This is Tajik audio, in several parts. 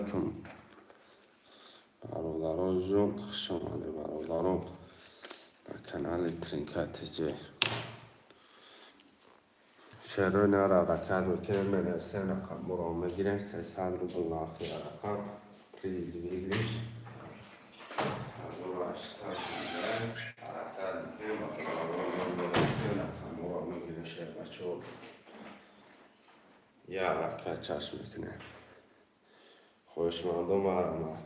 Алайкум, бародарон ҷон, хуш омадед, бародарон, ба канали Тринка ТЖ. Шерои нар ҳаракат мекунем, менависем, рақамҳоро мегирем. 300 рубл нархи рақам, приз выигрыш 1800 рубл. Ҳаракат мекунем, бародарон, менависем, рақамҳоро мегирем. Шербачаҳо, я ҳаракат чашм мекунем. Хоҳишмандо, марҳамат.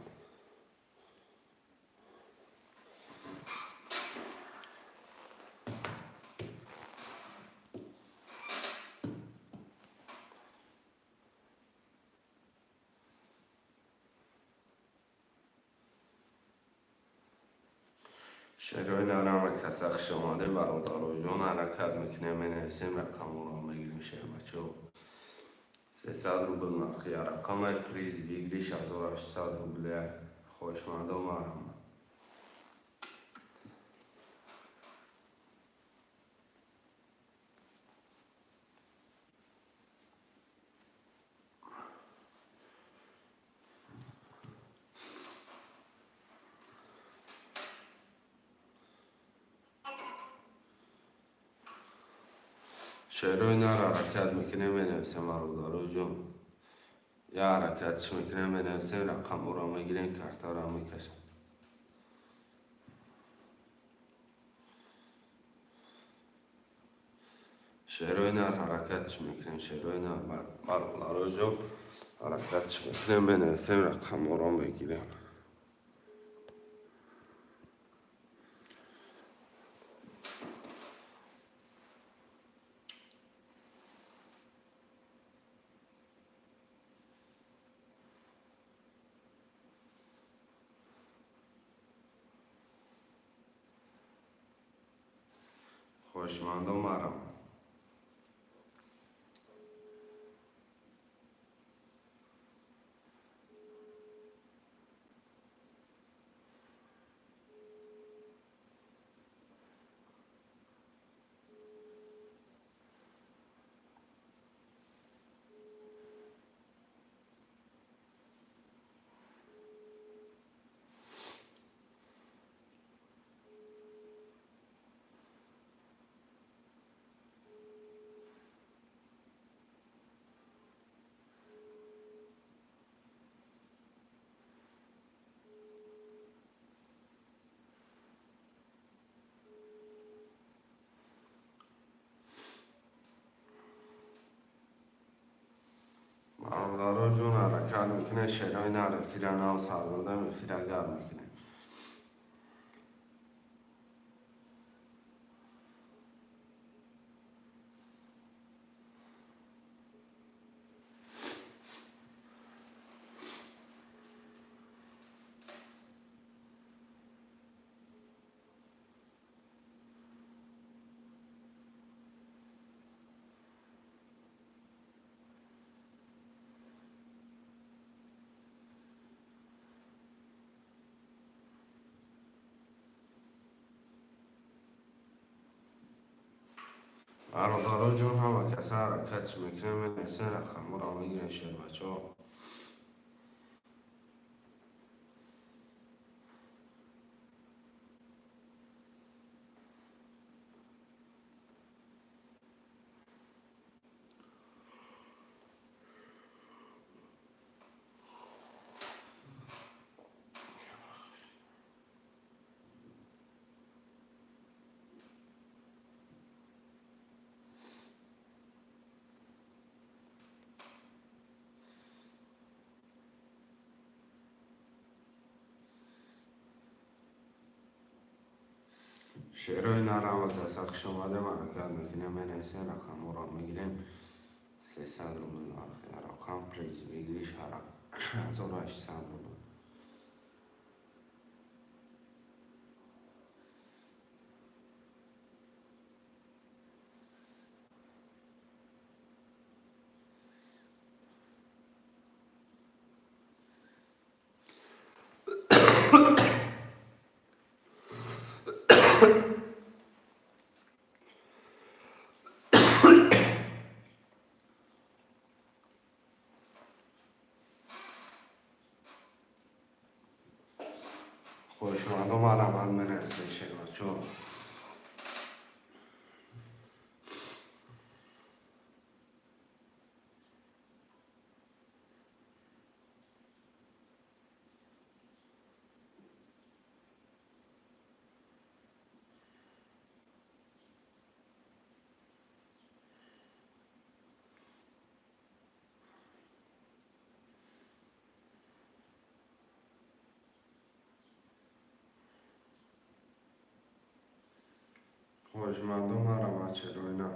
Шерои нарама каса хуш омадед, бародароҷон. Ҳаракат мекунем, менависем, рақамҳоро мегирем. Шербачаҳо, 300 рубл нархи рақамай, приз выигрыш 1800 рубля. Хоҳишмандо, марҳамат. Шерои нар ҳаракат мекунем, менависем, бародароҷон. Я ҳаракатш мекунем, менависем, рақамҳоро мегирем, картаро мекашем. Шерои нар ҳаракатш мекунем, шерои нар, бародароҷон, ҳаракатш мекунем, менависем, рақамҳоро мегирем. Хоҳишмандо, марҳамат. Бародарон ҷон, ҳаракат мекунем, шерои нар эфира нав сар додам, эфира гарм мекунем. Бародарон ҷон, ҳама каса ҳаракат мекунем, менависем, рақамҳоро мегирем, шербачаҳо. Шерои нар, ҳама каса хуш омадем. Ҳаракат мекунем, менависем, рақамҳоро мегирем. 300 рубл нархи рақам, приз выигрыш 1800 рубл. Хоҳишмандо, марҳамат, менависед, шербачо. Хоҳишмандо, марҳамат, шероина.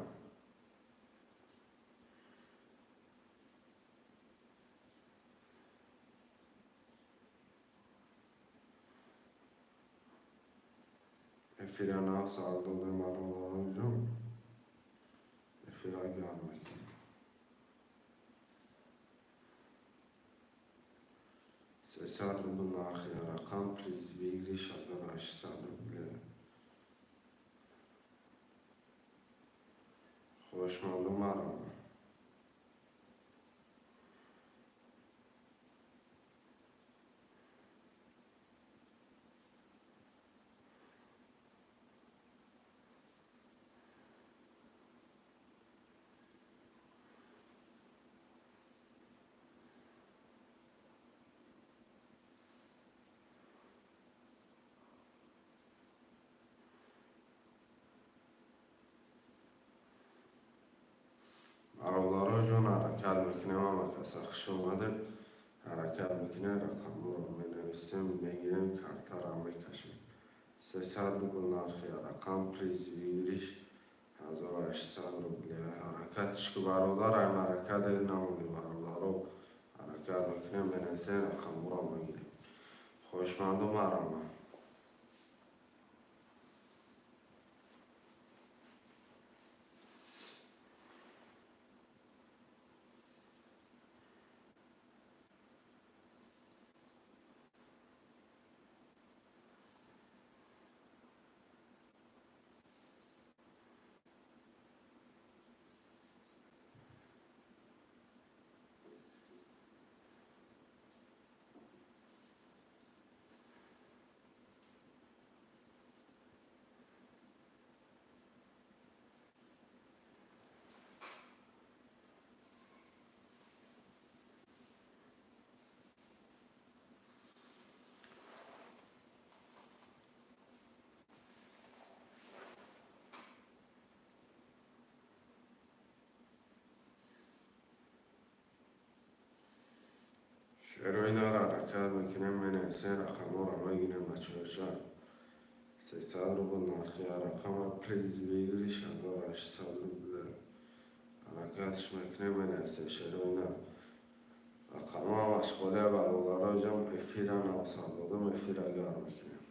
Эфира нав сар додем, бародароҷон, эфира гарм мекунем. 300 рубл нархи рақам, приз выигрыш 1800 рубле. Хоҳишмандо, марҳамат. Бародароҷон, ҳаракат мекунем. Ҳама каса хуш омадед. Ҳаракат мекунем, рақамҳоро менависем, мегирем, картаро мекашем. 300 рубл нархи рақам, приз выигрыш 1800 рубли. Ҳаракат чӣ, бародар, ай ҳаракат намонӣ, бародаро. Ҳаракат мекунем, менависем, рақамҳоро мегирем. Хоҳишмандо, марҳамат. Шероинаро ҳаракат мекунем, менависем, рақамҳоро мегирем, бачаҳоча. 300 рубл нархи рақама, приз выигрыш 1800 рубл. Ҳаракатш мекунем, менависем, шероина. Рақамҳо машғулия, бародароҷон, эфира навсар додам, эфира гарм мекунем.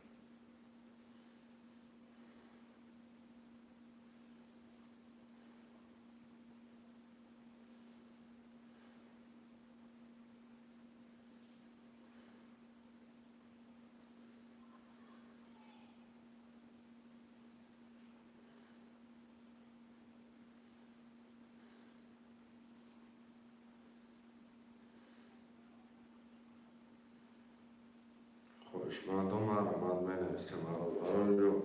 Хоҳишмандо, марҳамат, менависем, бародароҷон.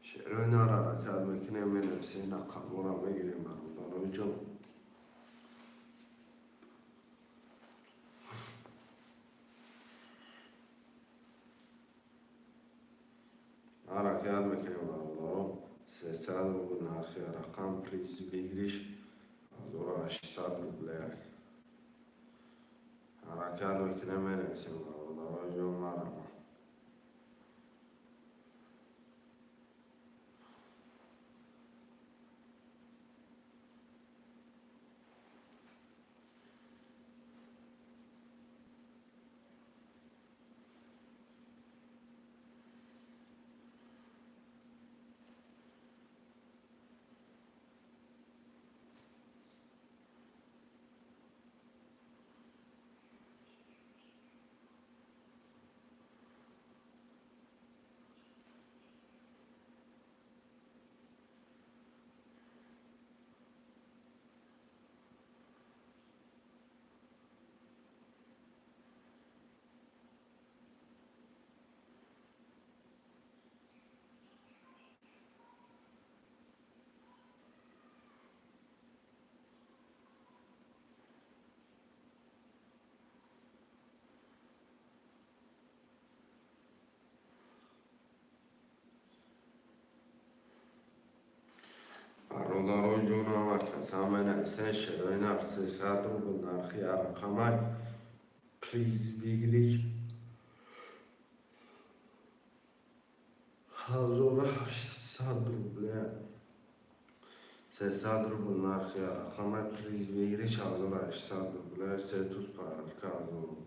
Шероинаро ҳаракат мекунем, менависем, рақамҳоро мегирем, бародароҷон. Ҳаракат мекунем, бародарон. 300 рубл нархи рақам, приз выигрыш 1800 рубле. Ҳаракат мекунем, менависем, бародароҷон, марҳамат. Ҷон, ҳама каса менависен, шерои нар 300 рубл нархи рақамай, приз выигрыш 1800 рубле. 300 рубл нархи рақамай, приз выигрыш 1800 рубле, се туз подарка 1000 рубл.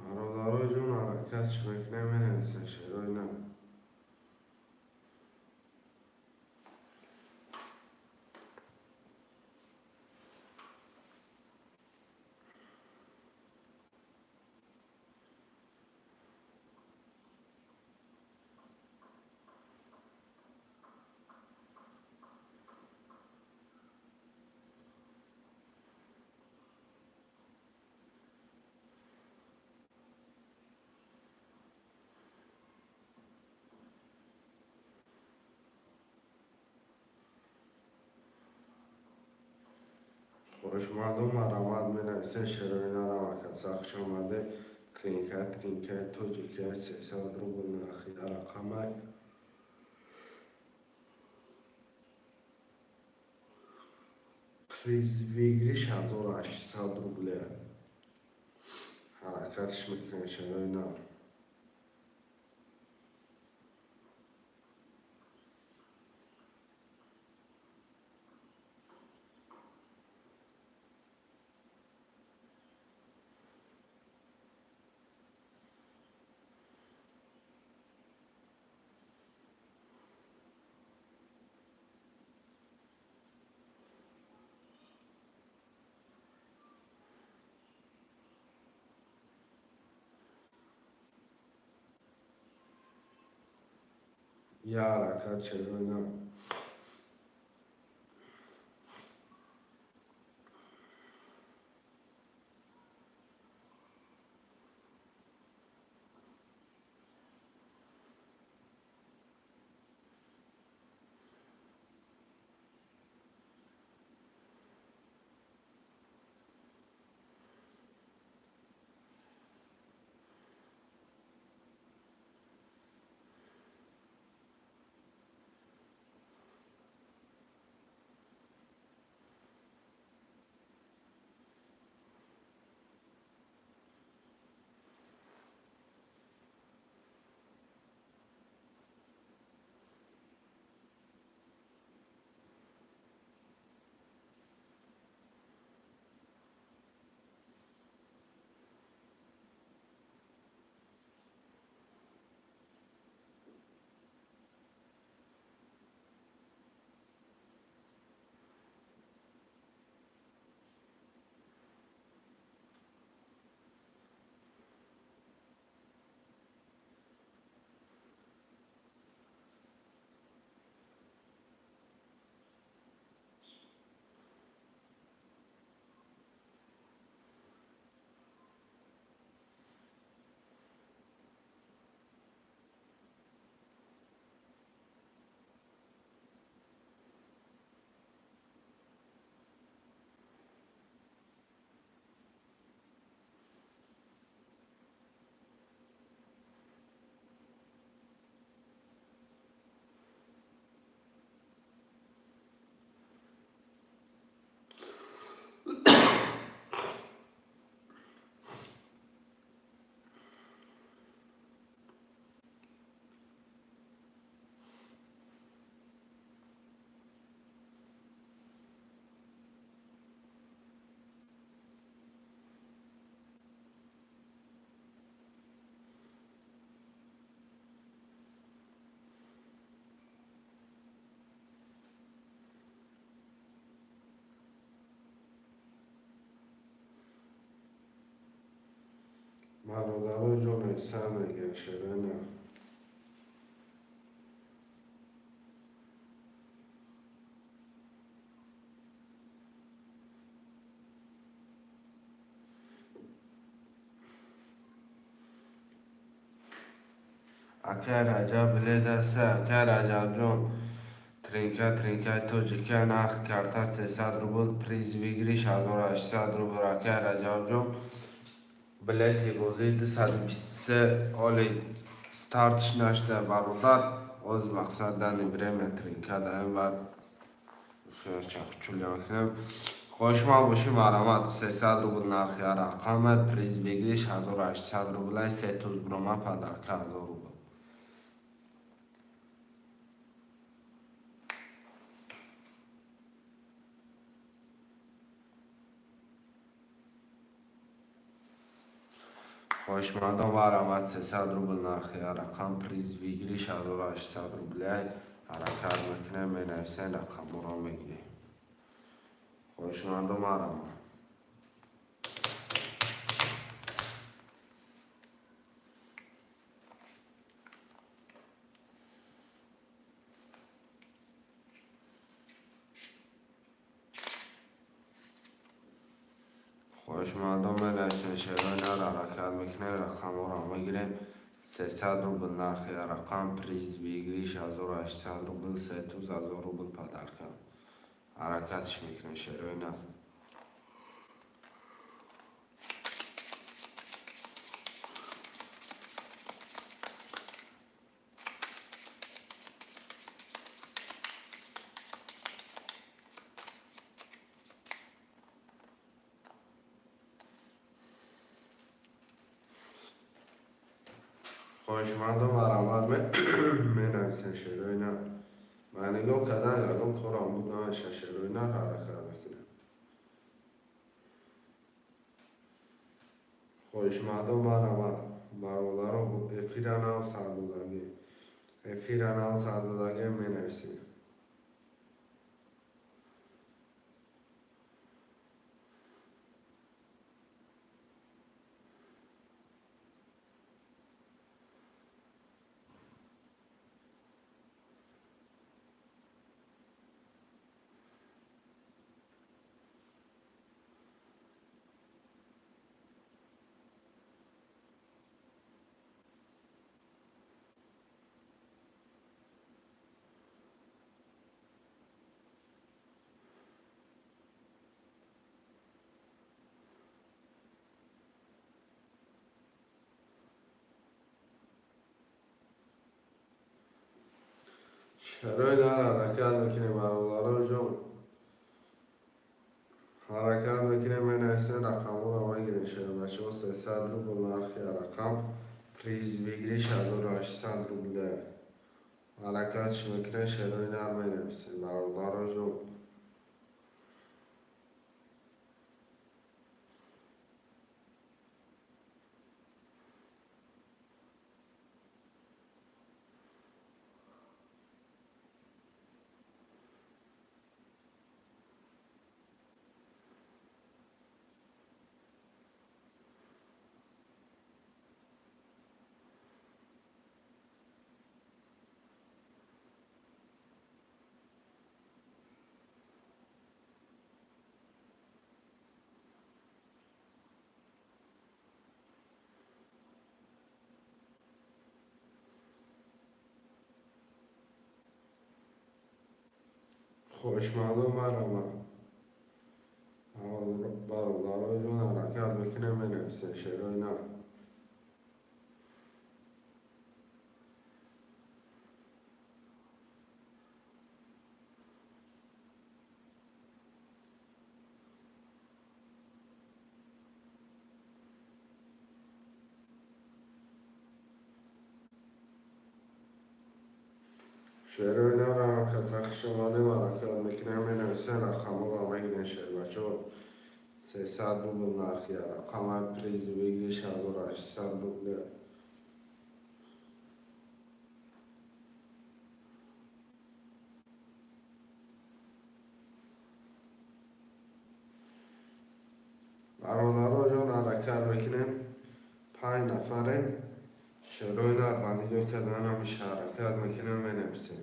Бародарои ҷон, ҳаракат чӣ мекунем, менависен, шерои нар. Хоҳишмандон, марҳамат, менависен, шерои нар, ҳама каса хуш омаде. Тринка, тринкаи тоҷикия, 300 рубл нархи рақамай. Приз выигрыш 1800 рубле. Ҳаракатш мекунем, шерои нар. Я ҳаракат, шерои нар. Бародаро ҷон, эса мегӯяд шерина. Акай Раҷаб, билет аста, акай Раҷабҷон. Тринка, тринкаи тоҷика, нарх карта 300 рубл, приз выигрыш 1800 рубл. Акай Раҷабҷон, билети бозии 223 оли стартш нашуда, бародар. Оз мақсад данный время тринка даем ва чахчуля мекунем. Хоҳишманд бошӣ, марҳамат, 300 рубл нархи рақама, приз выигрыш 1800 рубл, се туз брома, подарка 1000 рубл. Хоҳишмандон, марҳамат, 300 рубл нархи рақам, приз выигрыш 1800 рублей. Ҳаракат мекунем, менависем, рақамҳоро мегирем. Хоҳишмандон, марҳамат. Хоҳишмандон, менависем, шерои нар, ҳаракат мекунем, рақамҳоро мегирем. 300 рубл нархи рақам, приз выигрыш 1800 рубл, се туз 1000 рубл подарка. Ҳаракатш мекунем, шерои нар. Хоҳишмандон, марҳамат, менависем, шерои нар. Ба нигоҳ кардан ягон корам буд наша, шерои нар, ҳаракат мекунем. Хоҳишмандон, марҳамат, бародаро, эфира нав сардодагӣ. Эфира нав сардодагӣ, менависем. Шарои нар, ҳаракат мекунем, бародаро ҷон. Ҳаракат мекунем, менависем, рақамҳоро мегирем, шербачаҳо. 300 рубл нархи рақам, приз выигрыш 1800 рубля. Ҳаракатш мекунем, шерои нар, менависем, бародаро ҷон. Хоҳишмандон, марҳамат. Бародаро ҷон, ҳаракат мекунем, менависем, шерои нар. Шерои нар, каса хуш омадем, ҳаракат мекунем, менависем, рақамҳоро мегирем, шербачаҳо. 300 рубл нархи рақама, приз выигрыш 1800 рубля. Бародаро ҷон, ҳаракат мекунем. 5 нафарем. Шерои нар ба нигоҳ кардан ҳамиша ҳаракат мекунем, менависем.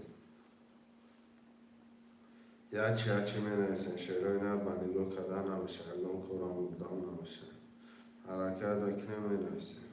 Ячи ячи менависем. Шерои нар ба нигоҳ кардан ҳамиша, ягон корам бурдан намеша. Ҳаракат мекунем, менависем.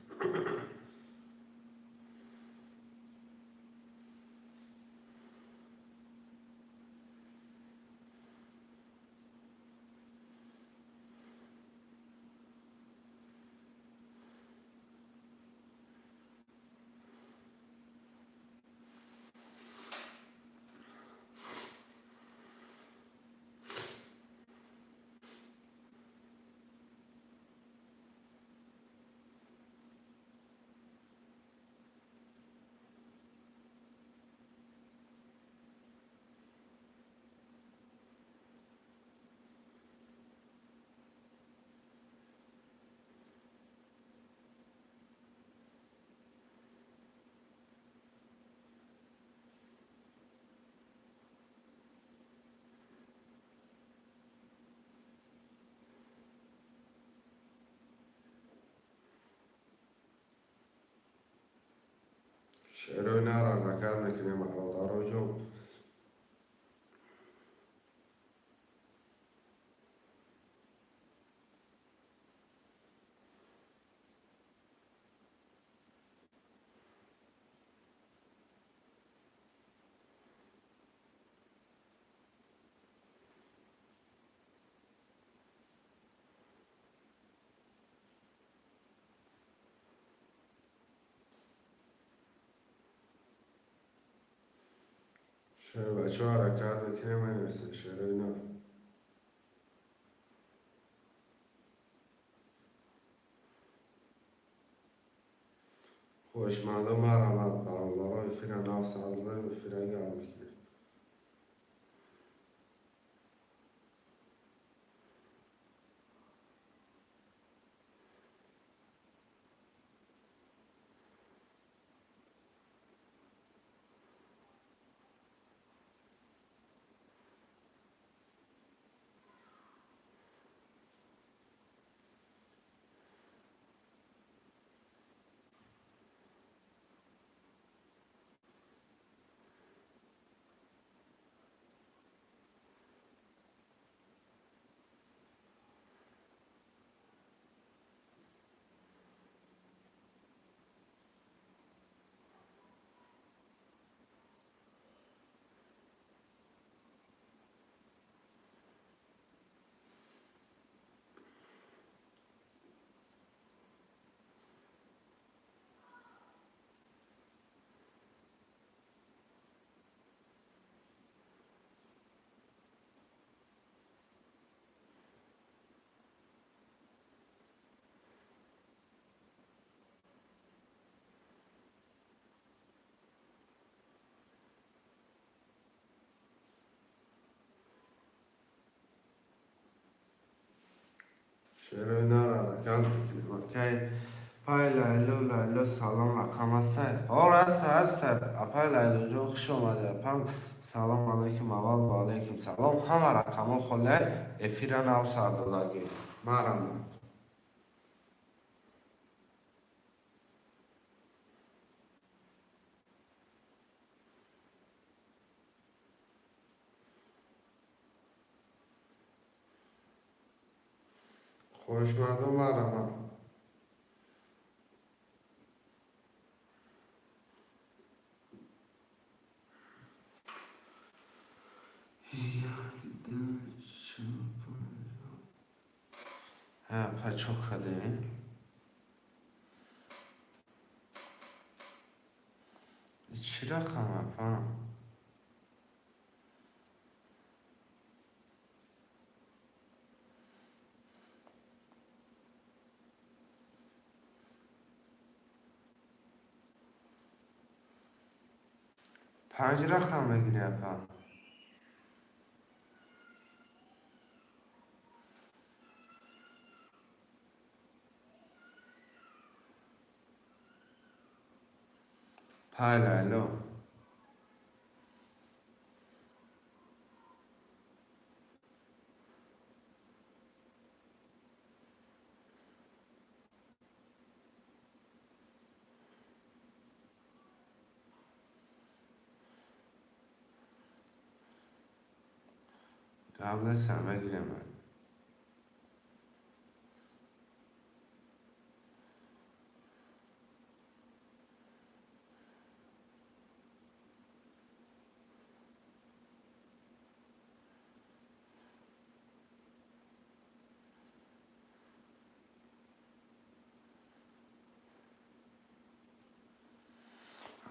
Шерои нар ҳаракат мекунем, бародароҷон. Шербачо ҳаракат мекунем, менависем шерои нар. Хоҳишмандон, марҳамат, бародаро, эфира нав сар додем, эфира гарм мекунем. Шерои нар ҳаракат мекунем. Акай пай Лайло, Лайло, салом, рақам ҳастай? Ор, ҳаста, ҳаста. Апай Лайлоҷон, хуш омадед. Апам, салом алейкум, аввал ва алейкум салом. Ҳама рақамҳо холиай, эфира нав сар додагӣ. Марҳамат. Хоҳишмандон, марҳамат. Як, ду, чор, панҷ. Ҳа, апа, чо кардем? Чӣ рақам, апа? Панҷ рақам мегирӣ, апа? Пай Лайло. Гап нест, мегирем.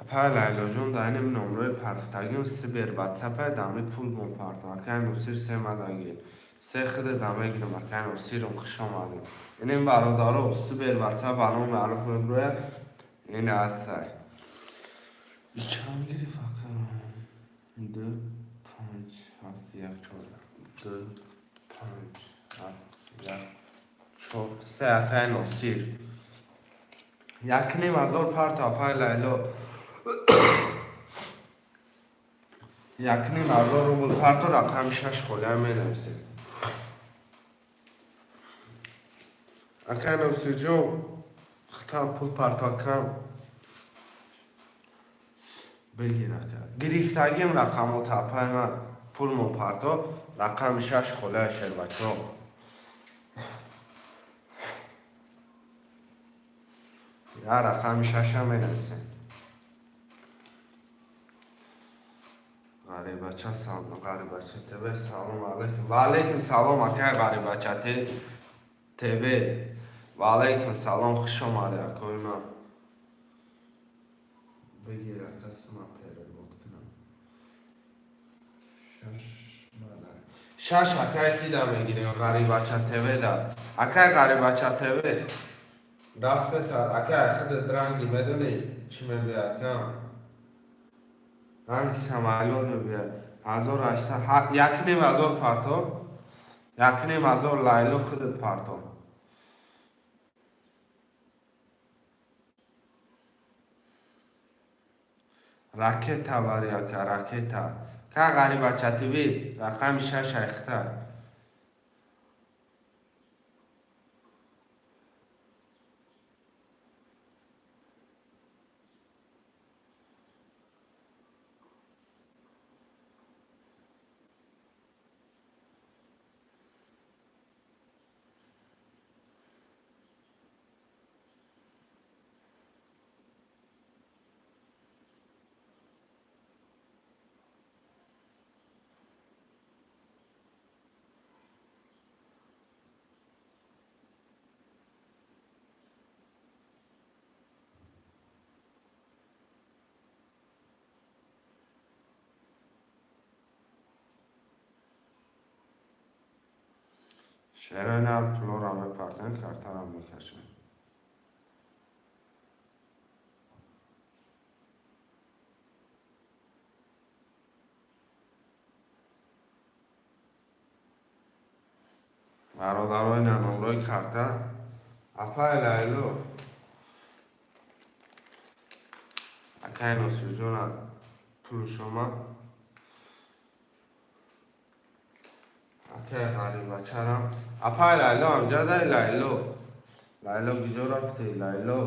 Апай Лайлоҷон, дар инем номрои партфтагим Сбер Ватсапай, дами пул бон партам. Акай Носир, се мадаги. Се хиде да мегирам, акай Носирам, хуш омадем. Инем, бародаро, Сбер Ватсап ба маъруф меброя. Ин ҳастай. Чанд гирифт, ака? Ду, панҷ, ҳафт, як, чор. Ду, панҷ, ҳафт, як, чор, се, акай Носир. 1500 парто, апай Лайло. 1500 рубл парто, рақами шаш холиам менависем. Акай Носирҷон, хитам пул парто, акам. Бигир, ака. Гирифтагим рақамота, апай ман, пулмон парто, рақами шаш холия, шербачо. Я рақами шашам менависем. Ғарибача, салом, Ғарибача ТВ, салом алейкум. Ва алейкум салом, акай Ғарибача ТВ. Ва алейкум салом, хуш омадӣ, акои ман. Бигир, ака, сума перевод кунам. Шаш мада. Шаш, акай, кида мегирем Ғарибача ТВ да. Акай Ғарибача ТВ. Рафт 300, акай, худат ранги медонӣ чӣ мебиёд, акам? Ранги самолёт мебиёд. 1800, 1500 парто. 1500, Лайло, худат парто. Ракета бари, ака, ракета. Ка Ғарибача ТВ, рақами шаш айхта. Шерои пулоро мепартем, картарам мекашем. Бародарои, на номрои карта. Апай Лайло. Акай Носирҷона, пулуш омад. Акай Ғарибачарам. Апай Лайло, амҷадай Лайло. Лайло, куҷо рафтӣ, Лайло?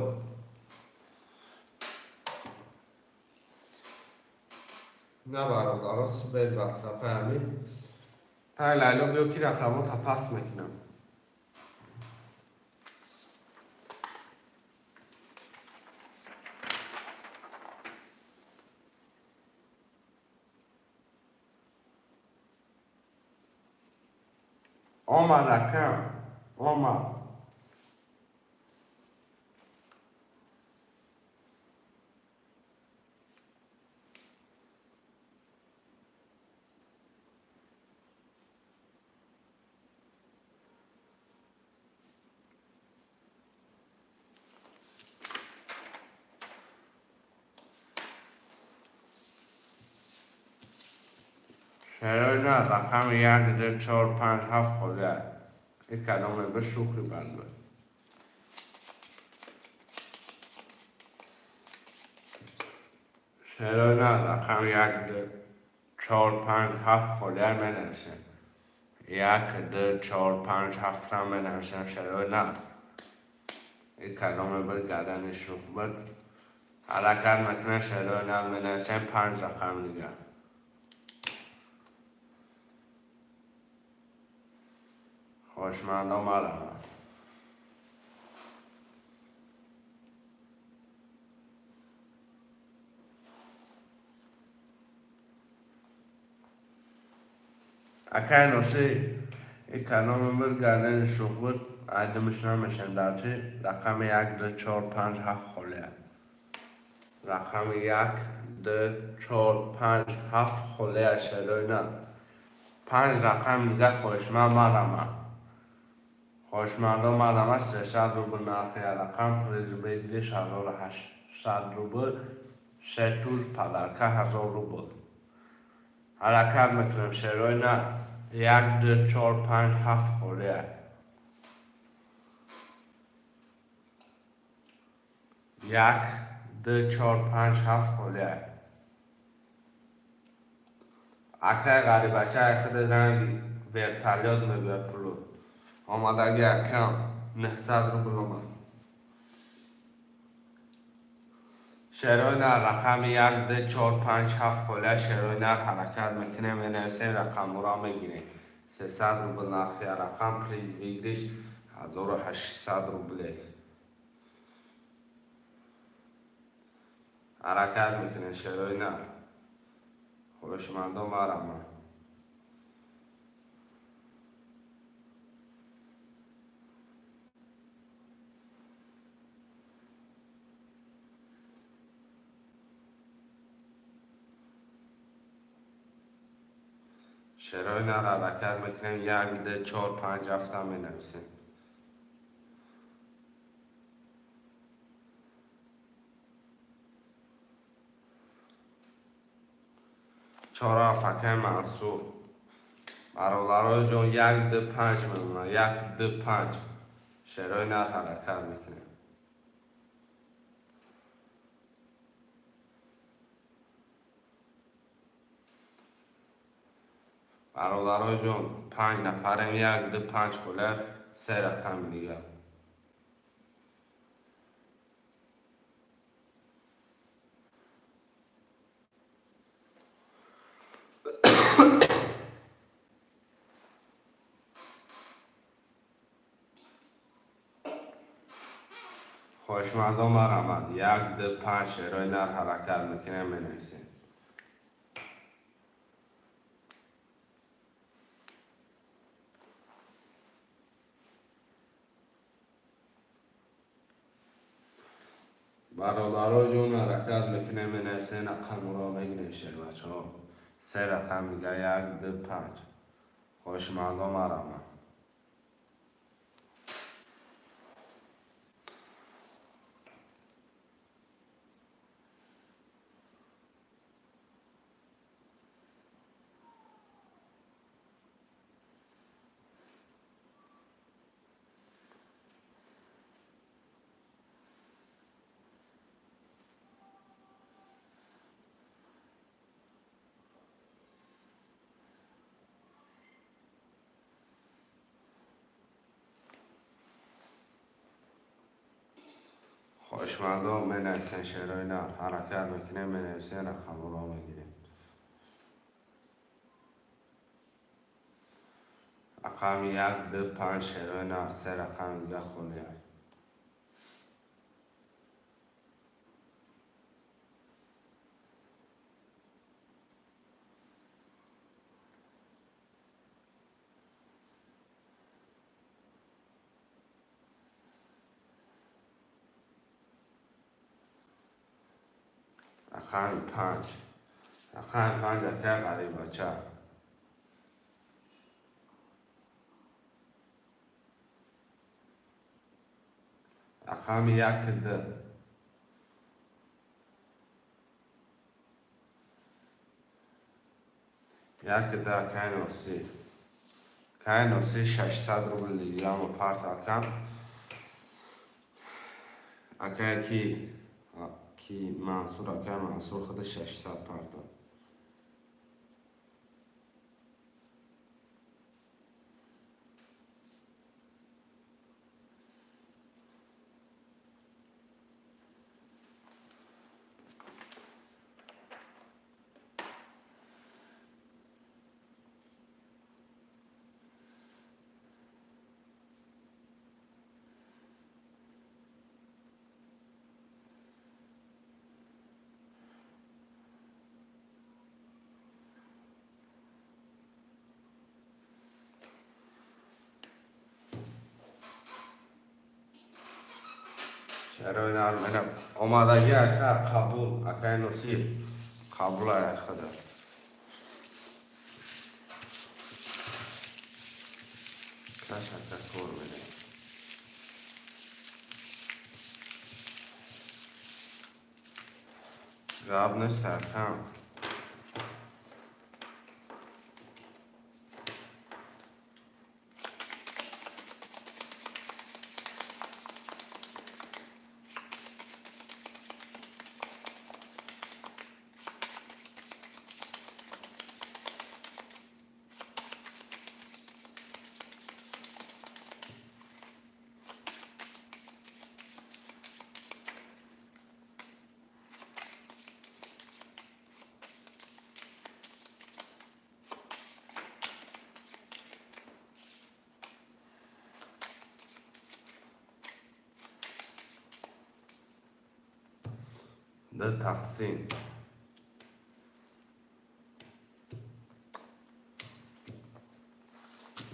На, бародаро, Сбер Ватсапай ҳамин. Пай Лайло, биё ки рақамота пас мекунам. Омад, акам, омад. Шерои на рақами як, ду, чор, панҷ, ҳафт холия. Ин каломе ба шӯхи банд. Шерои на рақами як, ду, чор, панҷ, ҳафт холия менависем. Як, ду, чор, панҷ, ҳафтам менависем, шерои на. Ин каломе буд, гардани шӯх буд. Ҳаракат мекунем, шерои на, менависем панҷ рақам дига. Хоҳишмандон, марҳамат. Акай Носӣ, и кадоме буд, гардани шӯх буд, айдимиш намешем дар чи рақами як, ду, чор, панҷ, ҳафт холия. Рақами як, ду, чор, панҷ, ҳафт холия, шерои на. Панҷ рақами дига, хоҳишманд, марҳамат. Хоҳишмандон, марҳамат. 300 рубл нархи як рақам, приз выигрыш 1800 рубл, се туз подарка 1000 рубл. Ҳаракат мекунем, шерои на. Як, ду, чор, панҷ, ҳафт холия. Як, ду, чор, панҷ, ҳафт холия. Акай ғарибача, худи ранги вертолёт мебиёд, пулу омадаги акам 900 рубл омад. Шерои нар, рақами як, ду, чор, панҷ, ҳафт холия, шерои нар. Ҳаракат мекунем, менависем, рақамҳоро мегирем. 300 рубл нархи рақам, приз выигрыш 1800 рубле. Ҳаракат мекунем, шерои нар. Хоҳишмандон, марҳамат. Шерои нар, ҳаракат мекунем, як, ду, чор, панҷ, ҳафта менависем. Чор, ҳафт, акай Мансур. Бародарои ҷон, як, ду, панҷ мемонад, як, ду, панҷ. Шерои нар, ҳаракат мекунем. Бародарои ҷон, панҷ нафарем, як, ду, панҷ холя, се рақами дигар. Хоҳишмандон, марҳамат. Як, ду, панҷ, шерои нар, ҳаракат мекунем, менависем. Бародаро ҷон, ҳаракат мекунем, менависем, рақамро мегирем, шербачаҳо. Се рақам дига, як, ду, панҷ. Хоҳишмандон, марҳамат. Хоҳишмандон, менависен, шерои нар. Ҳаракат мекунем, менависем, рақамҳоро мегирем. Рақами як, ду, панҷ, шерои нар, се рақами дига холия. Рақами панҷ, рақами панҷ, акай ғарибача. Рақами як, ду. Як, ду, акай Носир. Акай Носир 600 рубл дигирамо парт акам. Акай ки Мансур, акай Мансур худи 600 парто. Шерои нар мена омадагӣ, ака, қабул. Акаи Носир, қабул ая худа. Каш, ака, кор мене. Гап нест, акам. Д тақсим.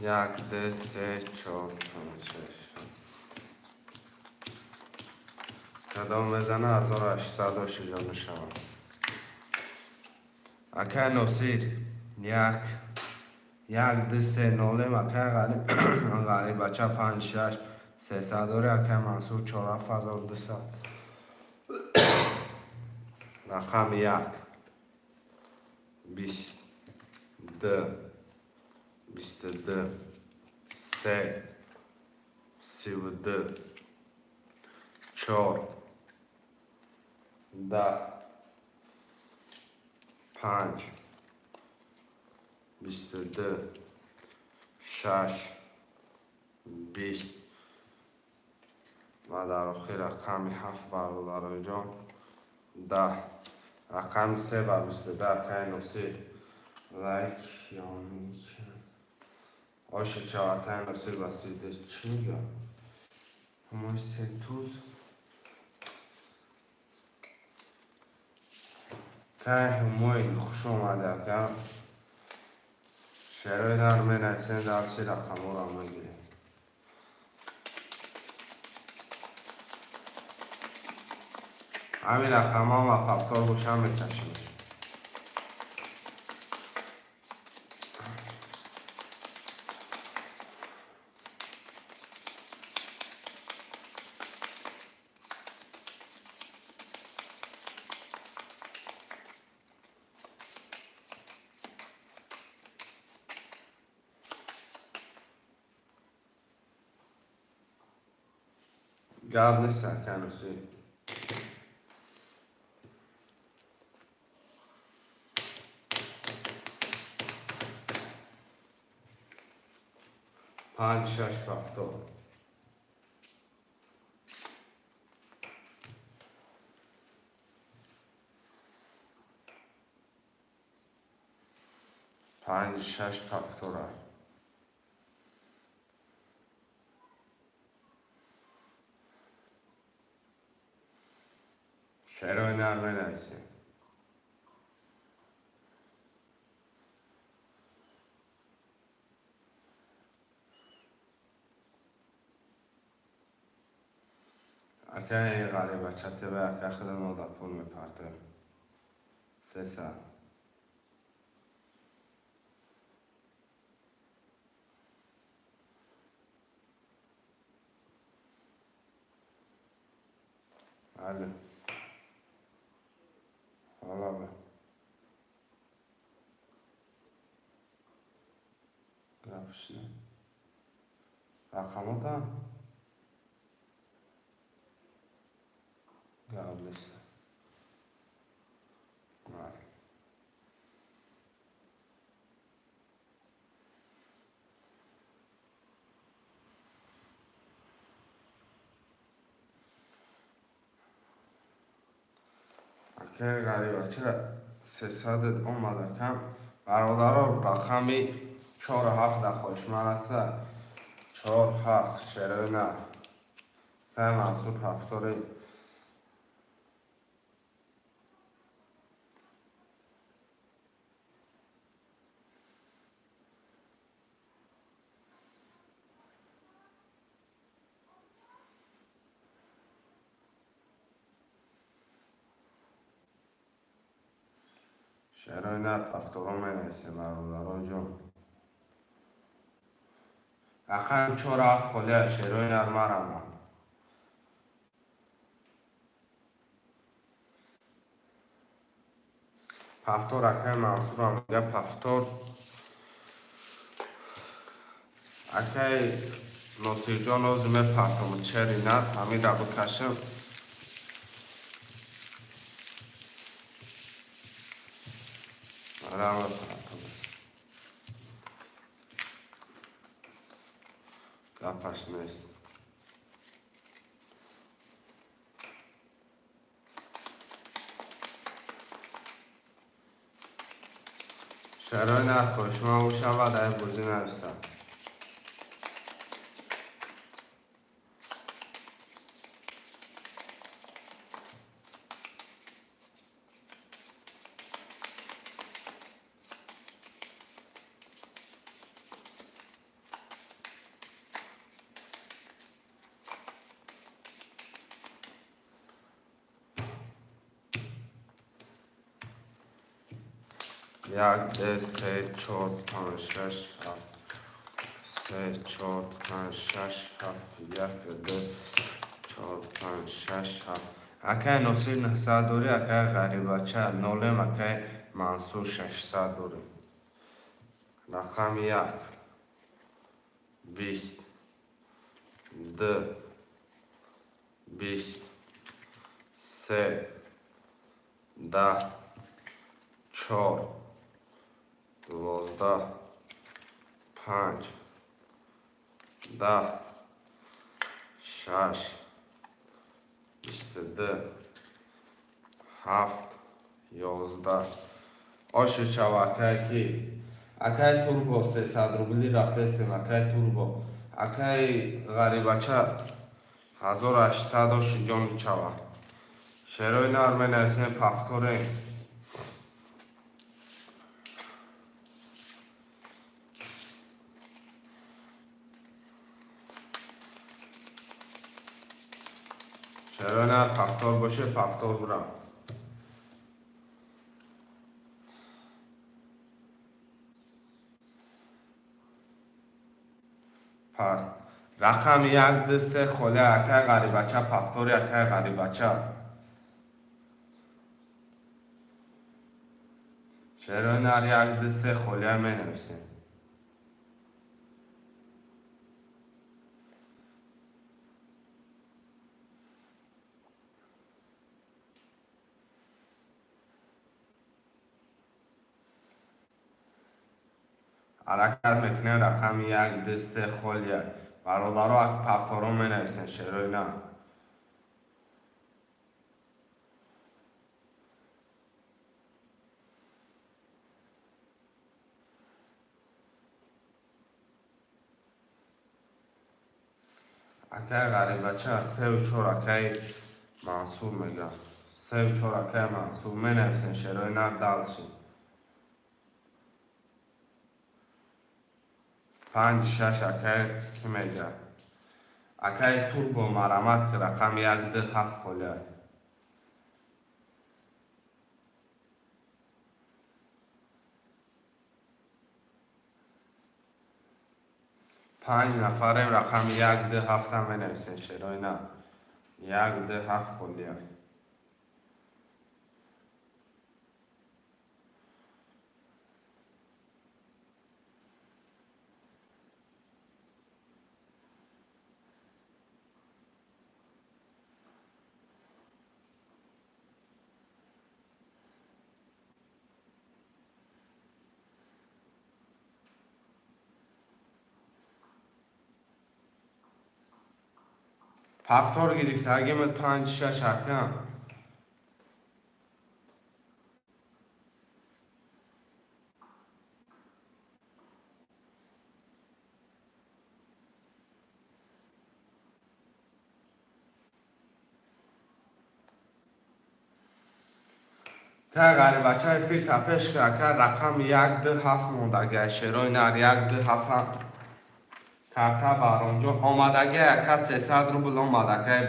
Як, ду, се, чор, панҷ, шаш. Кадом мезана, 1800 шавад. Акай Носир, як, як, ду, се, нолем. Акай Ғарибача, панҷ, шаш, 300 дори. Акай Мансур, чор, ҳафт, 1200. Рақами як, бист д, 22, се, 32, чор, 10, панҷ, 22, шаш, 20 ва дар охир рақами ҳафт, бародароҷон, 10. Рақами се ба 22. Акай Носир, лайк ёмик оша чав. Акай Носир, ба 32 чӣ мегӯям? Ҳамои се туз. Кай Ҳумоин, хуш омадӣ, ака. Шерои дар менависем, дарси рақамҳоро мегирем. Ҳамин рақамҳо ма повтор бошам, меташем. Гап нест, ака Носир. Панҷ, шаш, повтор. Панҷ, шаш, повтора. Шерои нар менависем. Акаи Ғарибача ТВ, ака, худа нодапул мепартоем. 300. Алло. Ҳолаба. Гапшина. Рақамота? Гап нест. Майли. Акаи Ғарибача, 300-ат омад, акам. Бародаро, рақами чору ҳафт дар хоҳишманд аста. Чор, ҳафт, шерои нар. Акаи Мансур, повтори. Шерои нар повторо менависем, бародаро ҷон. Рақами чор ҳафт холия, шерои нар марама. Повтор акай Мансурам мега повтор. Акай Носирҷон, ҳозир мепартом чери нар, ҳамира бикашем. Ара мепартом. Гапаш нест. Шарои нар хоҳишманд бошавад, ай бозӣ нависад. Як, ду, се, чор, панҷ, шаш, ҳафт. Се, чор, панҷ, шаш, ҳафт. Як, ду, чор, панҷ, шаш, ҳафт. Акай Носир 900 дорӣ, акай Ғарибача нолем, акай Мансур 600 дорӣ. Рақами як. 20. Ду. 20. Се. 10. Чор. 12. Панҷ. 10. Шаш. 22. Ҳафт. 11. Оши чав, акай ки? Акай Турбо, 300 рубли рафтесем, акай Турбо. Акай Ғарибача, 1800 оши ҷони чава. Шерои нар менависем, повторем. Шерои нар повтор боше, повтор бурам. Пас рақами як, ду, се холия, акай Ғарибача, повтори, акай Ғарибача. Шерои нар як, ду, се холия менависем. Ҳаракат мекунем, рақами як, ду, се холия. Бародаро, повторо менависем, шерои нар. Акай Ғарибача, сеу чор, акай Мансур мега. Сеу чор, акай Мансур менависем, шерои нар дальше. Панҷ, шаш, акай кӣ мега? Акай Турбо, марамат, ки рақами як, ду, ҳафт холия. Панҷ нафарем, рақами як, ду, ҳафтам менависем, шерои нар. Як, ду, ҳафт холия. Повтор гирифтагимат панҷ, шаш, акам. Та Ғарибача, эфир та пеш ки, ака, рақами як, ду, ҳафт мондагиа, шерои нар, як, ду, ҳафт карта Баҳромҷон омадагиа, ака, 300 рубл омад, акай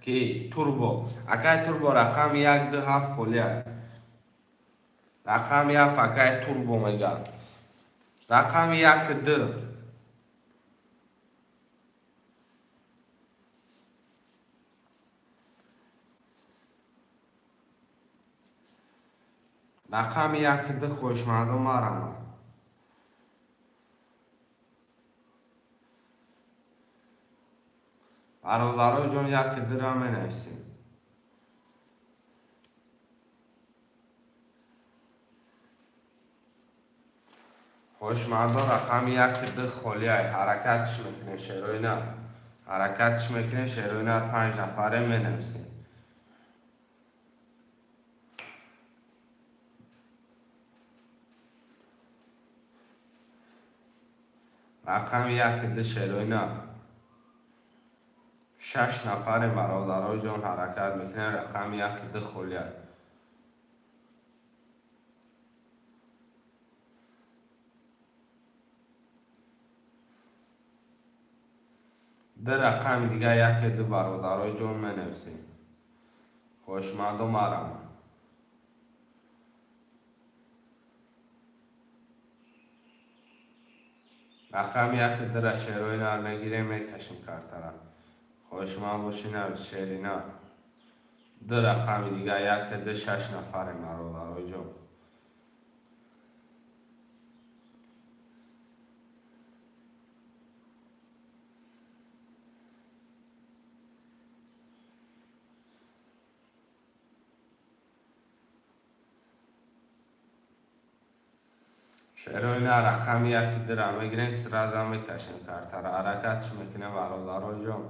ки Турбо, акай Турбо, рақами як, ду, ҳафт холия. Рақами як факай турбо мега. Рақами як д. Рақами як д, хоҳишмандон, марама. Бародаро ҷон, як дра менависем. Хоҳишмандон, рақами як д холиай, ҳаракатш мекунем, шерои нар. Ҳаракатш мекунем, шерои нар, панҷ нафаре менависем. Рақами як д, шерои нар. Шаш нафаре, бародаро ҷон, ҳаракат мекунем, рақами як д холиай. Ду рақами дига, яке ду, бародарои ҷон, менависем. Хоҳишмандо, марама. Рақами яке дура, шерои нар, мегирем, мекашем картара. Хоҳишманд бошӣ, навис, шерина. Ду рақами дига, яке ду, шаш нафарем, бародарои ҷон. Шерои нар, рақами яки дура мегирем, сразу мекашем картара, ҳаракатш мекунем, бародарои ҷон.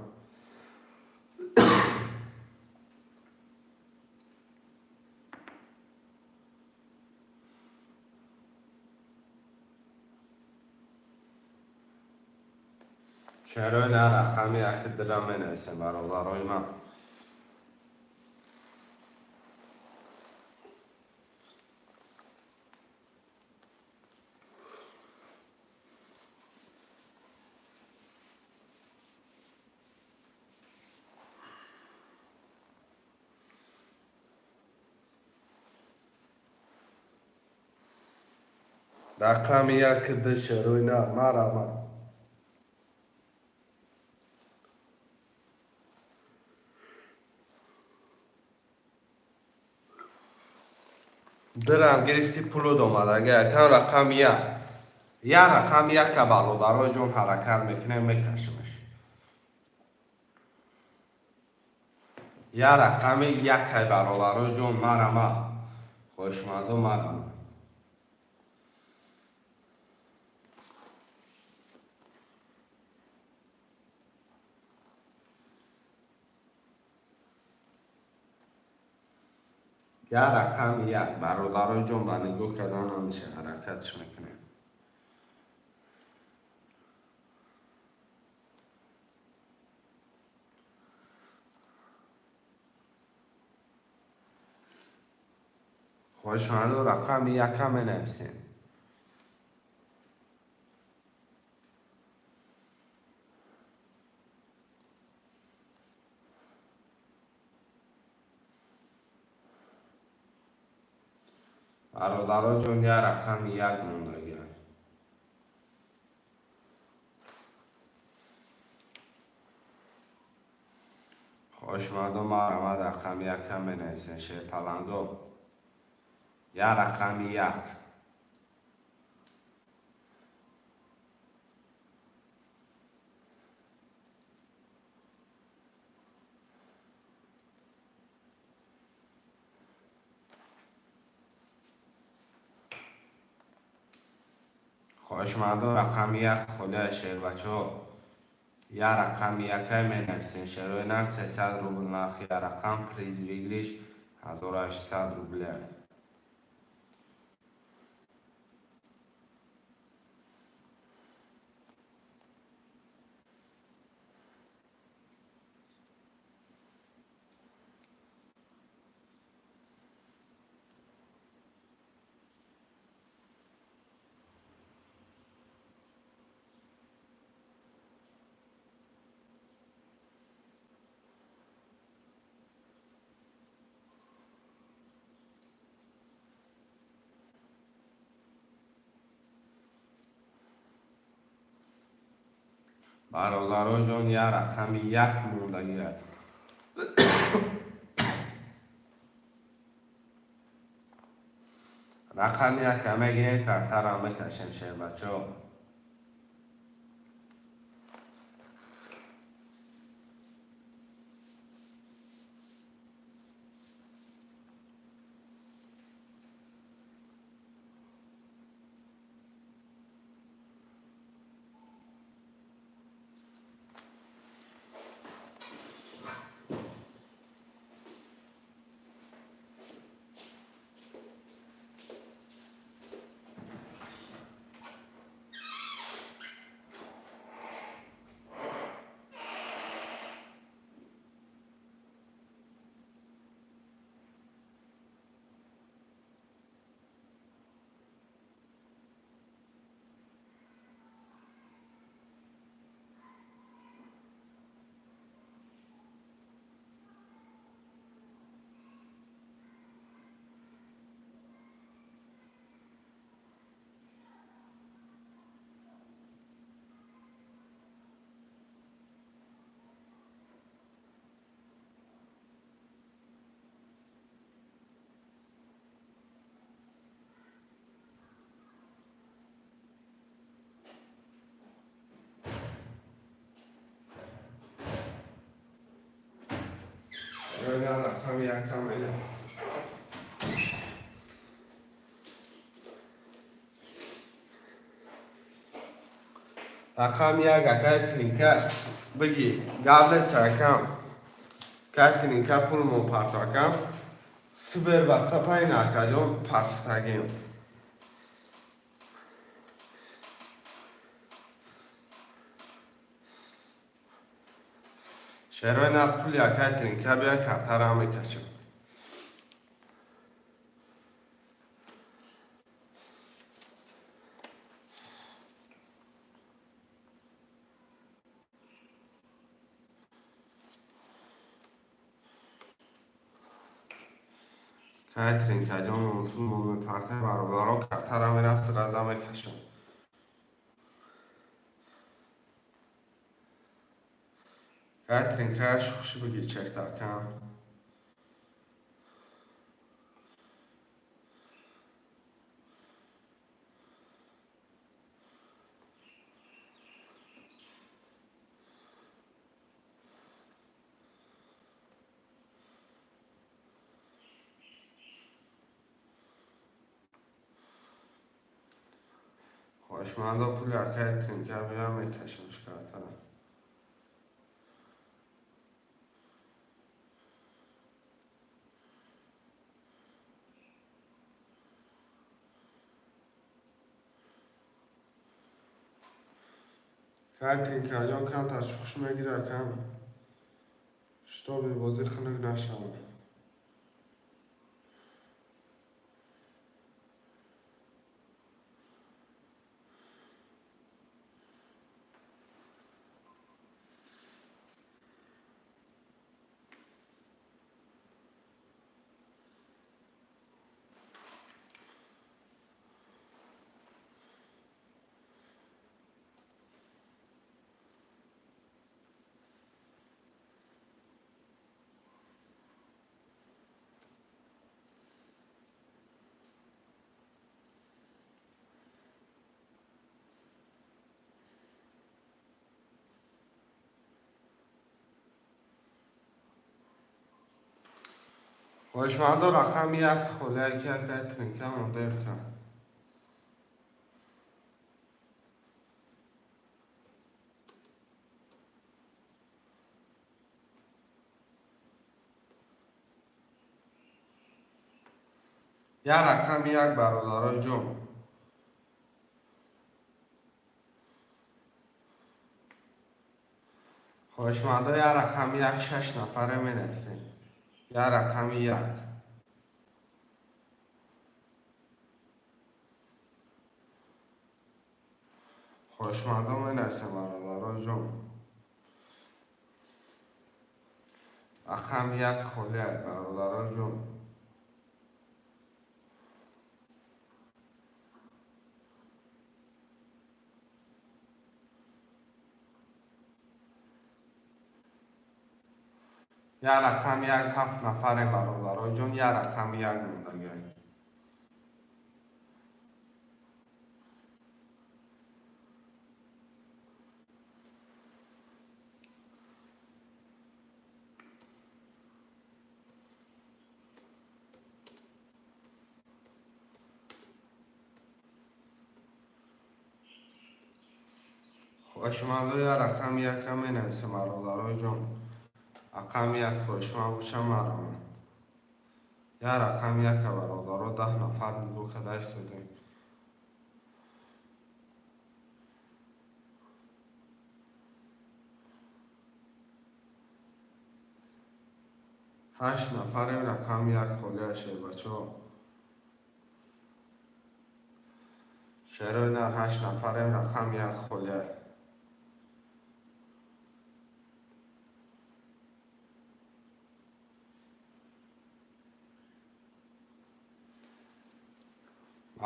Шерои нар, рақами яки дура менависем, бародарои ман. Рақами як д, шерои нар, марама. Дирам гирифти, пулуд омадага. Якам рақами як. Як рақами яка, бародарои ҷон, ҳаракат мекунем, мекашимаш. Як рақами якай, бародарои ҷон, марама. Хоҳишмандо, марама. Як рақами як, бародарои ҷон, ба нигоҳ кардан намеша, ҳаракатш мекунем. Хоҳишмандо, рақами яка менависем. Бародаро ҷон, як рақами як мондагиа. Хоҳишмандо, марҳамат, рақами яка менависем, шерпаланго. Як рақами як. Хоҳишмандо, рақами як холия, шербачаҳо. Як рақами якай менависем, шерои нар, 300 рубл нархи як рақам, приз выигрыш 1800 рубля. Бародароҷон, як рақами як мондагия. Рақами яка мегирем, картара мекашем, шербачо. Рақами якам менависем. Рақами як, акай Тринка, биги, гап нест, акам. Кай Тринка пулмон парту, акам. Супер ватсапай акаҷон партуфтагем. Шерои нар, пули акай Тринка бия, картара мекашем. Кай Тринкаҷон пул мепарта, бародаро, картара мера сразу мекашам. Кай Тринка, шухши бигир, чекта, акам. Хоҳишмандо, пули акай Тринка бия, мекашемш картара. Кай Тринкаҷон камтар шухш мегира, акам, чтобы бозӣ хунук нашавад. Хоҳишмандо, рақами як холия ки акай Тринка монда кан. Як рақами як, бародарои ҷон. Хоҳишмандо, як рақами як, шаш нафаре менависем. Як рақами як. Хоҳишмандо менависем, бародарои ҷон. Рақами як холия, бародарои ҷон. Як рақами як, ҳафт нафарем, бародарои ҷон, як рақами як мондагиай. Хоҳишмандо, як рақами яка менависем, бародарои ҷон. Рақами як хоҳишманд боша, марамад. Як рақами яка, бародаро, 10 нафар нигоҳ карда истодем. Ҳашт нафарем, рақами як холия, шербачаҳо. Шерои нар, ҳашт нафарем, рақами як холия.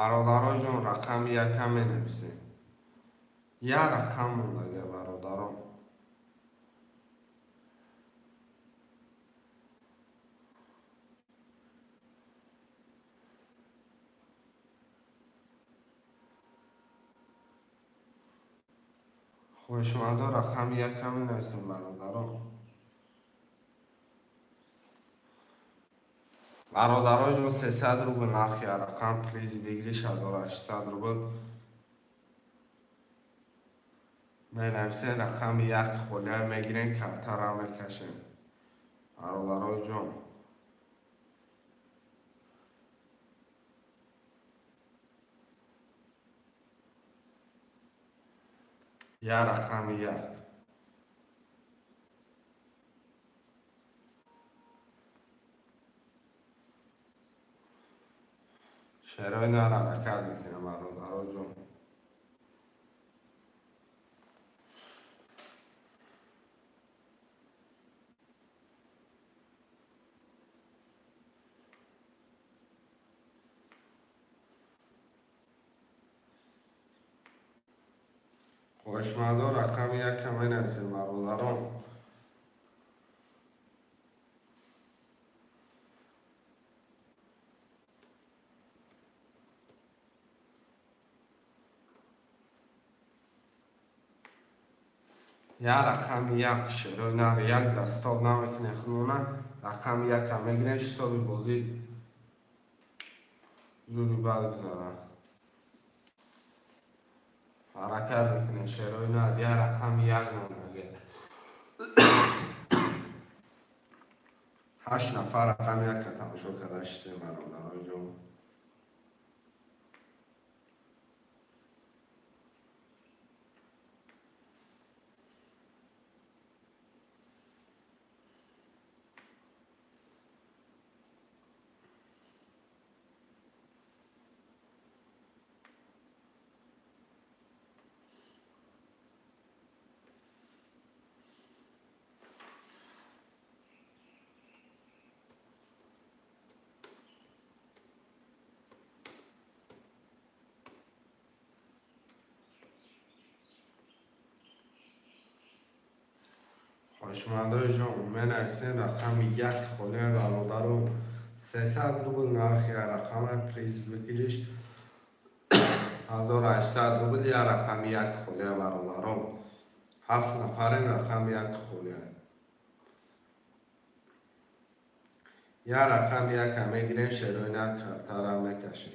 Бародаро ҷон, рақами яка менависем. Як рақам мондага, бародарон. Хоҳишмандо, рақами яка менависем, бародарон. Бародаро ҷон, 300 рубл нархи рақам, приз выигрыш 1800 рубл. Менависем, рақами як холия мегирем, картара мекашем, бародарои ҷон. Як рақами як. Шерои нар, ҳаракат мекунем, бародаро ҷон. Хоҳишмандо, рақами яка менависем, бародарон. Як рақами як, шерои нар, як дастоб намекунем хунона, рақами яка мегирем, шитоби бозӣ зуди бад гузарад. Ҳаракат мекунем, шерои нар, як рақами як мондага. Ҳашт нафар рақами яка тамошо карда шидем, бародарои ҷон. Хоҳишмандои ҷон, менависем, рақами як холия, бародару. 300 рубл нархи рақама, приз выигрыш 1800 рубл. Як рақами як холия, бародарон. Ҳафт нафарем, рақами як холия. Як рақами яка мегирем, шерои нар, картара мекашем.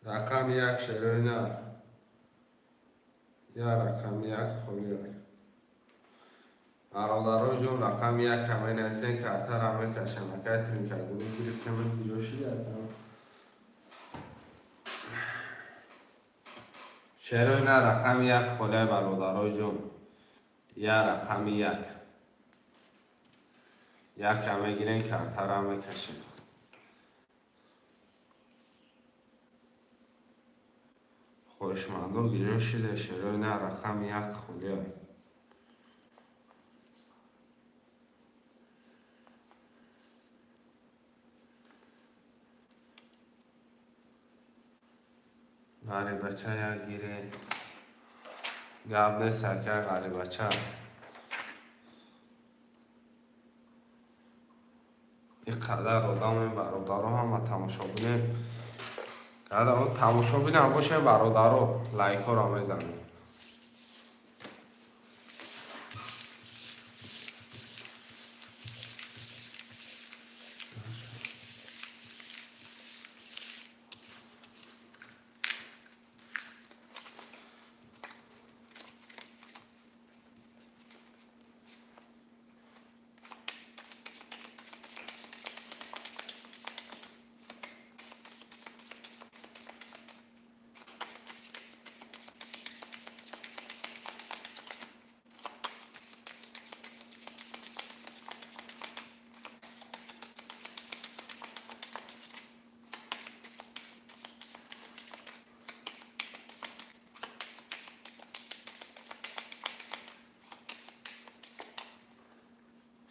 Рақами як, шерои нар, як рақами як холия. Бародарои ҷон, рақами яка менависем, картара мекашем. Акай тринкагуру гирифтем, куҷо шида? Шерои нар, рақами як холия, бародарои ҷон. Як рақами як. Яка мегирем, картара мекашем. Хоҳишмандо, гиҷо шида, шерои нар, рақами як холия. Ғарибача, як гире, гап нест, ака ғарибача. Ин қадар одаме, бародаро, ҳама тамошобинем. Тамошобинам бошем, бародаро, лайкҳоро мезанем.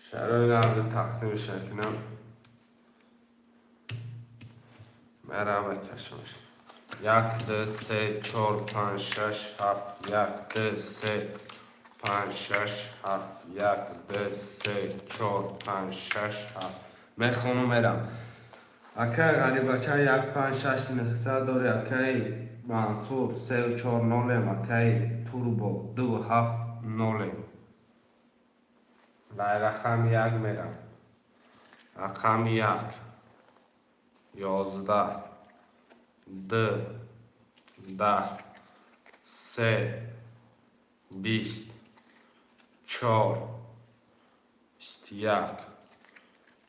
Шарои нарди тақсим шакунам, мерам, мекашамш. Як, ду, се, чор, панҷ, шаш, ҳафт. Як, ду, се, панҷ, шаш, ҳафт. Як, ду, се, чор, панҷ, шаш, ҳафт. Мехонум, мерам. Акай ғарибача, як, панҷ, шаш, нӯҳсад дори. Акаи Мансур, сеу чор нолем. Акаи Турбо, ду ҳафт нолем. Дар рақами як мерам. Рақами як: 11, ду, 10, се, 20, чор, 21,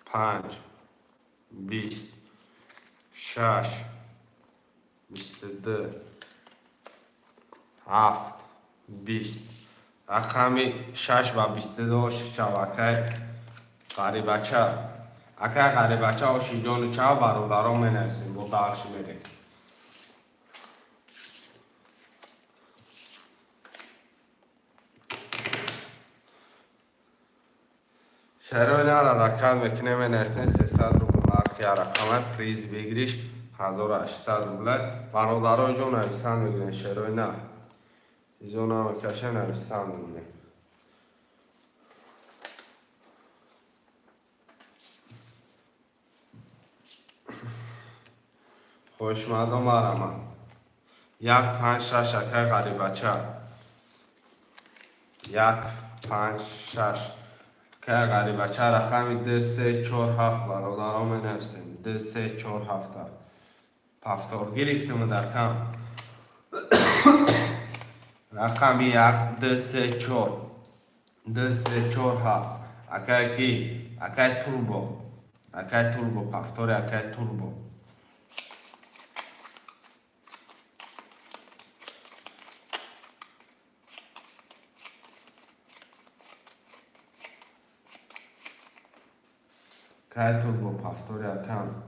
панҷ, 20, шаш, 22, ҳафт, 20. Рақами шаш ба 22 шавакай ғарибача. Акай ғарибача, ошиҷону чав, бародарон, менависем, бо дальше мерем. Шарои нара ҳаракат мекунем, менависем. 300 рубл нархи рақама, приз выигрыш 1800 рубла. Бародаро ҷон, нависан мегирем. Шерои на изо намекаша, нависан мегирем. Хушмадом барама. Як, панҷ, шаш. Акай ғарибача, як, панҷ, шаш. Акай ғарибача, рақами д, се, чор, ҳафт. Бародаро, менависем: д, се, чор, ҳафта. Повтор гирифтем дар кам. Рақами як, д, се, чор, д, се, чор, ҳафт. Акай ки? Акай Турбо, акай Турбо, повтори, акай Турбо. Кай Турбо, повтори, акам.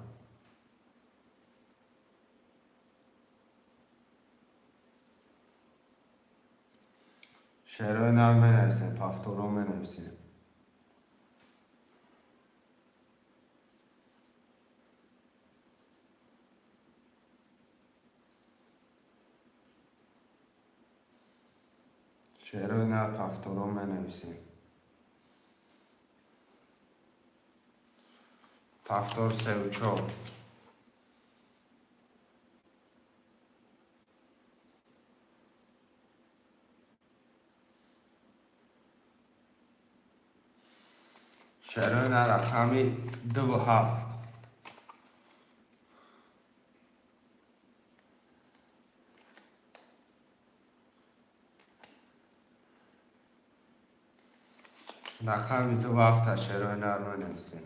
Шерои нар менависем, повторо менависем. Шерои нар, повторо менависем. Повтор севу чор. Шерои нар, рақами дуву ҳафт. Рақами дуву ҳафта шерои нар менависем.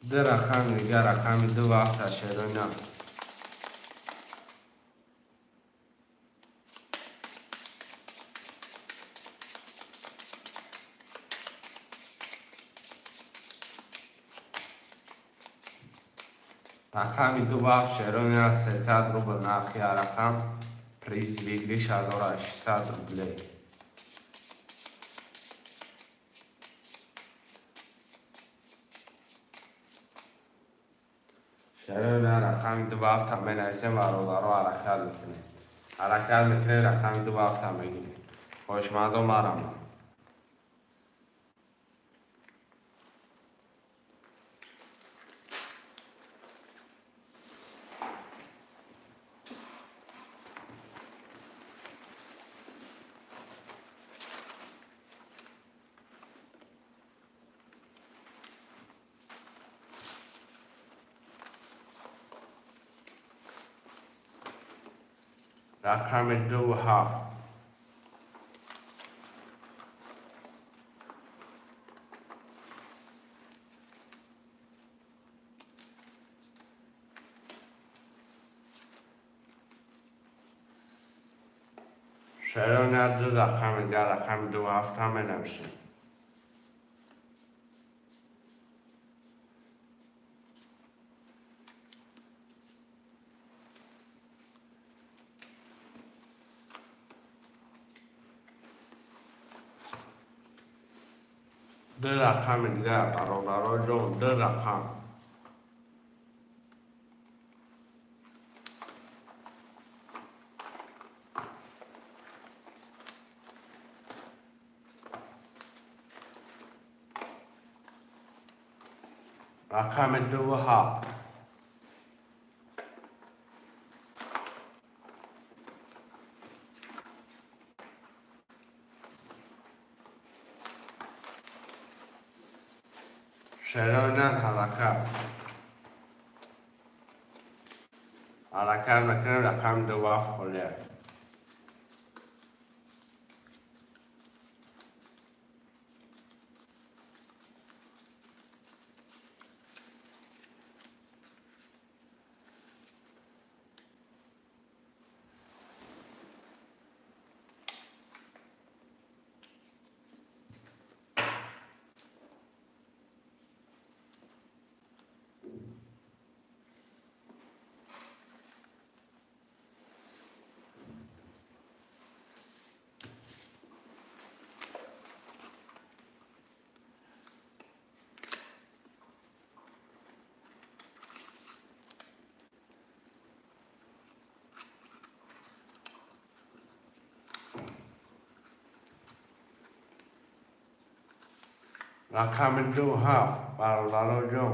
Ду рақами дигар, рақами дуву ҳафта, шерои нар. Рақами дуву ҳафт, шерои нар, 300 рубл нархи рақам. Приз выигрыш 1800 рублей. Шарои рақами ду ҳафта менависем, бародаро, ҳаракат мекунем. Ҳаракат мекунем, рақами ду ҳафта мегирем. Хоҳишмандо, марама. Рақами ду ҳафт. Шарои ду рақами дигар, рақами ду ҳафта менависем. Ду рақами дигар, бародаро ҷон, ду рақам. Рақами дуву ҳафт. Шарои ҳаракат. Ҳаракат мекунем, рақами ду ҳафт холия. Рақами ду ҳафт, бародаро ҷон.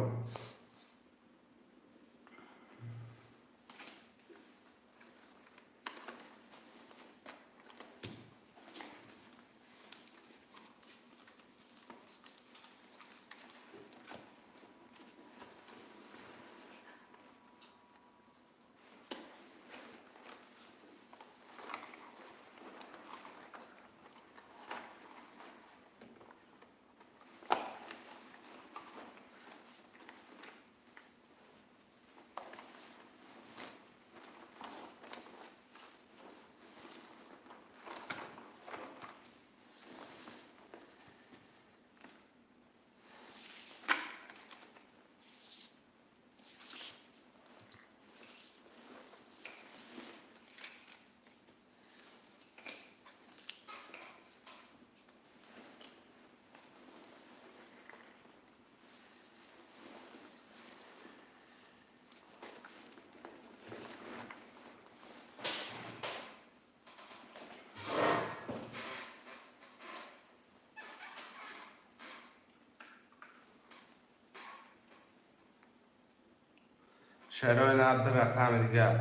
Шарои ду рақами дигар,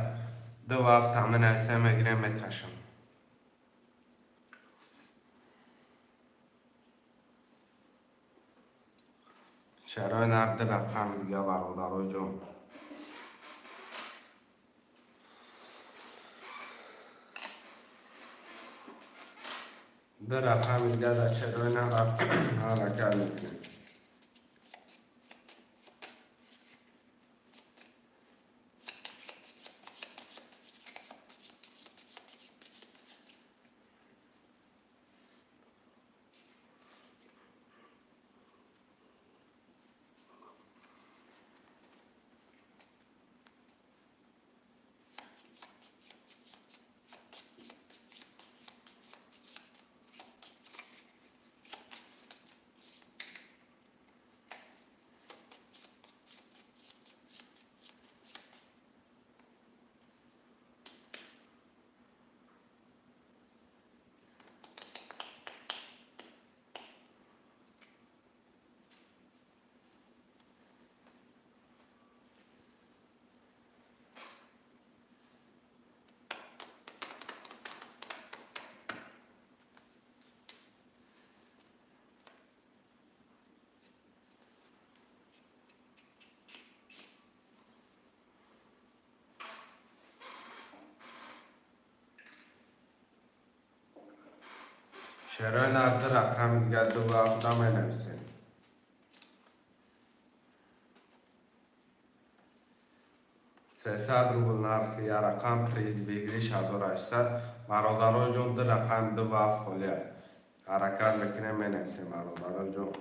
ду ҳафта менависем, мегирем, мекашам. Шарои ду рақами дигар, бародаро ҷон. Ду рақами дигар дар шарои ҳаракат мекунем. Шерои нар, ду рақами дигар, дуву ҳафта менависем. 300 рубл нархи як рақам, приз выигрыш 1800. Бародаро ҷон, ду рақами дуву ҳафт холия. Ҳаракат мекунем, менависем, бародаро ҷон.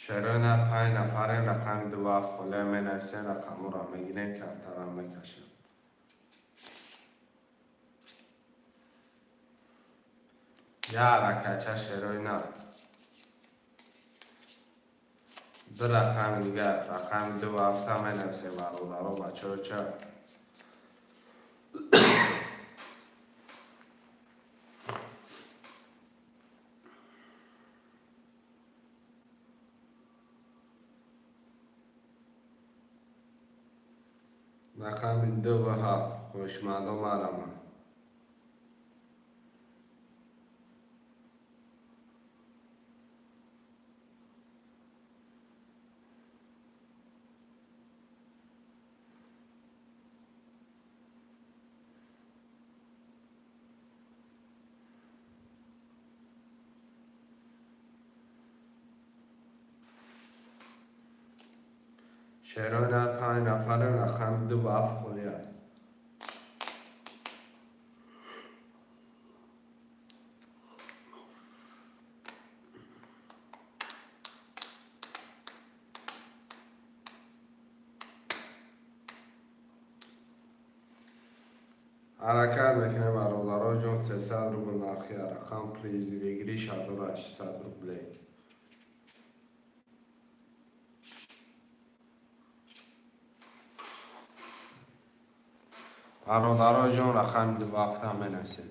Шерои нар, панҷ нафарем, рақами дуву ҳафт холия менависем, рақамҳоро мегирем, картара мекашем. Як ҳаракатча, шерои нар. Ду рақами дигар, рақами дуву ҳафта менависем, бародаро, бачаҳо ча. Рақами дуву ҳафт, хоҳишмандо, марама. Шерои нар, панҷ нафарем, рақами дуву ҳафт холия. Ҳаракат мекунем, бародаро ҷон. 300 рубл нархи рақам, приз выигрыш 1800 рублей. Бародаро ҷон, рақами дуву ҳафта менависем.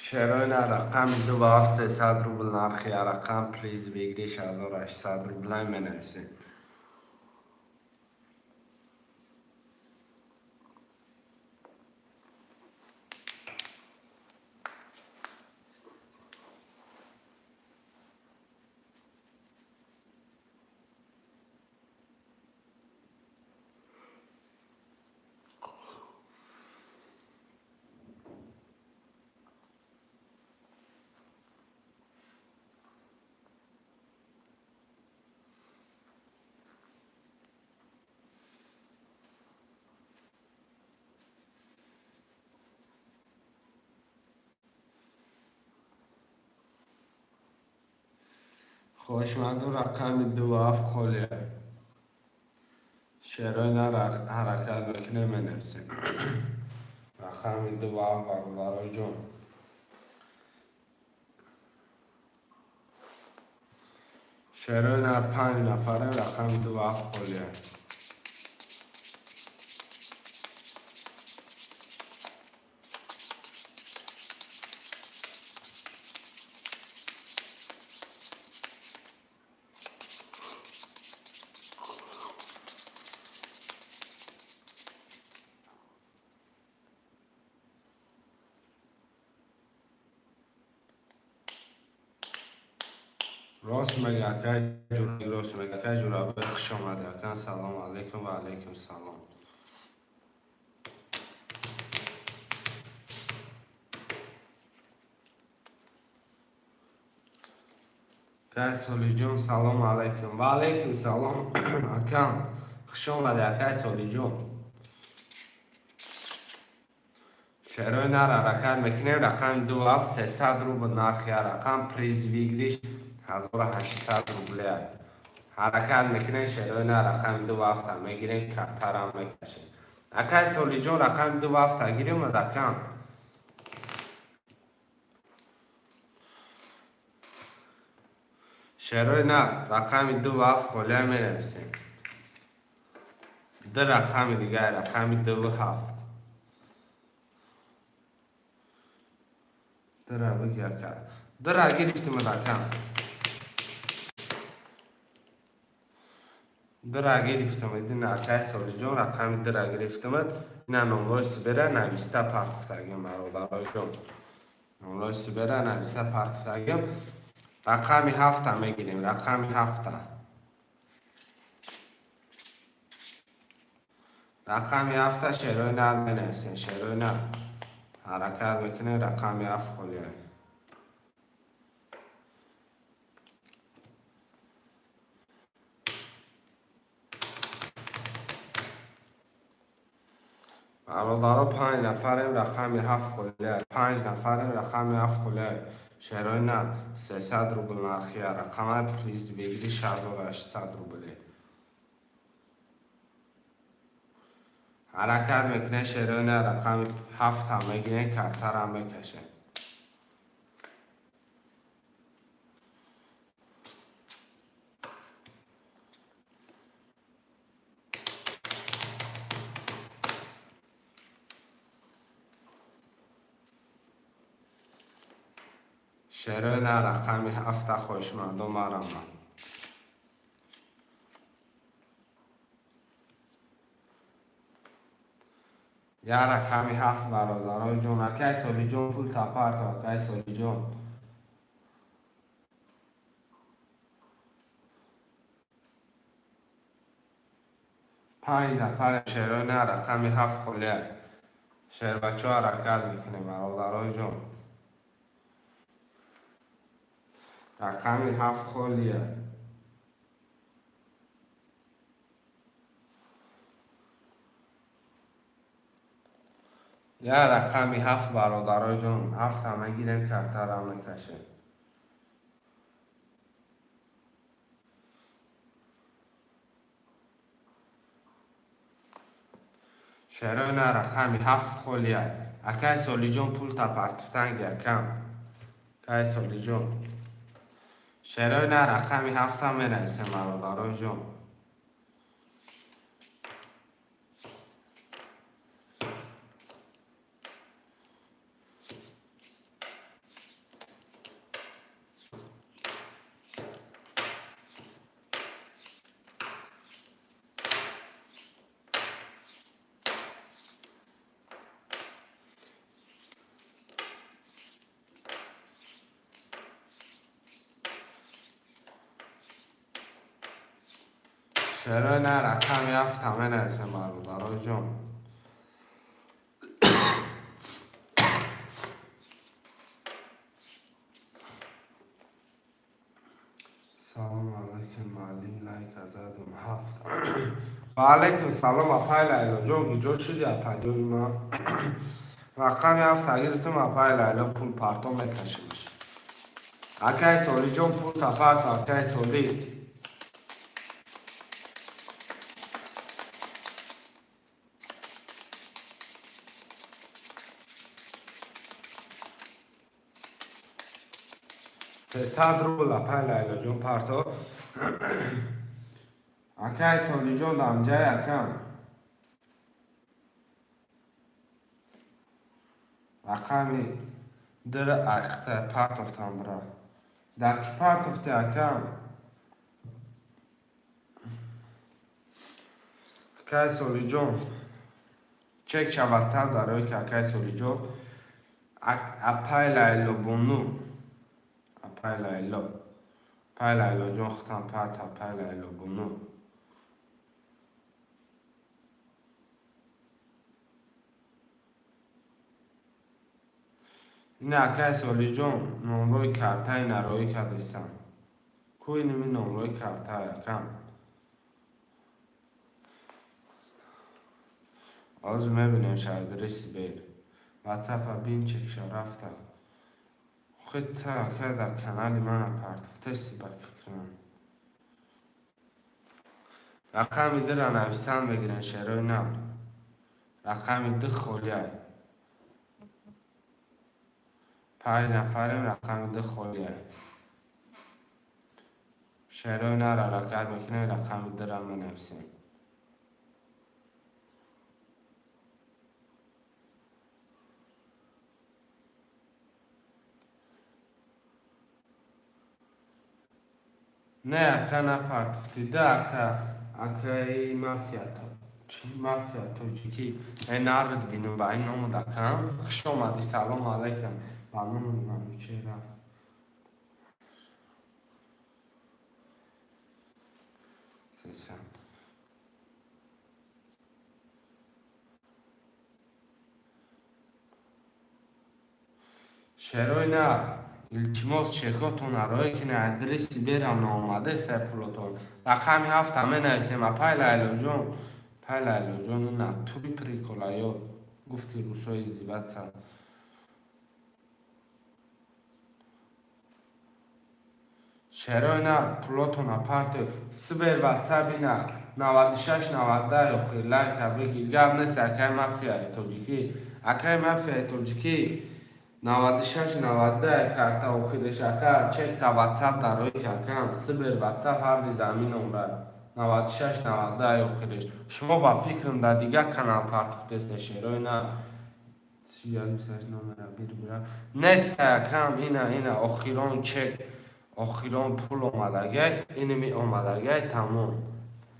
Шерои нар, рақами дуву ҳафт, 300 рубл нархи рақам, приз выигрыш 1800 рублей менависем. Хоҳишманду, рақами дуву ҳафт холия. Шерои нар, ҳаракат мекунем, менависем. Рақами дуву ҳафт, бародаро ҷон. Шерои нар, панҷ нафарем, рақами дуву ҳафт холия. Рост мега, акай, рост мега, акай Ҷурабек, хуш омадӣ, ака. Салому алайкум. Ва алайкум салом. Акай Солиҷон, салому алайкум. Ва алайкум салом, акам, хуш омадӣ, акай Солиҷон. Шерои нар, ҳаракат мекунем, рақами ду ҳафт, 300 рубл нархи рақам, приз выигрыш 1800 рублеа. Ҳаракат мекунем, шерои нар, рақами ду ҳафта мегирем, картарам мекашем. Акай Солиҷон, рақами ду ҳафта гирем, акам. Шерои нар, рақами ду ҳафт холия менависем. Ду рақами дигар, рақами дуву ҳафт. Дра бигир, ака. Дра гирифтим, акам. Дира гирифтам, ин акай Солиҷон, рақами дира гирифтамад. Ина номрои Сибера нависта партофтагим, бародароҷон. Номрои Сибера нависта партофтагим. Рақами ҳафта мегирем, рақами ҳафта. Рақами ҳафта шерои нар менависем, шерои нар. Ҳаракат мекунем, рақами ҳафт холия. Бародаро, панҷ нафарем, рақами ҳафт холия. Панҷ нафарем, рақами ҳафт холия. Шерои нар 300 рубл нархия. Рақама приз выигрыш 1800 рубле. Ҳаракат мекунем, шерои нар, рақами ҳафта мегирем, картара мекашем. Шерои нар, рақами ҳафта, хоҳишмандон мараман. Я рақами ҳафт, бародарои ҷон. Акай Солиҷон, пул тапарто, акай Солиҷон. Панҷ нафар, шерои нар, рақами ҳафт холия. Шербачо, ҳаракат мекунем, бародарои ҷон. Рақами ҳафт холия. Я рақами ҳафт, бародарои ҷон, ҳафта мегирем, картара мекашем. Шерои на, рақами ҳафт холия. Акай Солиҷон, пул тапартитанги акам. Акай Солиҷон. Шерои на, рақами ҳафта менависем, бародарои ҷон. Шерои на, рақами ҳафта менависем, бародарои ҷон. Салом алайкум, муаллим, лайк задум ҳафт. Ва алайкум салом, апай Лайлоҷон, куҷо шуди, апайҷони ман? Рақами ҳафта гирифтам, апай Лайло, пул парто мекашимаш. Акай Солиҷон, пул тапарто, акай Соли. 300 рубл, апай Лайлоҷон, парто. Акай Солиҷон, дамҷай акам. Рақами дира ахта партофтам бира. Дар ки партофти, акам? Акай Солиҷон. Чек ша WhatsApp дарои ки акай Солиҷон. Апай Лайло бону. Апай Лайло. Апай Лайлоҷон, худам парт, апай Лайло бону. Ин акай Солиҷон, номрои картаи нароӣ кардистам. Ку иними номрои картаи акам? Ҳозир мебинем шаҳрдори Сибир. WhatsApp-а бин, чекша рафта. Охи та ака дар канали мана партофтеси, ба фикри ман. Рақами дира нависан мегирен, шерои нав. Рақами ду холия. Панҷ нафарем, рақами ду холия. Шерои нар, ҳаракат мекунем, рақами дура менависем. Не, ака, напартофтида, ака. Акаи мафия, чӣ мафия тоҷикӣ? Э, нарид бинум ба ин номуд, акам. Хуш омадӣ, салому алайкум. Ба номуд Мануче рафт. 300. Шерои нар, илтимос, чекотон рое ки адреси берам наомадеста пулотон. Рақами ҳафта менависем, апай Лайлоҷон. Пай Лайлоҷон, на тури прикола ё гуфти русои издеваться. Шерои нар, пулотона парто. Сбер, ватсап ина 96 90 охир лайка бигир. Гап нест, акай мафияи тоҷикӣ. Акай мафияи тоҷикӣ, 96 90 карта охиреш, ака, чек та ватсап дарои акам. Сбер, ватсап ҳарди замин омра. 96 90 охиреш. Шумо ба фикрам дар дигар канал партофтеста, шерои нар. Номера бир неста, акам, ина охирон чек, охирон пул омадагай, иними омадагай, тамом.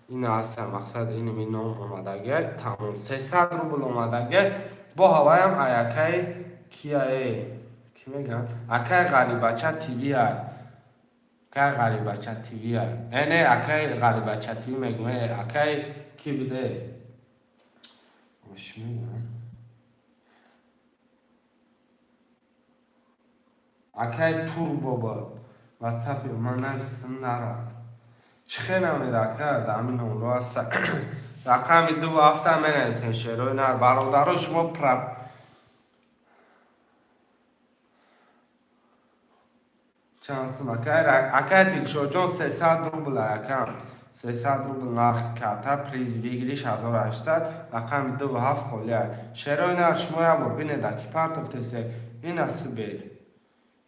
Ина аста мақсад, иними ном омадагай, тамом. 300 рубл омадагай. Бо ҳаваям аякаи кияе, ки мегӯянд, акаи Ғарибача ТВ, акаи Ғарибача ТВ, э не, акаи Ғарибача ТВ мегӯм, э акаи ки буде, чӣ мегӯянд, акаи Турбо буд. Ватсапи ман нависам, нарафт. Чӣ хел намера, ака, дар ҳамин номро аста. Рақами ду ҳафта менависем, шерои нар, бародаро, шумо чанд сум, акай? Акай Дилшодҷон, 300 рубл, акам, 300 рубл нархи карта, приз выигрыш 1800. Рақами ду ҳафт холия. Шерои нар, шумо як бор бинед, аки партофтесе. Ина Сбер,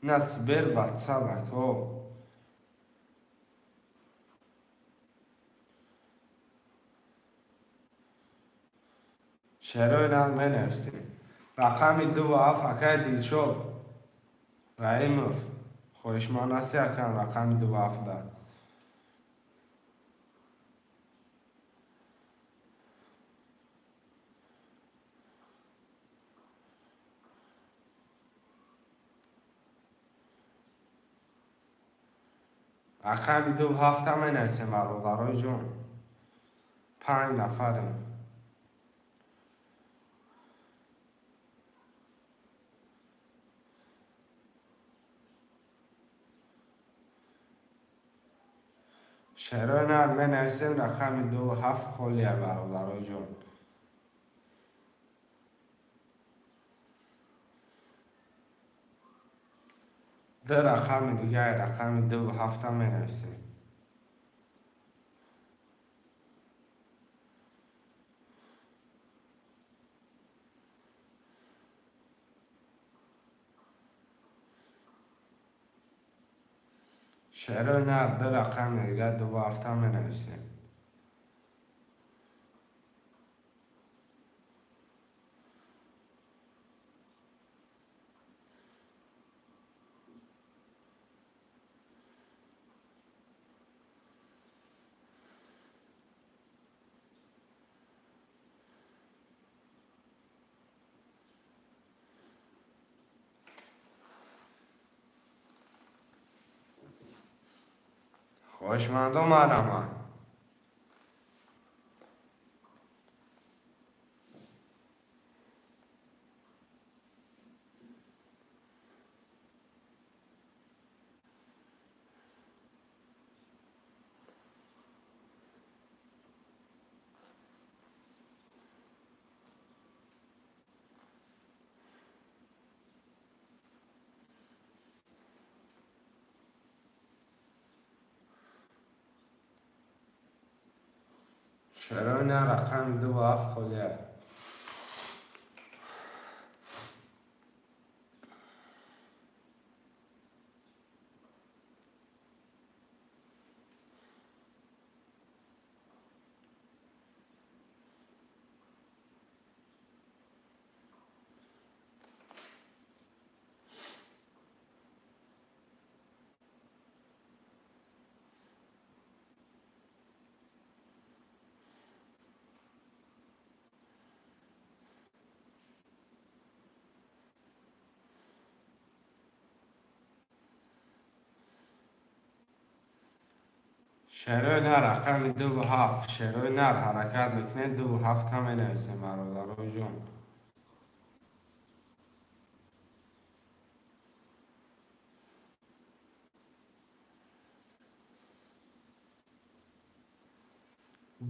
ина Сбер, ватсап, ако. Шерои нар, менависем рақами ду ҳафт. Акай Дилшод Раимов, хоҳишманд ҳасти, акам, рақами ду ҳафта? Рақами ду ҳафта менависем, бародарои ҷон. Панҷ нафарем. Шерои нар, менависем рақами ду ҳафт холия, бародарои ҷон. Ду рақами дигаи, рақами ду ҳафта менависем. Шерои нар, ду рақами дига, ду ҳафта менависем. Хоҳишмандо, марҳамат. Шерои нар, рақами ду ҳафт холия. Шерои нар, рақами дуву ҳафт. Шерои нар, ҳаракат мекунед, дуву ҳафта менависем, бародарои ҷон.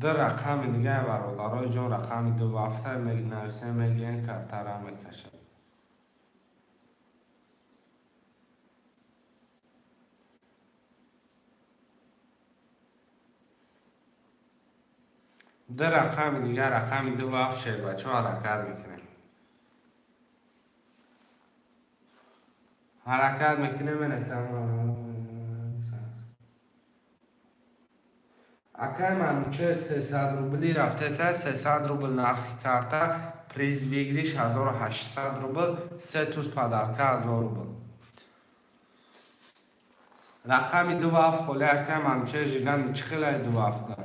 Ду рақами дигаи, бародарои ҷон, рақами дуву ҳафта менависем, мегирем, картара мекашем. Ду рақами дигар, рақами дуву ҳафт, шербачаҳо, ҳаракат мекунем, ҳаракат мекунем, менависем. Акай Манучер, 300 рубли рафтеса, 300 рубл нархи карта, приз выигрыш 1800 рубл, се туз подарка 1000 рубл. Рақами дуву ҳафт холи, акай Манучер. Жигани чӣ хелай дуву ҳафта?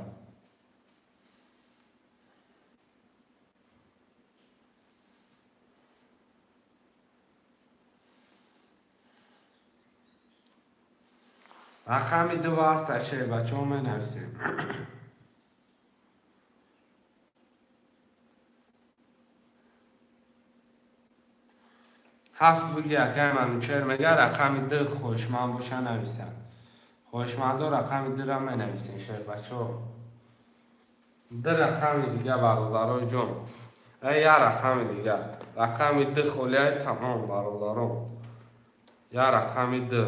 Рақами дуву ҳафта, шербачаҳо, менависем. Ҳафт буги, акай Манучер мега, рақами ду хоҳишманд боша, нависам. Хоҳишмандо рақами дура менависем, шербачаҳо. Ду рақами дига, бародарои ҷон, як рақами дига, рақами ду холиай, тамом, бародаро, як рақами ду.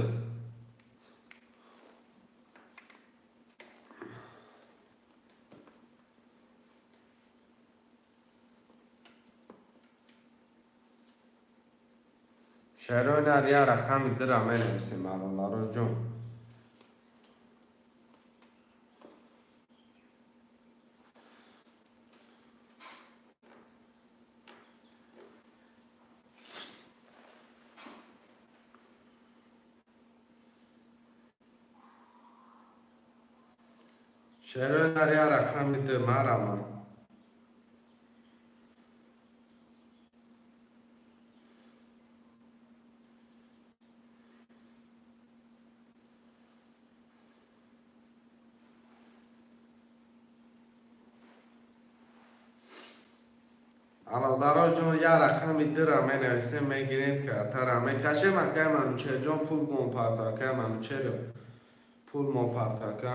Шерои нар, як рақами дура менависем, бародарои ҷон. Шерои нар, як рақами ду, марама. Бародаро ҷон, як рақами дура менависем, мегирем, картара мекашем. Акай Манучерҷон, пул мопарто, акай Манучер, пул мопарто, ака.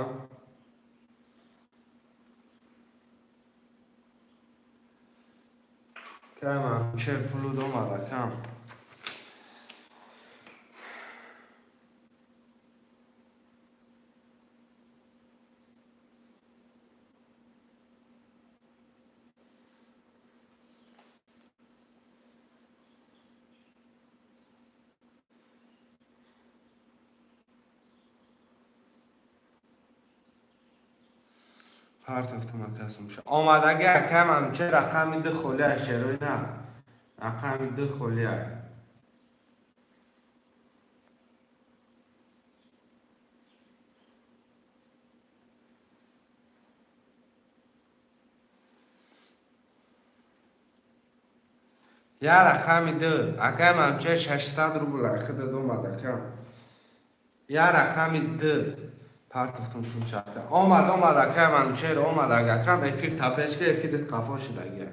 Акай Манучер, пулу домад, ака. Партофтам, акасум омадаги. Акай Манучер, рақами ду холия, шерои на, рақами ду холия. Як рақами ду, акай Манучер, 600 рубл ахидад омад, ака. Як рақами ду партофтум, сумшака омад, омад, акай Манучер, омад. Акам эфир тапешка, эфирит қафо шудаги.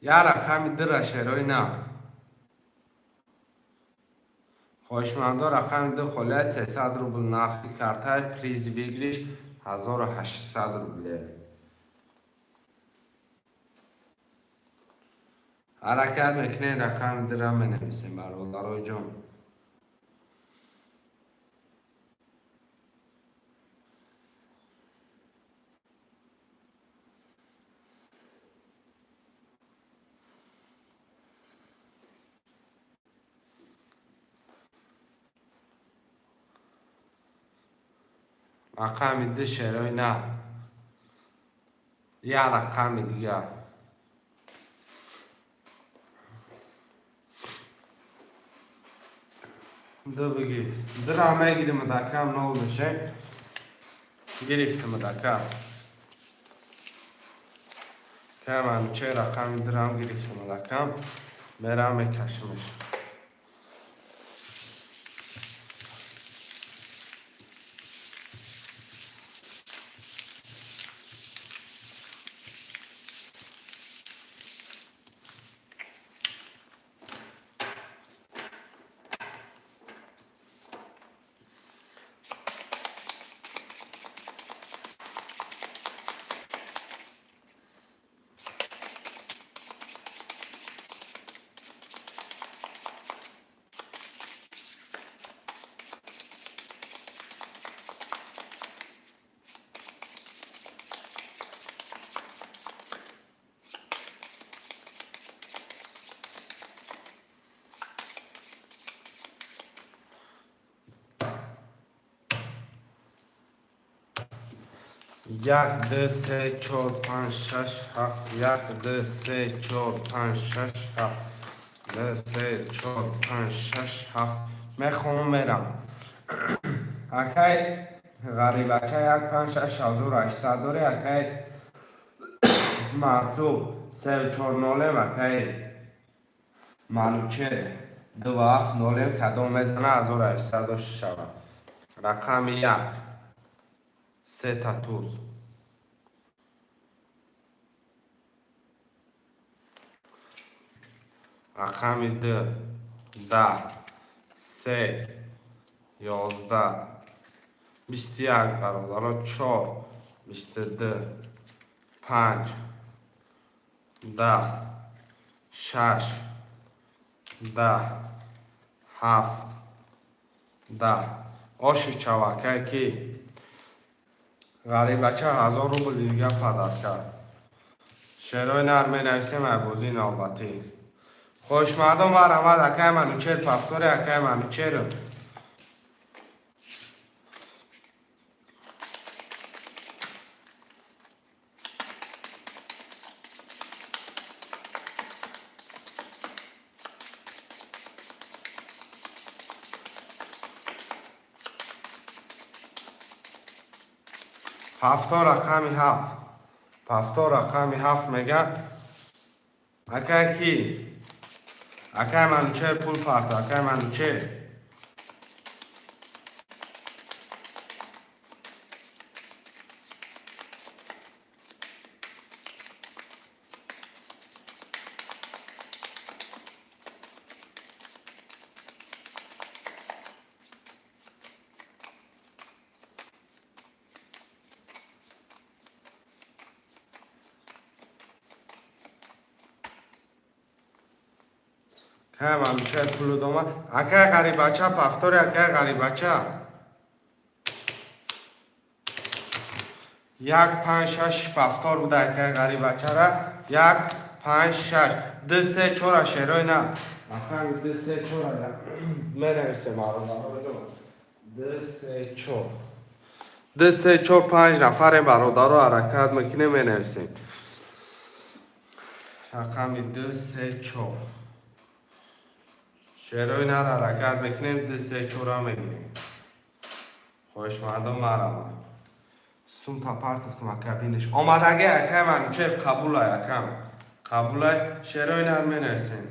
Як рақами дура, шерои нав, хоҳишмандо, рақами ду холия, 300 рубл нархи картаи, приз выигрыш 1800 рубле. Ҳаракат мекунем, рақами дура менависем, бародарои ҷон. Рақами ду, шерои нав, як рақами дигар. Ду бигир, дура мегирим, дакам нол меше. Гирифтим, дака кам. Че рақами дурам гирифтим, дакам, мерам, мекашимш. Як, ду, се, чор, панҷ, шаш, ҳафт. Як, ду, се, чор, панҷ, шаш, ҳафт. Ду, се, чор, панҷ, шаш, ҳафт. Мехоҳам, мерам. Акай Ғарибача, як, панҷ, шаш, 1800 дорӣ. Акай Маъсум, сеу чор нолем. Акай Манучер, дува ҳафт нолем. Кадом мезана, 1800 дошта шавад. Рақами як, сета туз. Рақами ду, 10, се, 11, 21, бародаро, чор, 22, панҷ, 10, шаш, 10, ҳафт, 10. Оши чавакай ки Ғарибача 1000 рубл дига подарка. Шерои нар менависем. Ай бозии навбатӣ, хоҳишмандон, марҳамат. Акай Манучер, повтори. Акай Манучеру. Ҳафто, рақами ҳафт, ҳафто, рақами ҳафт мега. Акай ки? Акай Манучер, пул парта. Акай Манучер. Акай Манучер пулу дома. Акай Ғарибача, повтори. Акай Ғарибача, як, панҷ, шаш, повтор буда. Акай Ғарибачара як, панҷ, шаш, ду, се, чора. Шерои на, рақами ду, се, чора менависем, бародароҷон. Ду, се, чор, ду, се, чор, панҷ нафарем, бародаро, ҳаракат мекунем, менависем рақами ду, се, чор. Шерои нар ҳаракат мекунем, ду, се, чора мегирем. Хоҳишмандон, марҳамат. Сумта партофтум, ака, бинеш омадаги. Акай Манучер, қабулай, акам, қабулай. Шерои нар менависем.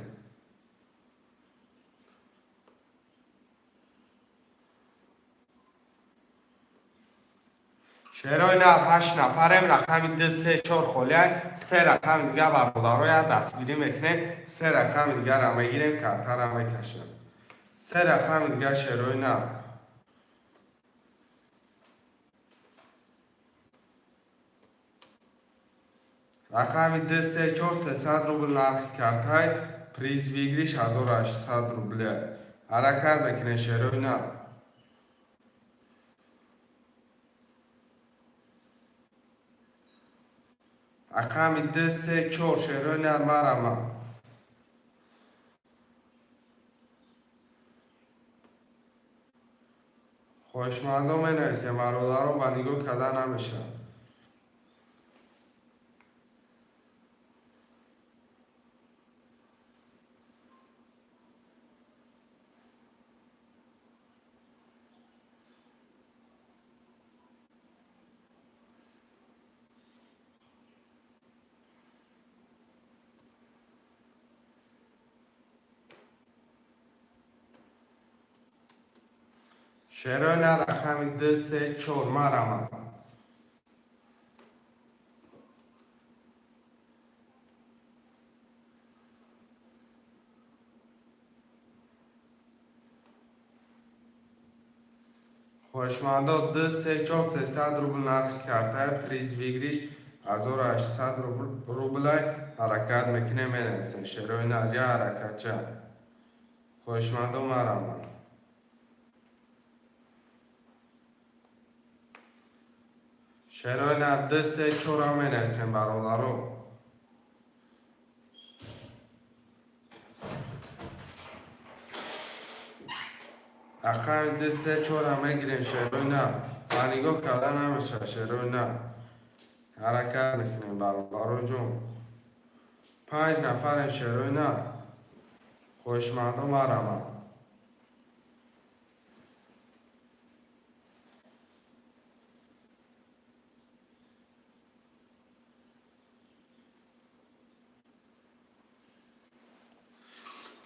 Шерои нар, ҳашт нафарем. Рақами ду, се, чор холиай. Се рақами дига, бародароя, дастгирӣ мекунем. Се рақами дигара мегирем, картара мекашем. Се рақами дига, шерои нар. Рақами ду, се, чор, 300 рубл нархи картай, приз выигрыш 1800 рубля. Ҳаракат мекунем, шерои нар. Рақами ду, се, чор, шерои нар, марҳамат. Хоҳишмандон, менависем, бародарон, ба нигоҳ карда намешавад. Шерои нар, рақами ду, се, чор, марҳамат. Хоҳишмандо, ду, се, чор, 300 рубл нархи картай, приз выигрыш 1800 рублай. Ҳаракат мекунем, менависем. Шерои нар, я ҳаракатча. Хоҳишмандо, марҳамат. Шерои нар, ду, се, чора менависем, бародаро. Рақами ду, се, чора мегирем, шерои нар. Ба нигоҳ карда намешавад, шерои нар. Ҳаракат мекунем, бародаро ҷон. Панҷ нафарем, шерои на. Хоҳишмандо, марамад.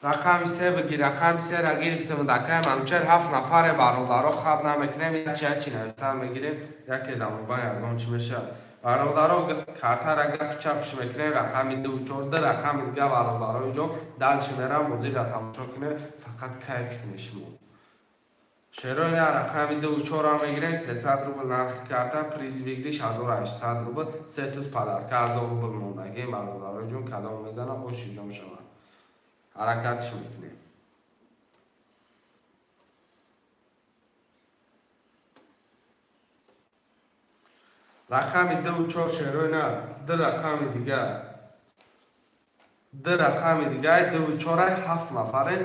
Рақами се бигир, рақами сера гирифтем. Дакаи Манучер ҳафт нафаре, бародаро, хаб намекунем, ячи ячи нависа мегирем, яке дамоба ягон чӣ мешавад. Бародаро, картара гапи чапш мекунем, рақами ду, чорда рақами дига, бародарои ҷон, дальше мерам, бозиро тамошо кунем, фақат кайф кунед шумо. Шерои на, рақами ду чора мегирем, 300 рубл нархи карта, приз выигрыш 1800 рубл, се туз подарка 1000 рубл мондагӣ, бародарои ҷон, кадом мезана, оши ҷон шавад. Ҳаракатш мекунем. Рақами ду чор, шерои на, ду рақами дига, ду рақами дига, ду чорай, ҳафт нафаре,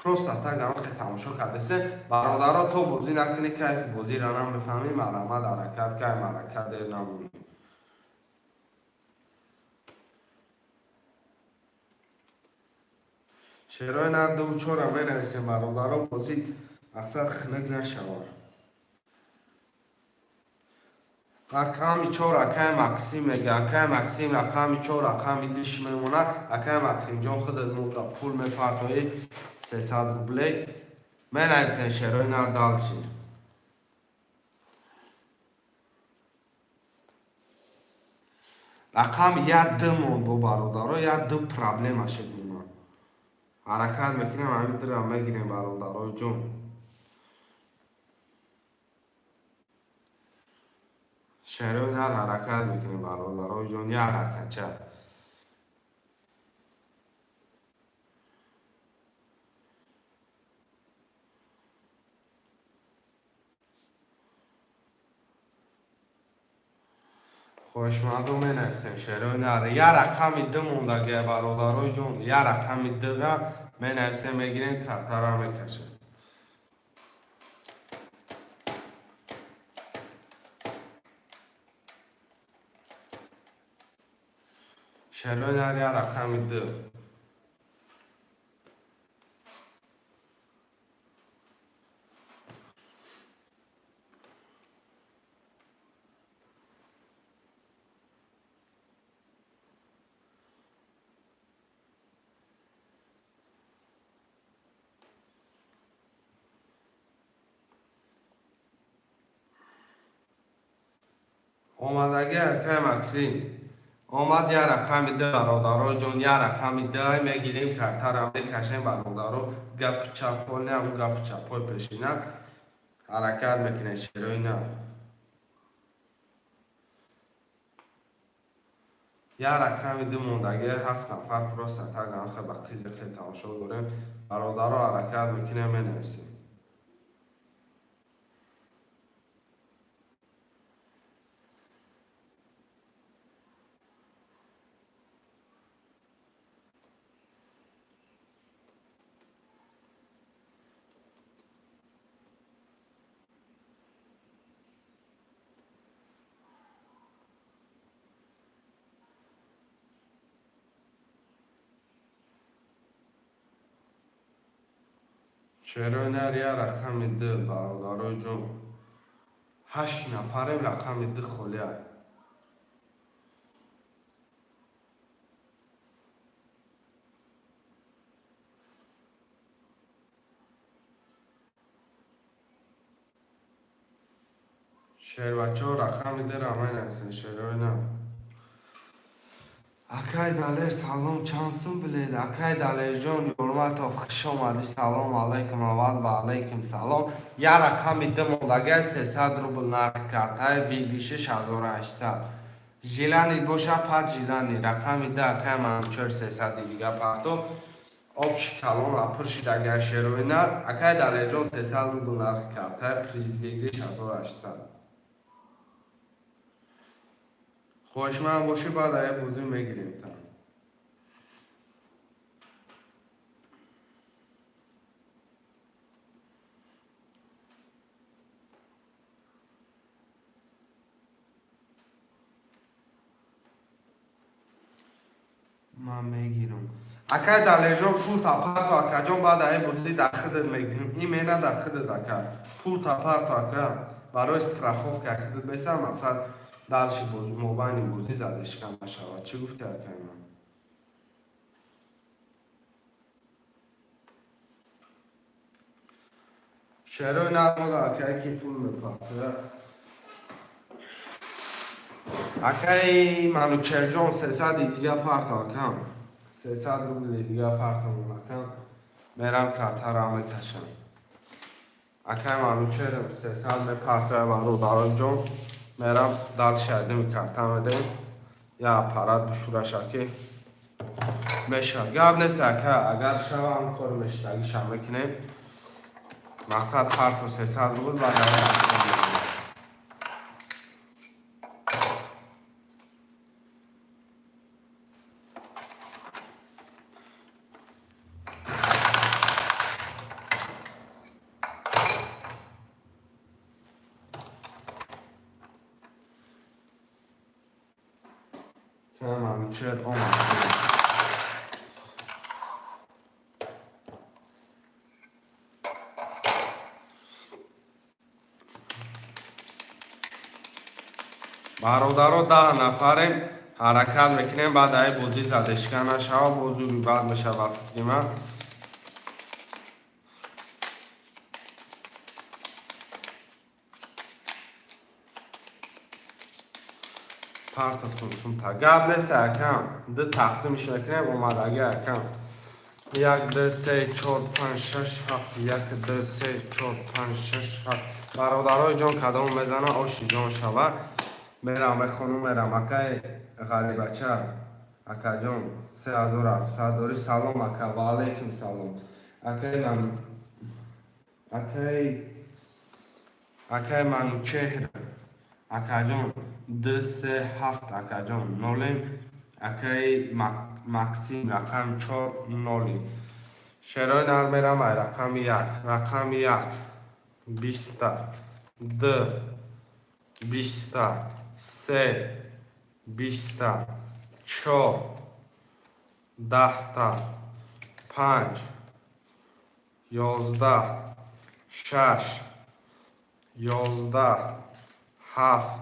просто так амахе тамошо кардесе. Бародаро, то бозӣ накунӣ, кайфи бозиро намефаҳмӣ. Марамад, ҳаракат кай, марака дер намонӣ. Шерои на, ду чора менависем, бародаро, бозӣ мақсад хунук нашавад. Рақами чор, акай Максим мега, акай Максим, рақами чор, рақами диш мемонад. Акай Максимҷон, худат мурда пул мепартоӣ, 300 рублей менависем, шерои нар, дальше. Рақами як ду монд бо, бародаро, як ду проблема шуд мона. Ҳаракат мекунем, ҳамин дура мегирем, бародарои ҷон. Шерои нар, ҳаракат мекунем, бародарои ҷон, як ҳаракатча. Хоҳишмандо, менависем, шерои нар, як рақами ду мондагия, бародарои ҷон, як рақами дура менависем, мегирем, картара мекашем. Шерои нар, як рақами ду. Омадагӣ, акай Максим омад, як рақами ду, бародаро ҷон, як рақами ду мегирем, картара мекашем, бародаро, гапи чапҳо не, ҳамун гапи чапҳои пешина. Ҳаракат мекунем, шерои на. Як рақами ду мондагӣ, ҳафт нафар, просто так анхе ба қизиқе тамошо дорем, бародаро, ҳаракат мекунем, менависем. Шерои нар, як рақами ду, бародарои ҷон, ҳашт нафарем, рақами ду холия. Шербачаҳо, рақами дура менависем, шерои на. Акай Далер, салом, чанд сум билед? Акай Далерҷон Юрматов, хуш омадӣ, салом алайкум, аввал ва алайкум салом. Як рақами ду мондагай, 300 рубл нархи картаи, выигрыш иш 1800. Желание боша, пад желание, рақами ду, акай Манучер, 300-и дига парто. Общий калон пур шидагай, шерои нар. Акай Далерҷон, 300 рубл нархи картаи, приз выигрыш 1800. Хоҳишманд бошӣ, баъд ая бозӣ мегирем та. Ман мегирам, акай Далерҷон, пул тапарто, акаҷон. Баъд аи бозӣ дар худат мегирем, имена дар худат, ака. Пул тапарто, ака, барои страховка худат меса. Мақсад, дальше бозӣ, мобайни бозӣ задешка нашавад. Чӣ гуфти, акай ман? Шерои нармода, акай, ки пул мепартоя. Акай Манучерҷон, 300-и дига парто, акам. 300 рубли дига партомон, акам. Мерам, картара мекашам. Акай Манучерм 300 мепартоя, бародаронҷон. Мерам, дальше айдими карта медем. Я аппарат бушурашаки мешавад. Гап нест, ака, агар шавам, кори мешидагиша мекунем. Мақсад, парто 300 рубл, баъд. Манучер омад. Бародаро, 10 нафарем, ҳаракат мекунем, баъд ай бозӣ задешка нашава, бозури баъд мешава, фикри ман. Партовтон сумта, гап нест, акам. Ду тақсимш мекунем, омадаги, акам. Як, ду, се, чор, панҷ, шаш, ҳафт. Як, ду, се, чор, панҷ, шаш, ҳафт. Бародарои ҷон, кадом мезана, оши ҷон шава. Мерам, мехонум, мерам. Акаи Ғарибача, акаҷон, 3700 дорӣ. Салом, ака, ва алайкум салом. Акаи акаи Манучеҳр, акаҷон, ду, се, ҳафт, акаҷон, нолем. Акаи Максим, рақами чор, ноли. Шерои нар, мерам ай рақами як. Рақами як 20-та, д 20-та, се 20-та, чор 10-та, панҷ 11, шаш 11, ҳафт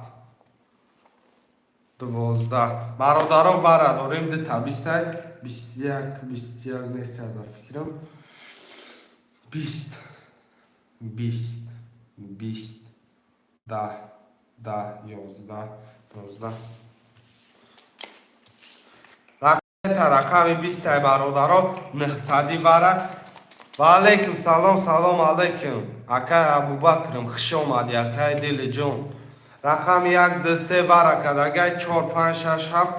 12. Бародаро, вара дорем дита 20-тай, 21, 21 нестай, ба фикрам. 20, 20, 20, 10, 10, 11, 11. Рақами 20-тай, бародаро, 900-и вара. Ва алайкум салом, салом алайкум, акай Абубакрим, хуш омадӣ, акай дилиҷон. Рақами як, ду, се вара кадагай, чор, панҷ, шаш, ҳафт.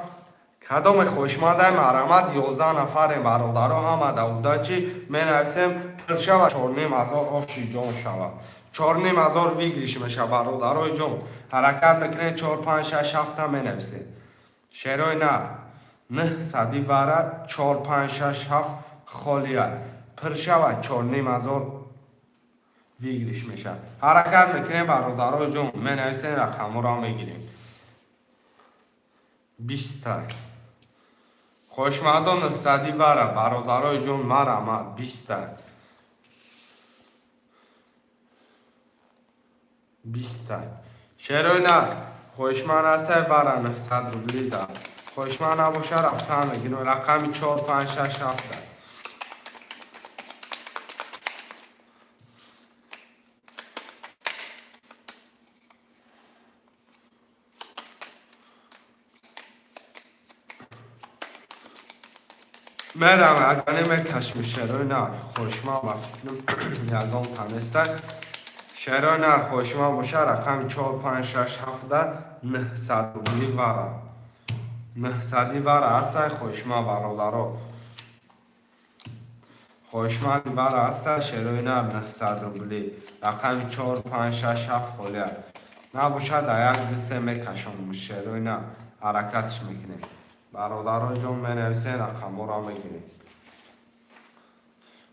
Кадоме хоҳишмандай, марҳамат. 11 нафарем, бародаро, ҳама удачи. Менависем, пур шава, 4500, оши ҷон шава. 4500 выигрыш меша, бародарои ҷон. Ҳаракат мекунед, чор, панҷ, шаш, ҳафта менависед. Шерои нар, 900-и вара, чор, панҷ, шаш, ҳафт холия. Пур шава, 4500 выигрыш мешавад. Ҳаракат мекунем, бародарои ҷон, менависем, рақамҳоро мегирем. 20-та хоҳишмандон, 900-и вара, бародарои ҷон, марҳамат, 20-та, 20-та. Шерои нар, хоҳишманд ҳастай, вара 900 рубли да. Хоҳишманд набоша, рафтан мегирем. Рақами чор, панҷ, шаш, ҳафта. Мерам, агане мекашми. Шерои нар, хоҳишманд, ба фикрам, ягон танеста. Шерои нар, хоҳишманд боша, рақами чор, панҷ, шаш, ҳафта, 900 рубли вара. 900-и вара ҳастай, хоҳишманд, бародаро. Хоҳишманди вара ҳаста, шерои нар, 900 рубли. Рақами чор, панҷ, шаш, ҳафт холия. Набошад, да як, ду, се мекашонем. Шерои нар, ҳаракатш мекунем. Бародарои ҷон, менависем, рақамҳоро мегирем.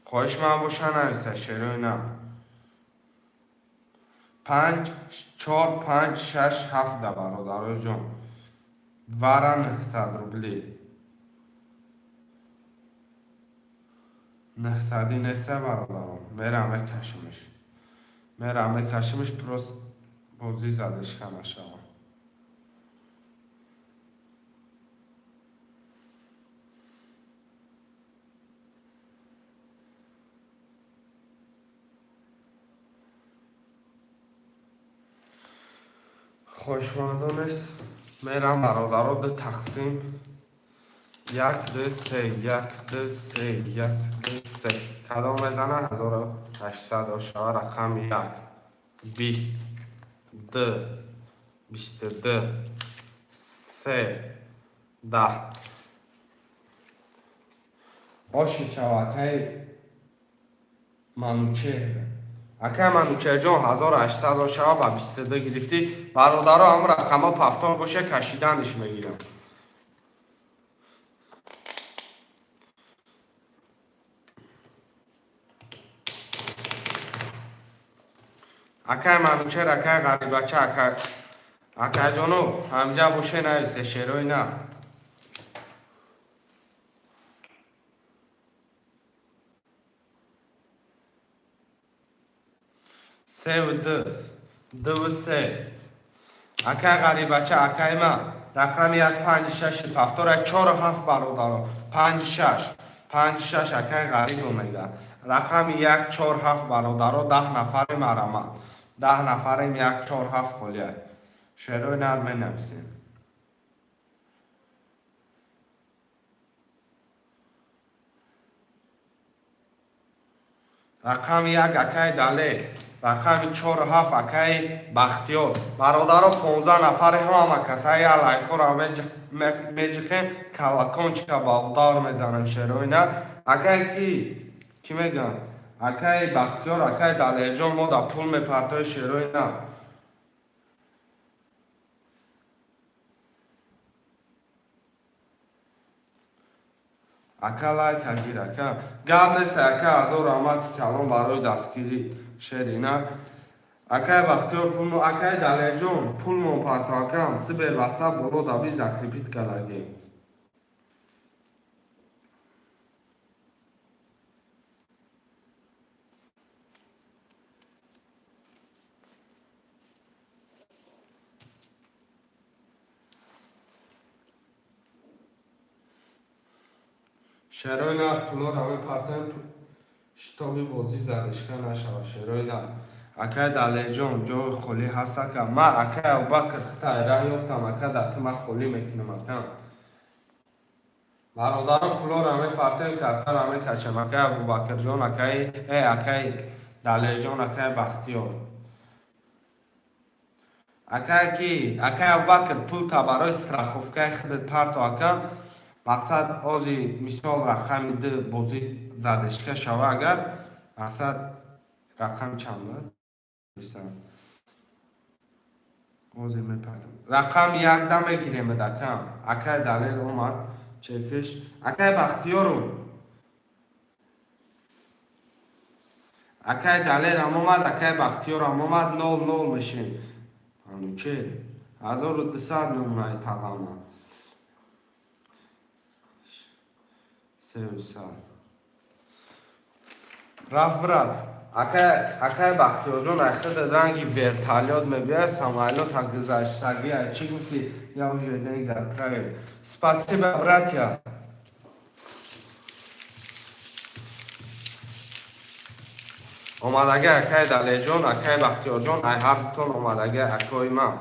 Хоҳишманд боша, нависа. Шерои нар, панҷ, чор, панҷ, шаш, ҳафта, бародарои ҷон, вара 900 рубли. Нӯҳсадӣ неста, бародарон. Мерам, мекашимш, мерам, мекашимш, просто бозӣ задешка нашавам. Хоҳишмандон нест, мерам, бародаро, ду тақсим. Як, ду, се, як, ду, се, як, ду, се. Кадом мезана? 1800 ошава. Рақами як, 20, ду, 22, се, 10. Оши чавакаи Манучеҳр. Акай Манучеҳрҷон, 1800 ошава, ба 22 гирифтӣ. Бародаро, ҳам рақамҳо повтор боша, кашиданиш мегирам. Акай Манучеҳр, акай Ғарибача, акаҷоно, ҳамҷа боше, нависе, шерои на. Севу ду, дуву се. Акай Ғарибача, акай ма, рақами як, панҷи, шаши, повтора, чору ҳафт, бародаро, панҷ, шаш, панҷ, шаш. Акай Ғарибо мега, рақами як, чор, ҳафт. Бародаро, 10 нафарем, арама, 10 нафарем. Як, чор, ҳафт холия. Шерои нар менависем. Рақами як, акай Дале, рақами чору ҳафт, акаи Бахтиёр. Бародаро, 15 нафари, ҳама каса я лайкҳоро меҷиқем, колокольчика ба удар мезанем. Шерои нар, акай ки кӣ мегӯям, акаи Бахтиёр, акаи Далерҷон, мо да пул мепартои, шерои нар. Ака, лайка гир, ака, гап нест, ака, ҳазор раҳмати калон барои дастгирӣ. Шери нар, акаи Бахтиёр, пул, акаи Далерҷон, пулмон парто, акам, сибер ватсап боло даби закрепить кардагӣ. Шерои нар, пулоро мепартоем, шитоби бозӣ задешка нашавад. Шерои нар, акай Далерҷон, ҷои холӣ ҳаст, ака? Ма, акай Абубакр, хитайра ёфтам, ака, дар ту ма холӣ мекунам, акам. Бародарон, пулоро мепартоем, картаро мекашам. Акай Абубакрҷон, акаи акай Далерҷон, акай Бахтиёр, акай ки, акай Абубакр, пулта барои страховкаи худат парто, ака. Мақсад, ози мисол рақами д бозӣ задешка шава агар, мақсад, рақам чанд ози мепартам, рақами якда мегирем, акам. Акай Далер омад, чекиш, акай Бахтиёру, акай Далерам омад, акай Бахтиёрам омад, нол нол мешем. Анучер, 1200 мемонаи тағама сеюсад рафт, брат. Акай Бахтиёрҷон, айхида ранги вертолёт мебиёяд, самолёт гузаштагӣ. Чӣ гуфтӣ? Я уже деньги отправил, спасибо, братья. Омадаги, акай Далеҷон, акай Бахтиёрҷон, ай ҳардутон омадаги, акои ман.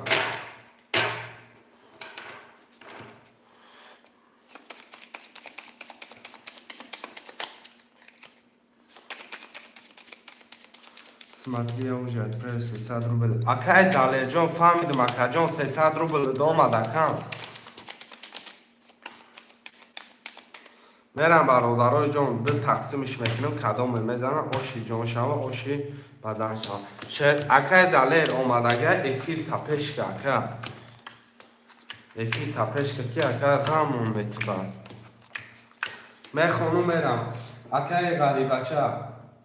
Смотри, я уже отправил 300 рублей. Акай Далерҷон, фаҳмидим, акаҷон, 300 рубл омад, акам. Мерам, бародарои ҷон, ду тақсимиш мекунем, кадоме мезанам, оши ҷон шава, оши бадан шава. Шер, акай Далер омадага, эфир тапешка, ака. Эфир тапешка ки, ака, ғамон метибад. Мехону мерам. Акаи Ғарибача,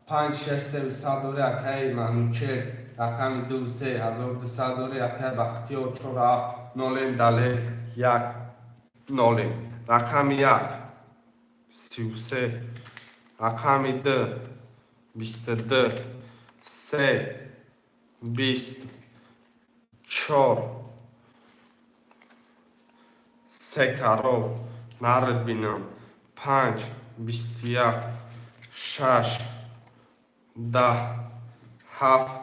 панҷ, шаш, се, сад дори. Акаи Манучер, рақами ду, се, 1200 дори. Акаи Бахтиёр, чор, ҳафт, нолем. Далер, як, нолем. Рақами як, 33. Рақами ду, 22, се, 20, чор, се король, нард бинам, панҷ, 21, шаш, 10, ҳафт,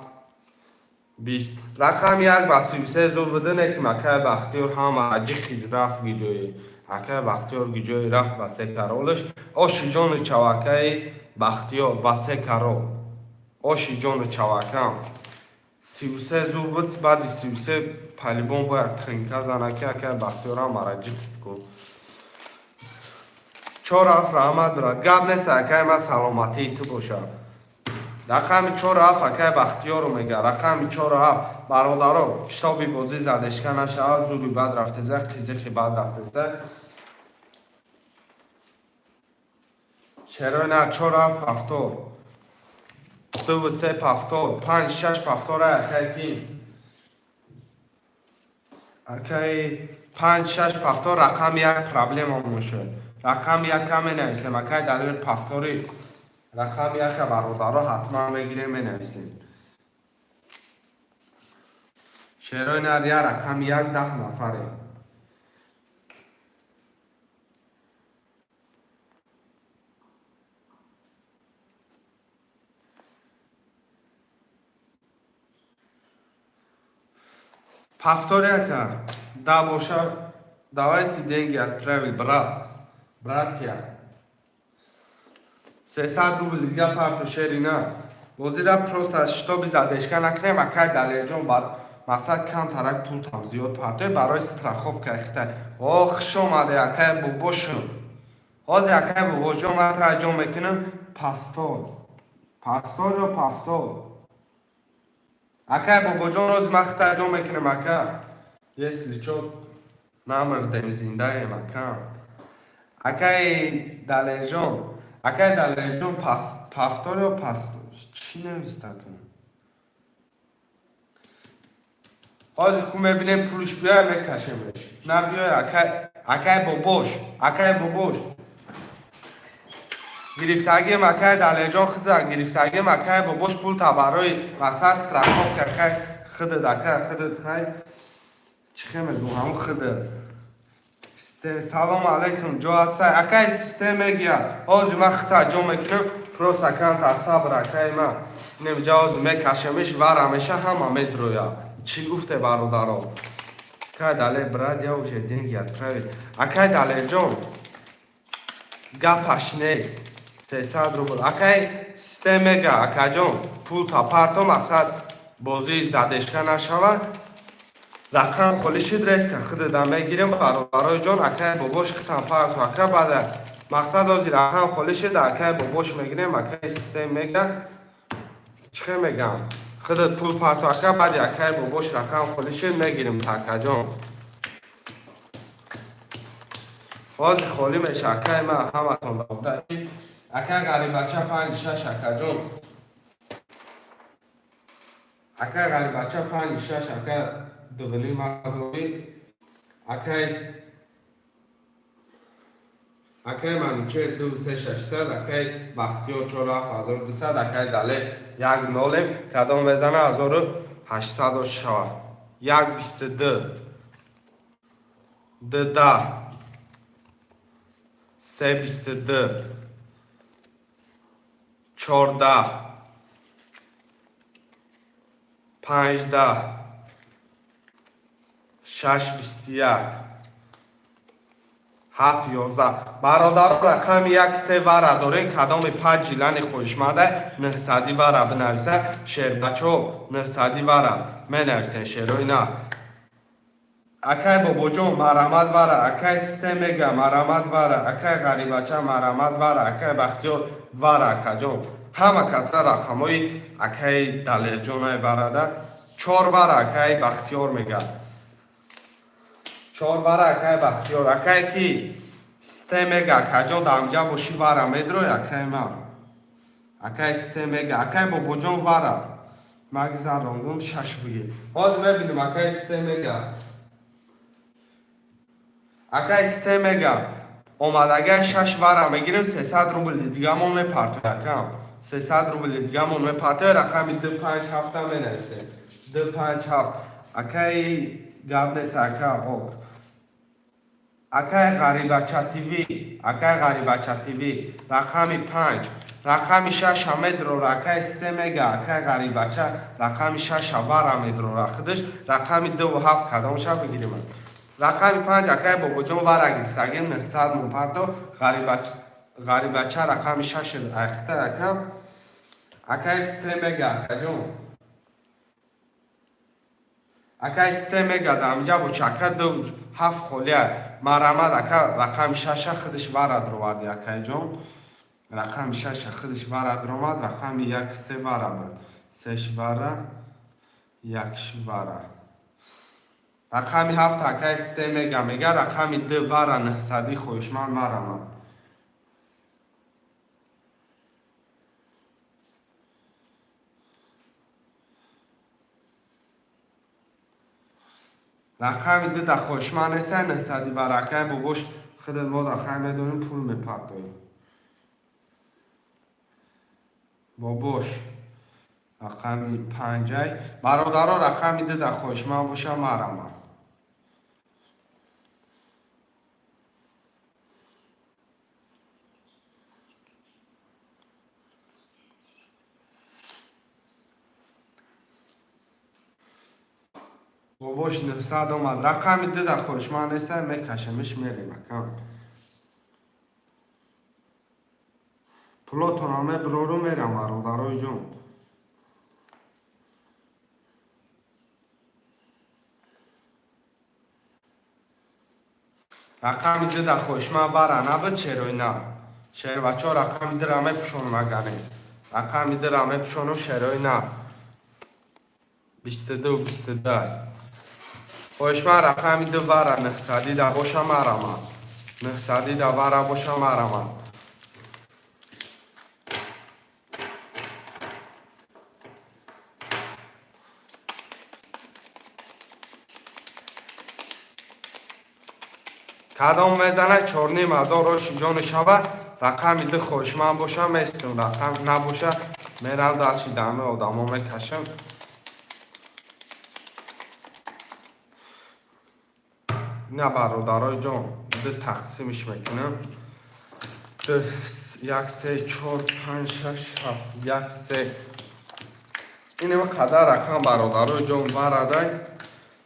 20. Рақами як ба 33 зур бидине ки акай Бахтиёр ҳама ҷихи рафт гиҷои. Акай Бахтиёр гиҷои рафт ба се король ш. Оши ҷони чавакаи Бахтиёр ба се король. Оши ҷони чавакам. 33 зур буд, баъди 33 по-любому бояд тринка зана ки акай Бахтиёрам мара ҷихт кун. Чор ҳафт, раҳмат, брат. Гап нест, акай ман, саломатии ту бошад. Рақами чор ҳафт акай Бахтиёру мега. Рақами чор ҳафт, бародаро, чтобы бозӣ задержка нашавад, зури бад рафтеса, қизиқи бад рафтеса. Шерои на, чор ҳафт повтор. Дуву се повтор, панҷ шаш повтор акай ки. Акай панҷ шаш повтор, рақами як проблема мошад. Рақами якам менависем, акай далели повтор и рақами яка, бародаро, ҳатман мегирем, менависем. Шерои нар, я рақами як, 10 нафаре. Повтор яка да боша, давайте деньги отправить, брат, братья. 300 рубл дига парту, шерина. Бозира просто чтобы задержка накунем, акай Далерҷон, бар мақсад камтарак пултам зиёд партои барои страховка ихта. О, хуш омаде, акай бобошум. Ҳозир, акай бобоҷон, ман тра ҷон мекунам. Пастор, пастор ё пастор. Акай бобоҷон, рози ман хита ҷон мекунам, ака. Если чо, намурдем, зиндаем, ака. Акай Далерҷон, акай Далерҷон, повтор ё пастор, чӣ нависта кун? Ҳозир ку мебинем, пулш биёя, мекашемеш. Набиёя, акай, акай бобош, акай бобош. Гирифтагим, акай Далерҷон, худа гирифтагим, акай бобош, пул та барои мақсад страховка, хай худат, акай, худат, хай чӣ хе мегӯм, ҳамун худат. Салому алайкум, ҷо ҳастай, акай систем мегия. Ҳозир ман хита ҷо мекунам, просто камтар сабр, акай ман. Инамиҷа ҳозир мекашемиш, вара меша, ҳама медроя. Чӣ гуфте, бародаро? Акай Далер, брат, я уже деньги отправил. Акай Далерҷон, гапаш нест. 300 рубл. Акай систем мега, акаҷон, пул та парто, мақсад бозии задержка нашавад. Рақам холӣ шуд, резко худада мегирем, бародарои ҷон, акай бобош, хитам парто, ака, бада мақсад ҳозир рақам холӣ шуд, акай бобош мегирем, акай систем мега, чӣ хе мегам, худат пул парто, ака, баъди акай бобош рақам холӣ шуд, мегирем, акаҷон. Ҳозир холӣ меша, акай ман, ҳаматон ба акай Ғарибача, панҷ шаш, акаҷон. Акай Ғарибача, панҷ шаш, ака, дувним ҳазорӣ. Акай Манучер, ду се шашсад, акай Бахтиёр, чор ҳафт 1200, акай Дале, як нолем, кадом мезана, 1800 шавад. Як 22, ду 10, се 22, 14, панҷ 10, шаш 21, ҳафт 11. Бародаро, рақами як, се вара дорем, кадоми панҷ жилани хоҳишманда, нӯҳсади вара бинависа. Шербачо, нӯҳсади вара менависен, шерои на. Акай бобоҷон, марамат, вара. Акай систем мега, марамат, вара. Акай Ғарибача, марамат, вара. Акай Бахтиёр, вара. Акаҷон, ҳама каса рақамҳои акаи Далерҷонай варада. Чор вара, акаи Бахтиёр мега, чор вара, акаи Бахтиёр. Акае ки систем мега, акаҷон, дамҷа боши, вара медрой, акаи ман. Акаи систем мега, акаи бобоҷон, вара магзарондум, шаш буги. Ҳозир мебинем, акаи систем мега, акаи систем мега. Омадагай шаш вара мегирем, 300 рубли дигамон мепартоя, акам. 300 рубли дигамон мепартоя, рақами ду панҷ ҳафта менависем. Ду панҷ ҳафт. Акай, гап нест, ака, ок. Акай Ғарибача ТВ, акай Ғарибача ТВ, рақами панҷ, рақами шаша медрора, акай системега, акай Ғарибача, рақами шаша вара медрора. Худаш рақами дуву ҳафт кадомша бигирем? Рақами панҷ акай Бобоҷон вара гирифтагим, 900 мон парто, Ғарибача рақами шаш айхта акам. Акай системега, акаҷон. Акай системега дамҷа боча, ака, ду ҳафт холия. Марамад, ака, рақами шаша худаш вара дроварди, акайҷон. Рақами шаша худаш вара дромад, рақами як се вара буд. Сеш вара, якш вара. Рақами ҳафт акай системега мега, рақами ду вара нӯҳсадӣ хоҳишманд марамад. Рақами ду да хоҳишманд неста, нӯҳсади вара, акай бобош, худат мо да хай медонем, пул мепартоем. Бобош рақами панҷай. Бародаро, рақами ду да хоҳишманд боша, марамад. Бобош 900 омад. Рақами ду да хоҳишманд неста, мекашемиш, мерем, акам. Пулотонам мебирору мерам, бародарои ҷон. Рақами ду да хоҳишманд вара набуд, шерои нар. Шербачо, рақами дура мепӯшонам, агане. Рақами дура мепӯшонам, шерои нар. 22 22. Хоҳишманд рақами ду вара нӯҳсадӣ да боша, марамад. Нӯҳсадӣ да вара боша, марамад. Кадом мезана, 4500 оши ҷони шава, рақами ду хоҳишманд боша, местум, рақам набоша, мерам дальше дами одамо мекашам. На, бародарои ҷон, ду тақсимиш мекунам. Ду, як, се, чор, панҷ, шаш, ҳафт, як, се. Инема қадар рақам, бародарои ҷон, варадай.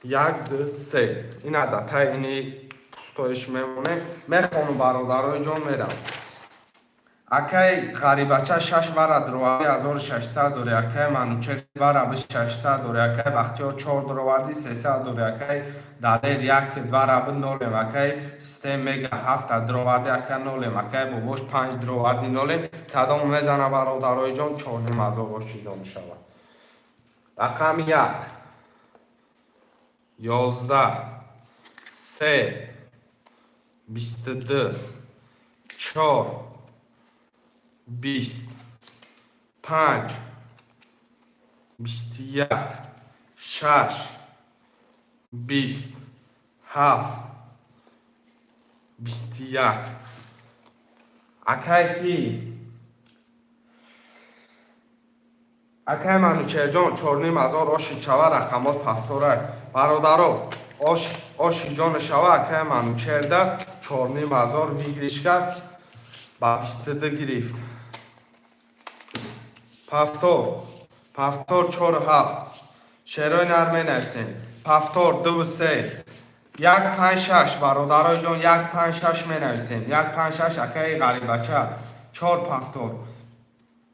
Як, ду, се. Ин адатай ини пустоиш мемоне. Мехонум, бародарои ҷон, мерам. Акай Ғарибача шаш вара дуроварди, 1600 дори. Акай Манучер вара би 600 дори. Акай Бахтиёр чор дуроварди, 300 дори. Акай Далер як вара би нолем. Акай Систем мега ҳафта дуроварди, ака, нолем. Акай Бобош панҷ дуроварди, нолем. Кадом мезана, бародарои ҷон, 4500 оши ҷон мешавад. Рақами як, 11, се, 22, чор, 20, панҷ, 21, шаш, 20, ҳафт, 21. Акай ки? Акай Манучерҷон, 4500 оши чава, рақамот пафтора. Бародаро, ош оши ҷони шава, акай Манучерда 4500 выигрыш кард, ба 22 гирифт. Повтор, повтор, чор ҳафт. Шерои нар менависем. Повтор, дуву се. Як панҷ шаш, бародарои ҷон, як панҷ шаш менависем. Як панҷ шаш, акаи Ғарибача. Чор повтор.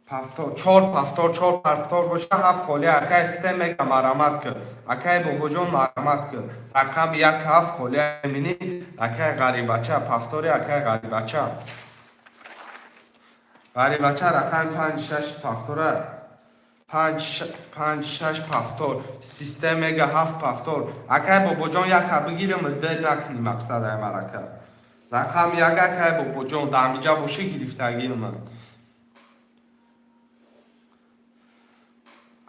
Повтор, чор повтор, чор повтор боша, ҳафт холӣ. Акай систем мега, марамат кар. Акай Бобоҷон, марамат кар. Рақами як ҳафт холӣ мини, акай Ғарибача, повтори акай Ғарибача. Ғарибача рақами панҷ шаш повтора. Панҷ панҷ шаш повтор. Систем мега ҳафт повтор. Акай Бобоҷон, яка бигирам, дер накунӣ, мақсад ай марака. Рақами як, акай Бобоҷон, дамиҷа бошӣ, гирифтагиам.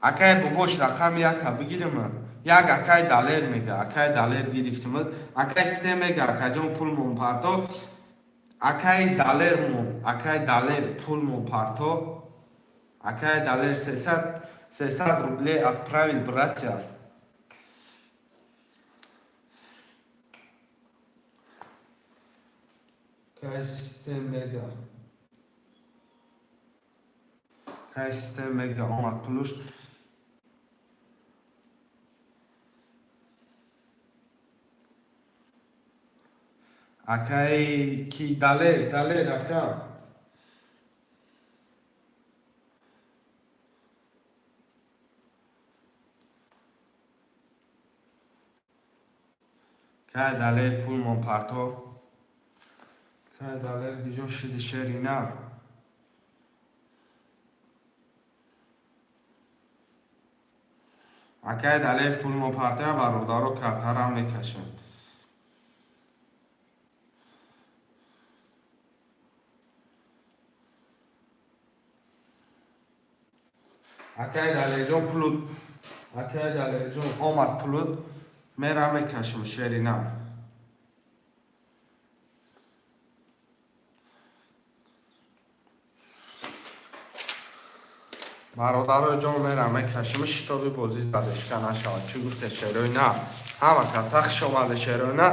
Акай Бобош, рақами яка бигирам. Як акай Далер мега, акай Далер гирифтим. Акай систем мега, акаҷон, пул монпардо. Акаи Далермо, акаи Далер пулмо парто. Акаи Далер 300 рублей отправил, братья. Кай систем мега. Кай систем мега омад пулуш. Акаи ки Далер, Далер ака. Кай Далер пулмон парто. Кай Далер гиҷо шиди, шерина? Акай Далер пулмон партоя, бародаро, картарам мекашам. Акай Далерҷон, пулут, акай Далерҷон, омад пулут, мерам мекашам, шерина. Бародарои ҷон, мерам мекашим, шитоби бозӣ задешка нашавад. Чӣ гуфте, шерои на? Ҳама каса хуш омаде, шерои на.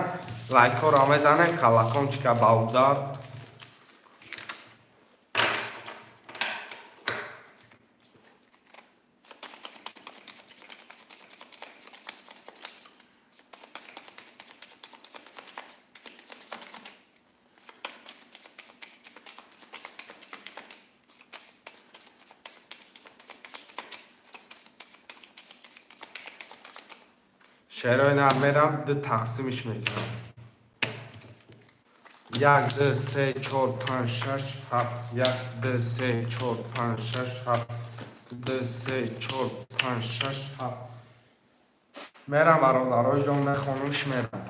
Лайкҳоро мезанем, колокольчика ба удар. Шерои нар, мерам ду тақсимиш мекунам. Як, ду, се, чор, панҷ, шаш, ҳафт. Як, ду, се, чор, панҷ, шаш, ҳафт. Ду, се, чор, панҷ, шаш, ҳафт. Мерам, бародарои ҷон, мехонумш, мерам.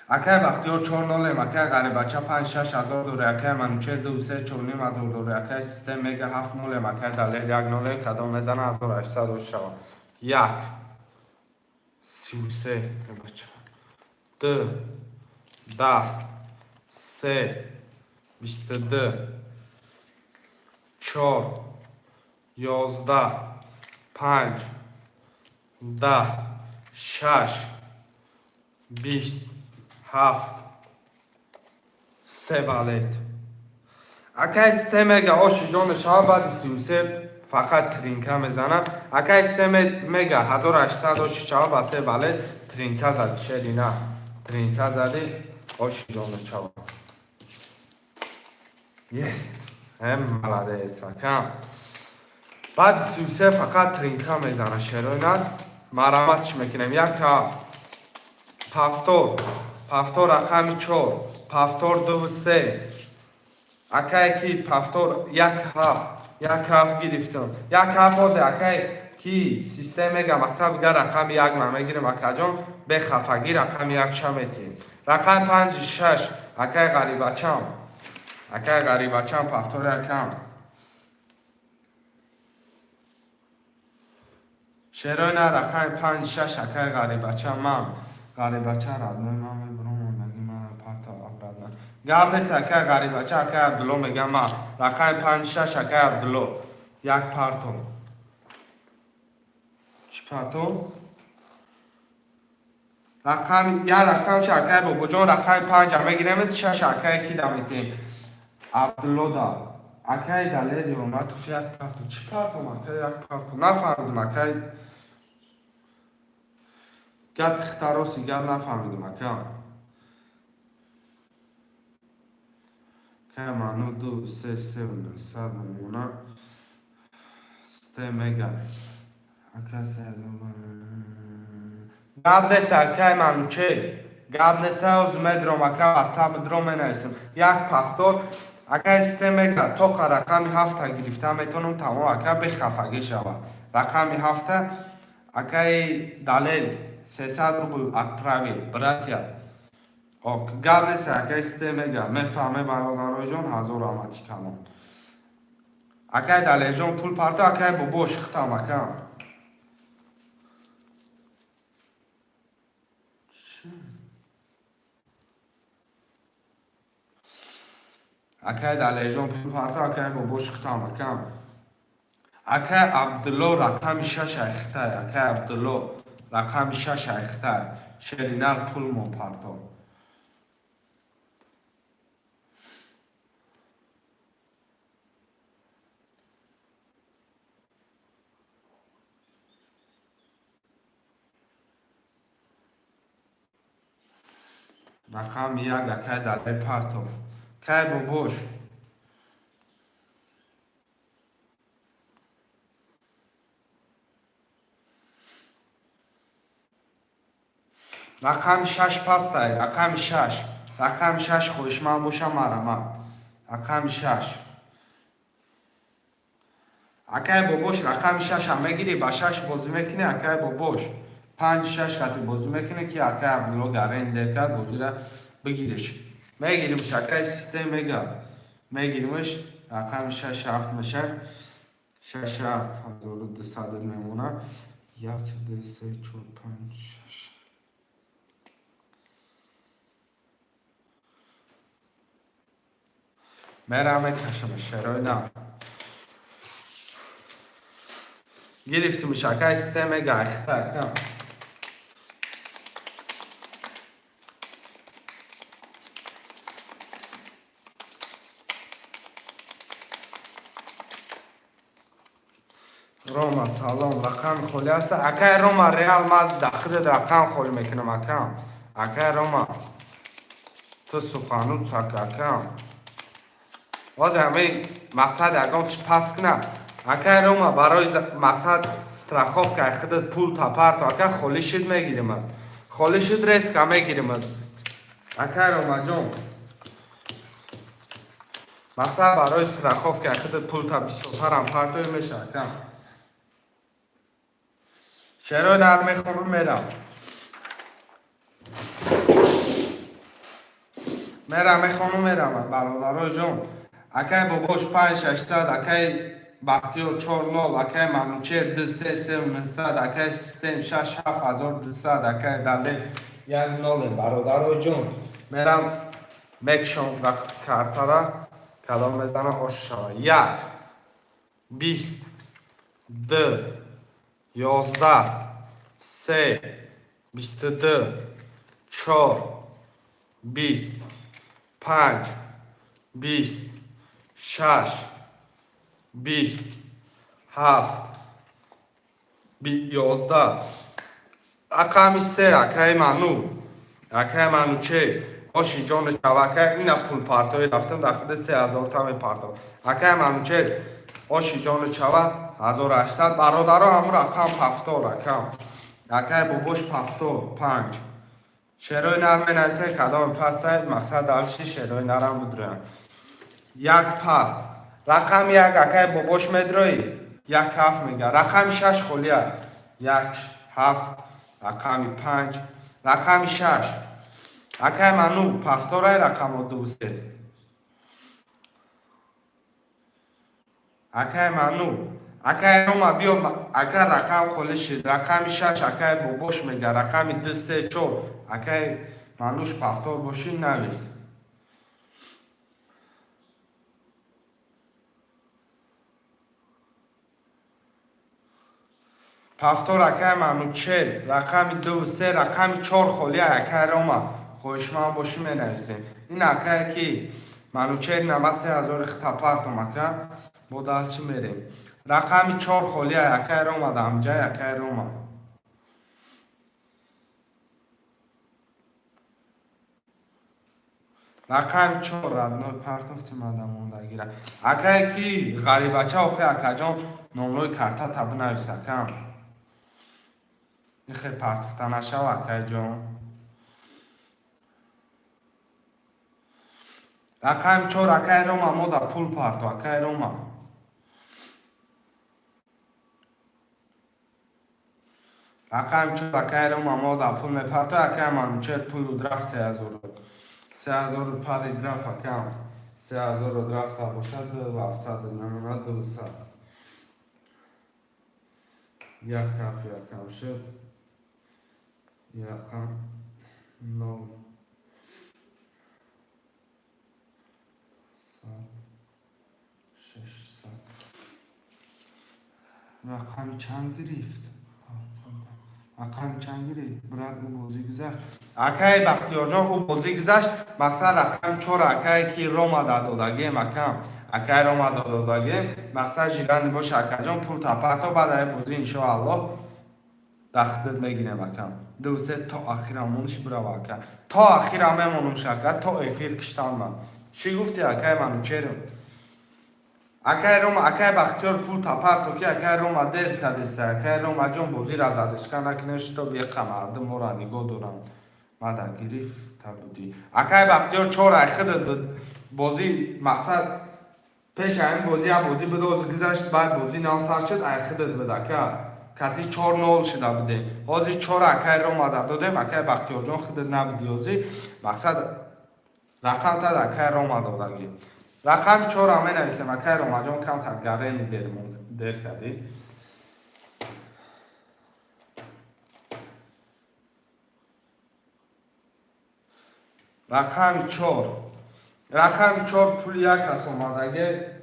Акай Бахтиёр, чор нолем. Акай Ғарибача, панҷ шаш ҳазор дори. Акай Манучер, ду се чорним ҳазор дори. Акай Систем мега, ҳафт нолем. Акай Далер, як нолем. Кадом мезана, 1800 шава. Як, 33, бача, ду, 10, се, 22, чор, 11, панҷ, 10, шаш, 20, ҳафт, се валет. Акай Систем мега, оши ҷони шава, баъди 33 фақат тринка мезанад. Акай Систем мега, 1800, оши шава, ба се валет тринка зади, шерина, тринка зади, оши ҷони шава. Есть, эм, молодец, акам. Баъди 33 фақат тринка мезана, шероина. Мараматш мекунем. Як повтор, повтор, рақами чор, повтор, дуву се. Акае ки повтор, як ҳафт, як ҳафт гирифтам, як ҳафт. Ҳозе акае ки Систем мега, мақсад бига, рақами як ман мегирем, акаҷон, бехафагӣ рақами як ша метиҳем. Рақами панҷи шаш, акаи Ғарибачам, акаи Ғарибачам, повтори, акам. Шерои на, рақами панҷ шаш, акаи Ғарибачам. Ман Ғарибача, родной, ман мебурам ондаги мара парта обратно. Гап нест, акаи Ғарибача. Акаи Абдулло мегам, ман рақами панҷ шаш, акаи Абдулло, як парто. Чӣ парто? Рақами як рақамша, акаи Бобоҷон, рақами панҷа мегирем, шаш акаи ки да метиҳем? Абдулло да. Акаи Далери Оматов, як парто. Чӣ партом, акаи? Як парто нафаҳмидим, акаи. Гапи хитароси гап нафаҳмидим, ака. Кай ману ду се се сад мона сте мега. Ака, се. Гап нест, акай Мануче, гап нест, озу медром, ака, ватсап дром, менависам. Як повтор, акай Сте мега, тоқа рақами ҳафта гирифта метонам, тамом, ака, бехафагӣ шавад. Рақами ҳафта, акаи Далел, 300 рубл отправил, братья. Ок, гап нест, акаи Сте мега, мефаҳме, бародароҷон, ҳазор раҳмати калон. Акаи Далерҷон, пул парто, акаи Бобо, шихтам, ака. Акай Далерҷон, пул парто, акай Бобош, хитам акам. Акай Абдулло, рақами шаш айхитай. Акай Абдулло, рақами шаш айхитай. Шеринар, пул мо парто. Рақами як, акай Далер партов. Кай Бобош. Рақами шаш пастай, рақами шаш. Рақами шаш хоҳишманд боша, марама. Рақами шаш. Акай Бобош, рақами шаша мегирӣ, ба шаш бозӣ мекунӣ, акай Бобош. Панҷ шаш қати бозӣ мекунӣ, ки акай Абдулло гарендер кард, бозира бигириш. Мегиримш, акай систем мега. Мегиримш, рақами шаш ҳафт меша. Шаш ҳафт 1200 мемона. Як, ду, се, чор, панҷ, шаш. Мерам, мекашам, шерои на. Гирифтимш, акай систем мега, айхта, акам. Рома, салом, рақами холӣ аст. Акай Рома, реал ман дахидат рақам холӣ мекунам, акам. Акай Рома, ту сухану цак, акам. Ҳозир ҳамаи мақсад ягон чиз пас кунам. Акай Рома, барои мақсад страховка худат пул тапарто, ака, холӣ шид мегиримад. Холӣ шид, резко мегиримад. Акай Ромаҷон. Мақсад барои страховка худат пул та бисёртарам партои меша, акам. Шерои нар мехонам, мерам. Мерам, мехонам, мерам, бародарои ҷон. Акай Бобош, панҷ шашсад, акай Бахтиёр, чор нол, акай Манучер, ду се се нӯҳсад, акай систем, шаш ҳафт 1200, акай Далер, як ноле, бародарои ҷон. Мерам, мекшон картара, кадом мезана, ош шава. Як, 20, ду, 11, се, 22, чор, 20, панҷ, 20, шаш, 20, ҳафт, 11. Рақами се, акаи Ману, акаи Мануче, оши ҷони шава, акаи, ина пулпартои рафтам, дар худи 3000 та мепартов. Акаи Мануче, оши ҷони шава, 1800. Бародаро, ҳамун рақам ҳафтор, акам. Акаи Бобош, ҳафтор панҷ. Шерои нар менависе, кадоми пастай, мақсад далши шерои нарам бидроянд. Як паст. Рақами як, акаи Бобош, медроӣ? Як ҳафт мега. Рақами шаш холия. Як ҳафт, рақами панҷ, рақами шаш. Акаи Ману, пафторай рақамо ду се. Акаи Ману, акаи Рома, биё, ака, рақам холӣ шид. Рақами шаш, акаи Бобош мега, рақами ду се чор. Акаи Мануш, пафтор бошӣ, навис. Пафтор, акаи Манучел, рақами ду се, рақами чор холия, акаи Рома. Хоҳишманд бошӣ, менависем. Ин акае ки Манучел нама 3000 хита партом, ака, бо далчи мерем. Рақами чор холия, акаи Рома, дамҷай, акаи Рома. Рақами чор, родной, партофти мада мондагира. Акае ки ғарибача, охи, акаҷон, номрои картата бинавис, акам. Ихе партофта нашава, акайҷон. Рақами чор, акаи Рома, мода пул парто, акаи Рома. Рақами чор, акаи Рома, мода пул мепарто, акаи Манучер, пулу драфт 3000. 3000 пари драфт, акам. 3000 драфта бошад, 700 намона, 200. Як ҳафт якам шуд. Якам нол. Сад. Рақами чанд гирифт? Рақами чанд гирифт, брат? Ӯ бозӣ гузашт, акаи Бахтиёрҷон, ӯ бозӣ гузашт. Мақсад, рақами чор, акае ки Рома додагем, акам, акаи Рома додагем. Мақсад, жирани боша, акаҷон, пул тапарто, баъд ай бозӣ, иншоаллоҳ, дахтат мегирем, акам. Ду, се, то ахира мониш, бирава, ака, то ахира мемонум, ака, то эфир киштан. Ман чӣ гуфти, акаи Манучерим? Акаи Рома, акаи Бахтиёр, пул тапарто, ки акаи Рома дер кадеса. Акаи Ромаҷон, бозира задишка накунем, чтоб яқа мардум моро нигоҳ доранд. Мада гирифта будӣ, акаи Бахтиёр, чор ай худат буд бозӣ. Мақсад, пеш ҳамин бозӣ як бозӣ буд, ҳозир гузашт, баъд бозӣ нав сар шуд. Ай худат буд, ака, кати 4-0 шуда будем. Ҳозир чор акаи Ромада додем. Акаи Бахтиёрҷон, худат набудӣ. Ҳозир, мақсад, рақам тад акаи Рома додагӣ. Рақами чорам менависем, акаи Ромаҷон, камтар гарени дер кардӣ. Рақами чор, рақами чор, пули як кас омадаге,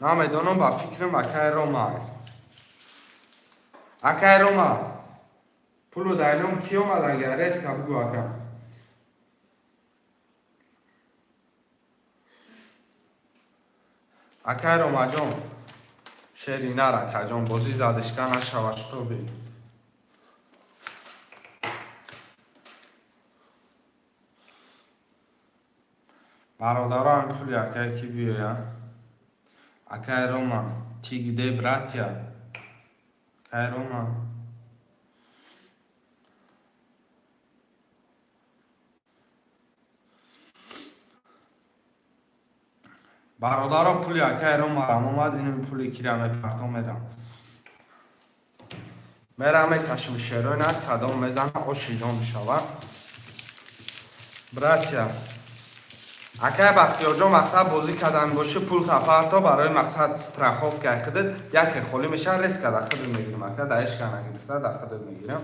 намедонам, ба фикрам, акаи Рома. Акаи Рома, пулу дайном ки омадаге? Резко бугӯ, ака. Акаи Ромаҷон, шери нар, акаҷон, бозӣ задишка нашава, шутоби. Бародаро, ҳамин пули акае ки биёя. Акаи Рома, ты где, братья? Акаи Рома, бародаро, пули акаи Ромарам омад. Ин пули кира мепартом, мерам, мерам, мекашим. Шерои на кадом мезана, ошиҷон мешавад. Братья, акай Бахтиёрҷон, мақсад, бозӣ кардан бошӣ, пул тапарто, барои, мақсад, страховка худат. Яке холӣ мешавад, резко да худат мегирим, ака, да ҳеч ка нагирифта, да худат мегирам.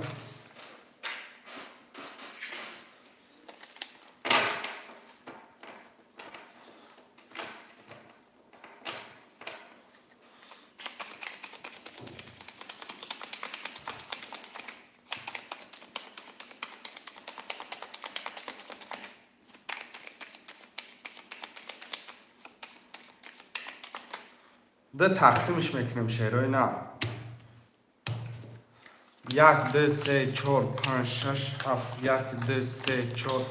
Д тақсимш мекунем, шерои на. Як, д, се, чор, панҷ, шаш, ҳафт. Як, д, се, чор,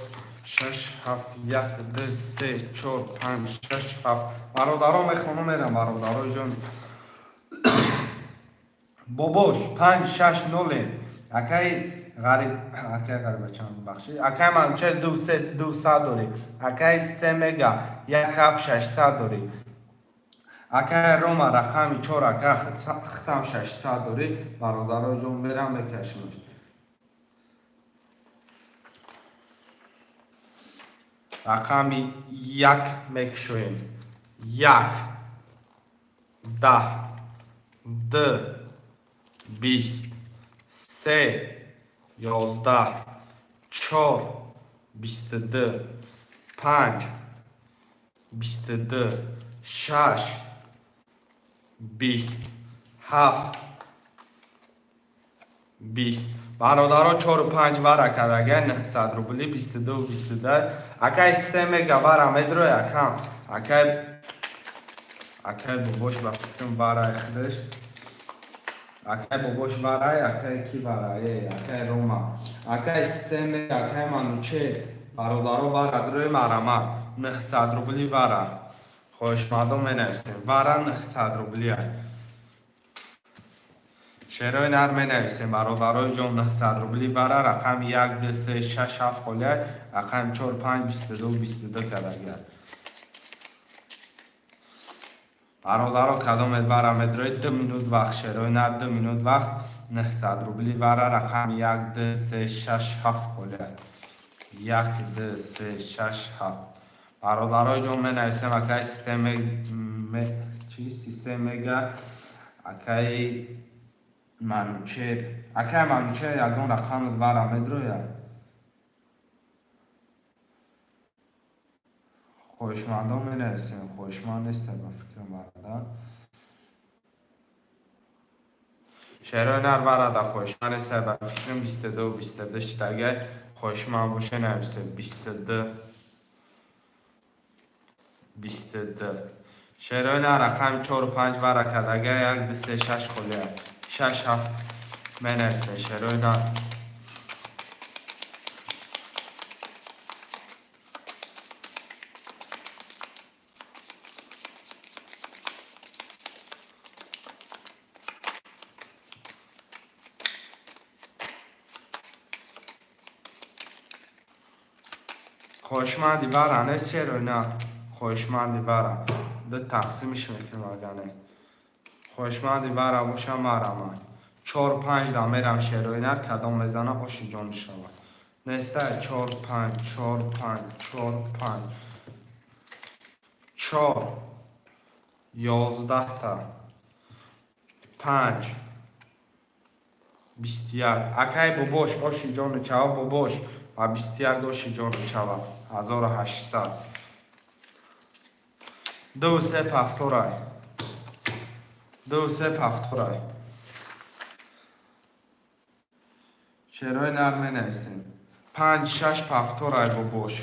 шаш, ҳафт. Як, д, се, чор, панҷ, шаш, ҳафт. Бародаро, мехонам, мерам. Бародарои ҷон, бобош, панҷ, шаш, ноле. Акаи Ғариб, акаи Ғарибачан, бахшид. Акаи Манучер, ду, се, ду сад дорӣ. Акаи се мега, як, ҳафт, шашсад дорӣ. Акаи Рома, рақами чор, ака, хитам 600 дорӣ. Бародарои ҷон, мерам, мекашимаш. Рақами як мекушоем. Як, 10, д, 20, се, 11, чор, 22, панҷ, 22, шаш, 20, ҳафт, 20. Бародаро, чору панҷ вара кардага, 900 рубли, 22, 22. Акай системега вара медрои, акам. Акай бобош, ба фикрам, варай худаш. Акай бобош варай, акай ки варай? Акай Рома, акай системе, акай Манучер. Бародаро, вара дрои, марама, 900 рубли вара. Хоҳишмандон менависем, вара 900 рублия. Шерои нар менависем, бародарои ҷон, 900 рубли вара. Рақами як, ду, се, шаш, ҳафт холия. Рақами чор, панҷ, 22, 22 кардагия. Бародаро, кадомет вара медроед? 2 минут вақт, шерои нар, 2 минут вақт. 900 рубли вара, рақами як, ду, се, шаш, ҳафт холия. Як, ду, се, шаш, ҳафт. Бародарои ҷон, менависем. Акаи системе, чи системега, акаи Манучер, акаи Манучер, ягон рақамат вара медрояд? Хоҳишмандон менависем. Хоҳишманд нестем, ба фикрам, бародар. Шерои нар варада хоҳишманд неста, ба фикрам 22 22 шидагай, хоҳишманд боша, нависе 22 22. Шерои нар рақами 4 5 вара кардагай, 1 2 3 6 холия 6 7 менависе шерои нар. Хоҳишманди вара нест шерои нар? Хоҳишманди вара ду тақсимиш мекунем, агар не хоҳишманди вара боша, мараман чор панҷ да мерам. Шерои нар кадом мезана, оши ҷон шавад. Нестай чор панҷ, чор панҷ, чор панҷ, чор 11-та, панҷ 21. Акай бобош, оши ҷону чава, бобош, ва 21 оши ҷону чава, 1800. Ду се повторай, ду се повторай. Шерои нар менависем. Панҷ шаш повторай, бобош.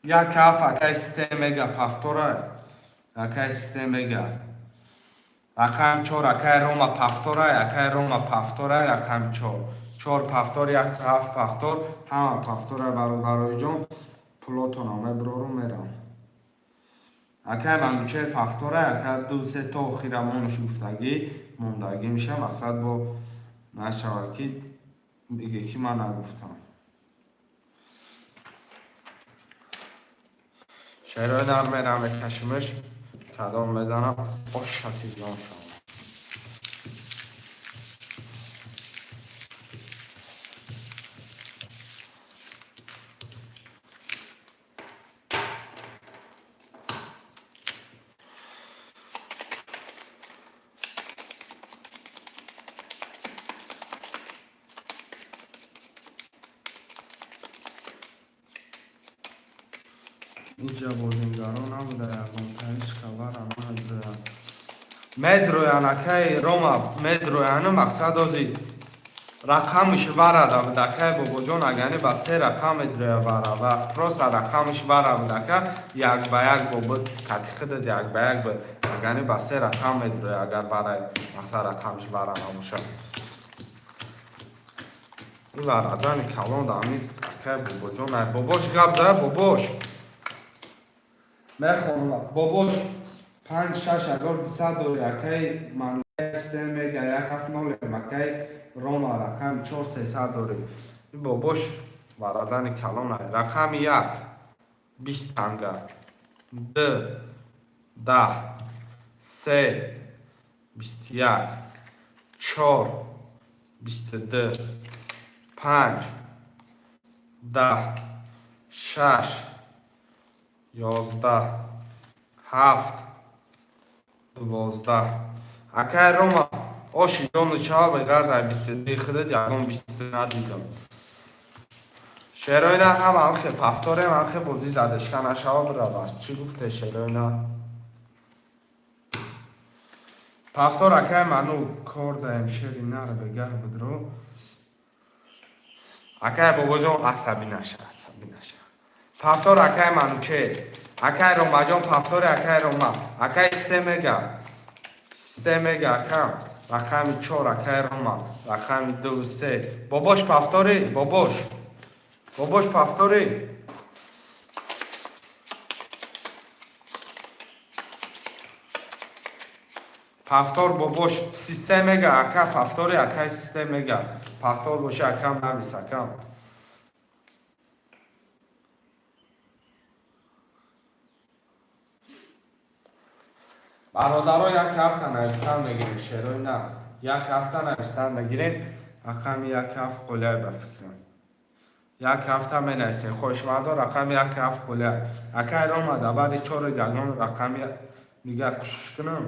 Як ҳафт, акай систем мега, повторай. Акай систем мега, рақами чор, акай Рома, повторай. Акай Рома, повторай. Рақами чор, чор повтор, як ҳафт повтор, ҳама повторай. Бародарои ҷон, пулотона меброру мерам. Акай Манучер, повторай. Ака ду се то охира монуш гуфтагӣ мондагӣ меша, мақсад бо нашавад ки биге ки ман нагуфтам. Шерои нар мерам, мекашимш, кадом мезанам, ошати ҷон шавад. Инҷа бозингарон набуда, ягон таишка вара намедроянд. Медроян, акай Рома, медрояну мақсад ози рақамиш вара да буд, акай бобоҷон, агани ба се рақам медроя вара ва просто рақамиш вара буд, ака, як ба як бо буд, кати худат як ба як буд, агани ба се рақам медроя, агар вара мақсад рақамиш вара набошад. Ин варазани калон да ами акай бобоҷон, ай бобош гап зада, бобош мехонам. Бобош, панҷ шаш ҳазор дусад дори. Акай манстем мега, як ҳафт нолем. Акай Рома, рақами чор сесад дорӣ. Ин бобош варазани калон. Рақами як 20 танга, д 10, се 21, чор 22, панҷ 10, шаш 11, ҳафт 12. Акай Рома, оши ҷону чава, беғарз ай 22 худат ягон бисту надидам. Шероина ҳам амхе повторем, амхе бозӣ задешка нашава, бирава. Чӣ гуфте, шероина? Повтор, акай ману кор даем, шери нара бегаҳ бидро. Акай бобоҷон, асабӣ наша, асабӣ наша. Повтор, акай Манучер, акай Ромаҷон, повтори. Акай Рома, акай системега, системега, акам, рақами чор, акай Рома, рақами ду се. Бобош, повтори, бобош, бобош, повтори. Повтор, бобош, системега, ака, повтори. Акай системега, повтор боша, акам, навис, акам. Бародаро, як ҳафта навистан мегирем. Шерои на як ҳафта навистан мегирем. Рақами як ҳафт қолиай, ба фикрам, як ҳафта менависем. Хоҳишмандо, рақами як ҳафт қолиай. Акай Рома, да баъди чору ягон рақами дигар кӯшиш кунам.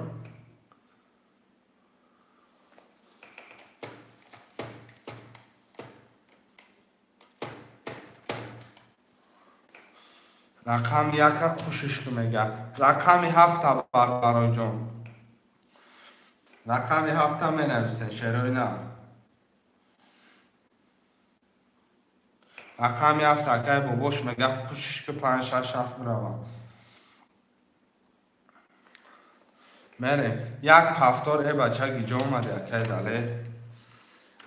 Рақами яка кӯшиш ку мега, рақами ҳафта, бародароҷон. Рақами ҳафта менависен, шерои на. Рақами ҳафт, акай бобош мега, кӯшиш ки панҷ, шаш, ҳафт биравам. Мерем. Як повтор. Э, бача, гиҷо омади, акай Далер?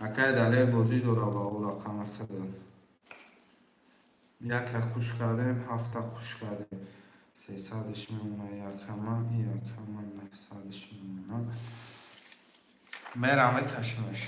Акай Далер бозӣ дора ба ӯ рақами худат. Яка хуш кардем, ҳафта хуш кардем. 300-ш мемона, якама, якама 900-ш мемона. Мерам, мекашимаш.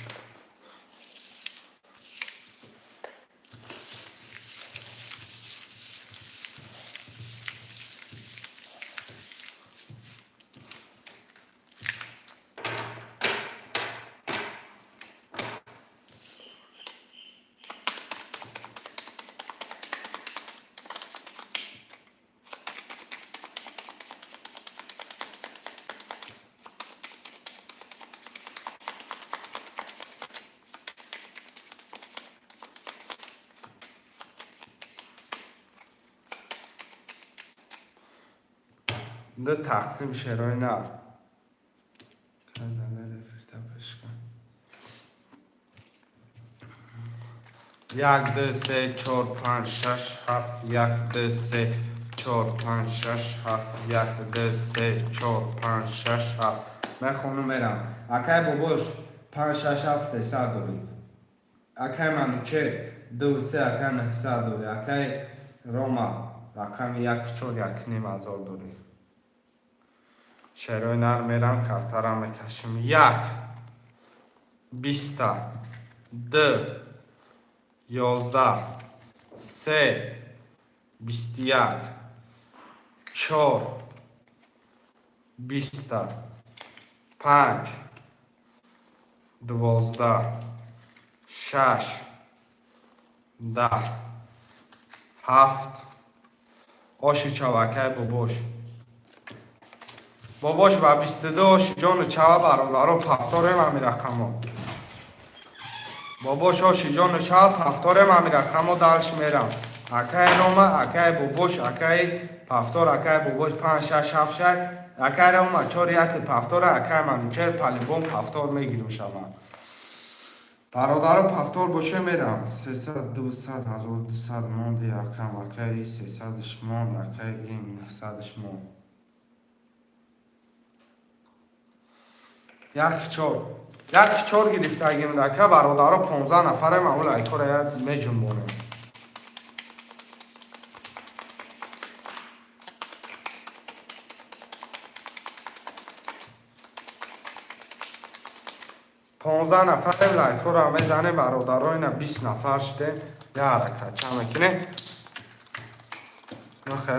Ду тақсим, шерои нар. Эфирта пеш кун. Як, ду, се, чор, панҷ, шаш, ҳафт. Як, ду, се, чор, панҷ, шаш, ҳафт. Як, ду, се, чор, панҷ, шаш, ҳафт. Мехонум, мерам. Акай бобош, панҷ, шаш, ҳафт, 300 дорӣ. Акай Манучер, ду, се, ака, 900 дорӣ. Акай Рома, рақами як, чор, 1,5 ҳазор дорӣ. Шерои нар, мерам, картара мекашем. Як, биста, д, 11, се, 21, чор, биста, панҷ, 12, шаш, 10, ҳафт. Оши чавакай бобош. Бобош ба 22, оши ҷону чава. Бародаро, повторем ҳами рақамо. Бобош, оши ҷону чава, повторем ҳами рақамо. Дальше мерам. Акай Рома, акай бобош, акай повтор, акай бобош, панҷ, шаш, ҳафт, шаш. Акай Рома, чор, яки повтора. Акай Манучер, по-любому повтор мегирим шава. Бародаро, повтор боше, мерам. 300, 200, 1200 монди, акам. Акай, 300-ш монд, акай, ин 900-ш монд. Як, чор, як, чор гирифтагим, ака. Бародаро, 15 нафарем, аму лайкора я меҷунбонем. 15 нафарем, лайкора мезанем, бародаро. Ина 20 нафар шудем. Я ҳаракат ча мекунем?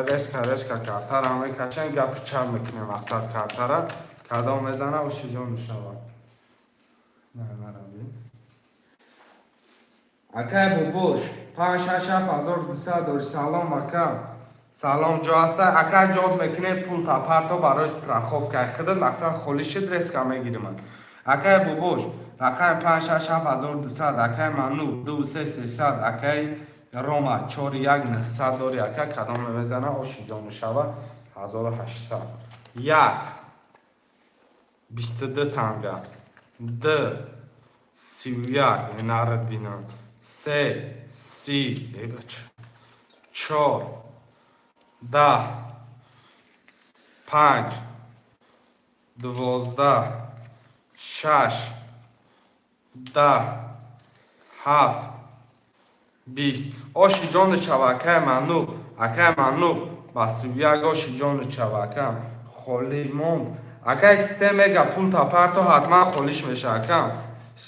Резко, резко картара мекашем, гапи чап мекунем. Мақсад, картара кадом мезана, оши ҷону шавад. Акай бобош, панҷ, шаш, ҳафт, 1200 дори. Салом, ака, салом. Ҷо аста, ака, ҷод мекунем. Пул тапарто барои страховка худат. Мақсад, холӣ шид, резко мегиримад. Акай бобош, рақами панҷ, шаш, ҳафт, 1200. Акай Ману, ду, се, 300. Акай Рома, чор, як, 900 дори. Ака, кадом мезана, оши ҷону шава. 1800. Як, 22 танга, д, 31, нарад бинам, се, 30, эй бача, чор, 10, панҷ, 12, шаш, 10, ҳафт, 20. Оши ҷону чава, акай Ману. Акай Ману, ба 31, оши ҷону чава. Акам, холӣ монд. Акай систем мега, пул тапарто, ҳатман холиш меша. Акам,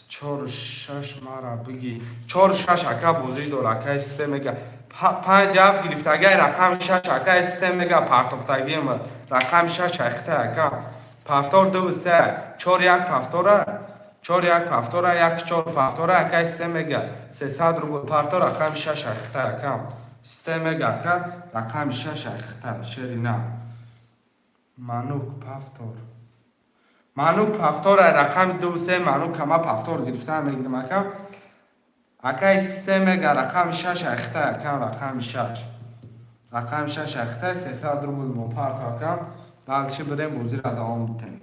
чору шаш мара биги, чору шаш, ака, бозӣ дор. Акай систем мега, панҷ, ҳафт гирифтагай, рақами шаш. Акай систем мега, партофтагима рақами шаш айхта. Ака, повтор, ду, се, чор, як повтора, чор, як повтора, як, чор повтора. Акай систем мега, 300 рубл парто, рақами шаш айхта. Акам, систем мега, ака, рақами шаш айхта, шерина. Манук повтор, Манук повтора, рақами ду, се. Манук кама повтор гирифта мегирим, акам. Акай систем мега, рақами шаш айхта. Акам, рақами шаш, рақами шаш айхта, 300 рубл мо парто. Акам, дальше бирем, бозиро давом битем.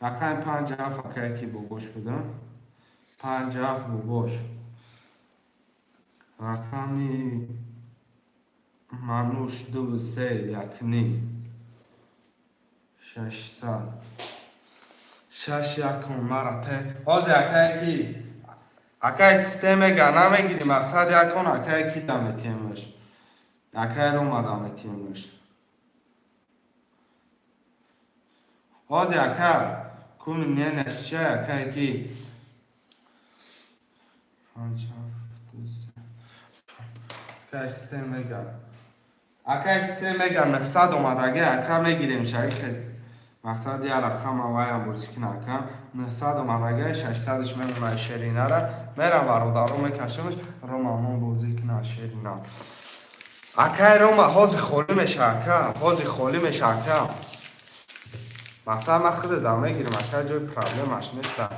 Рақами панҷ ҳафт акае ки бобош буда. Панҷ ҳафт бобош. Рақами мануш дуву се якним. 600. Шаш якум марате. Ҳозир акае ки акай систем мега намегирӣ, мақсад якон акае ки даметиемаш. Акай Рома даметиемаш. Ҳозир ака куни ненаш чия акае ки панҷ ҳафт ду се акай систем мега. Акай систем мега 900 омадаги ака мегирем шаихе. Мақсад я рақам аваям бозӣ кина ака. 900 омадаги 600-ш мемонад шеринара. Мерам бародаро мекашамш Рома мон бозӣ кина шерина. Акай Рома ҳозир холӣ меша ака, ҳозир холӣ меша ака. Мақсад ман худам мегирам ака, ҷои проблемаш неста.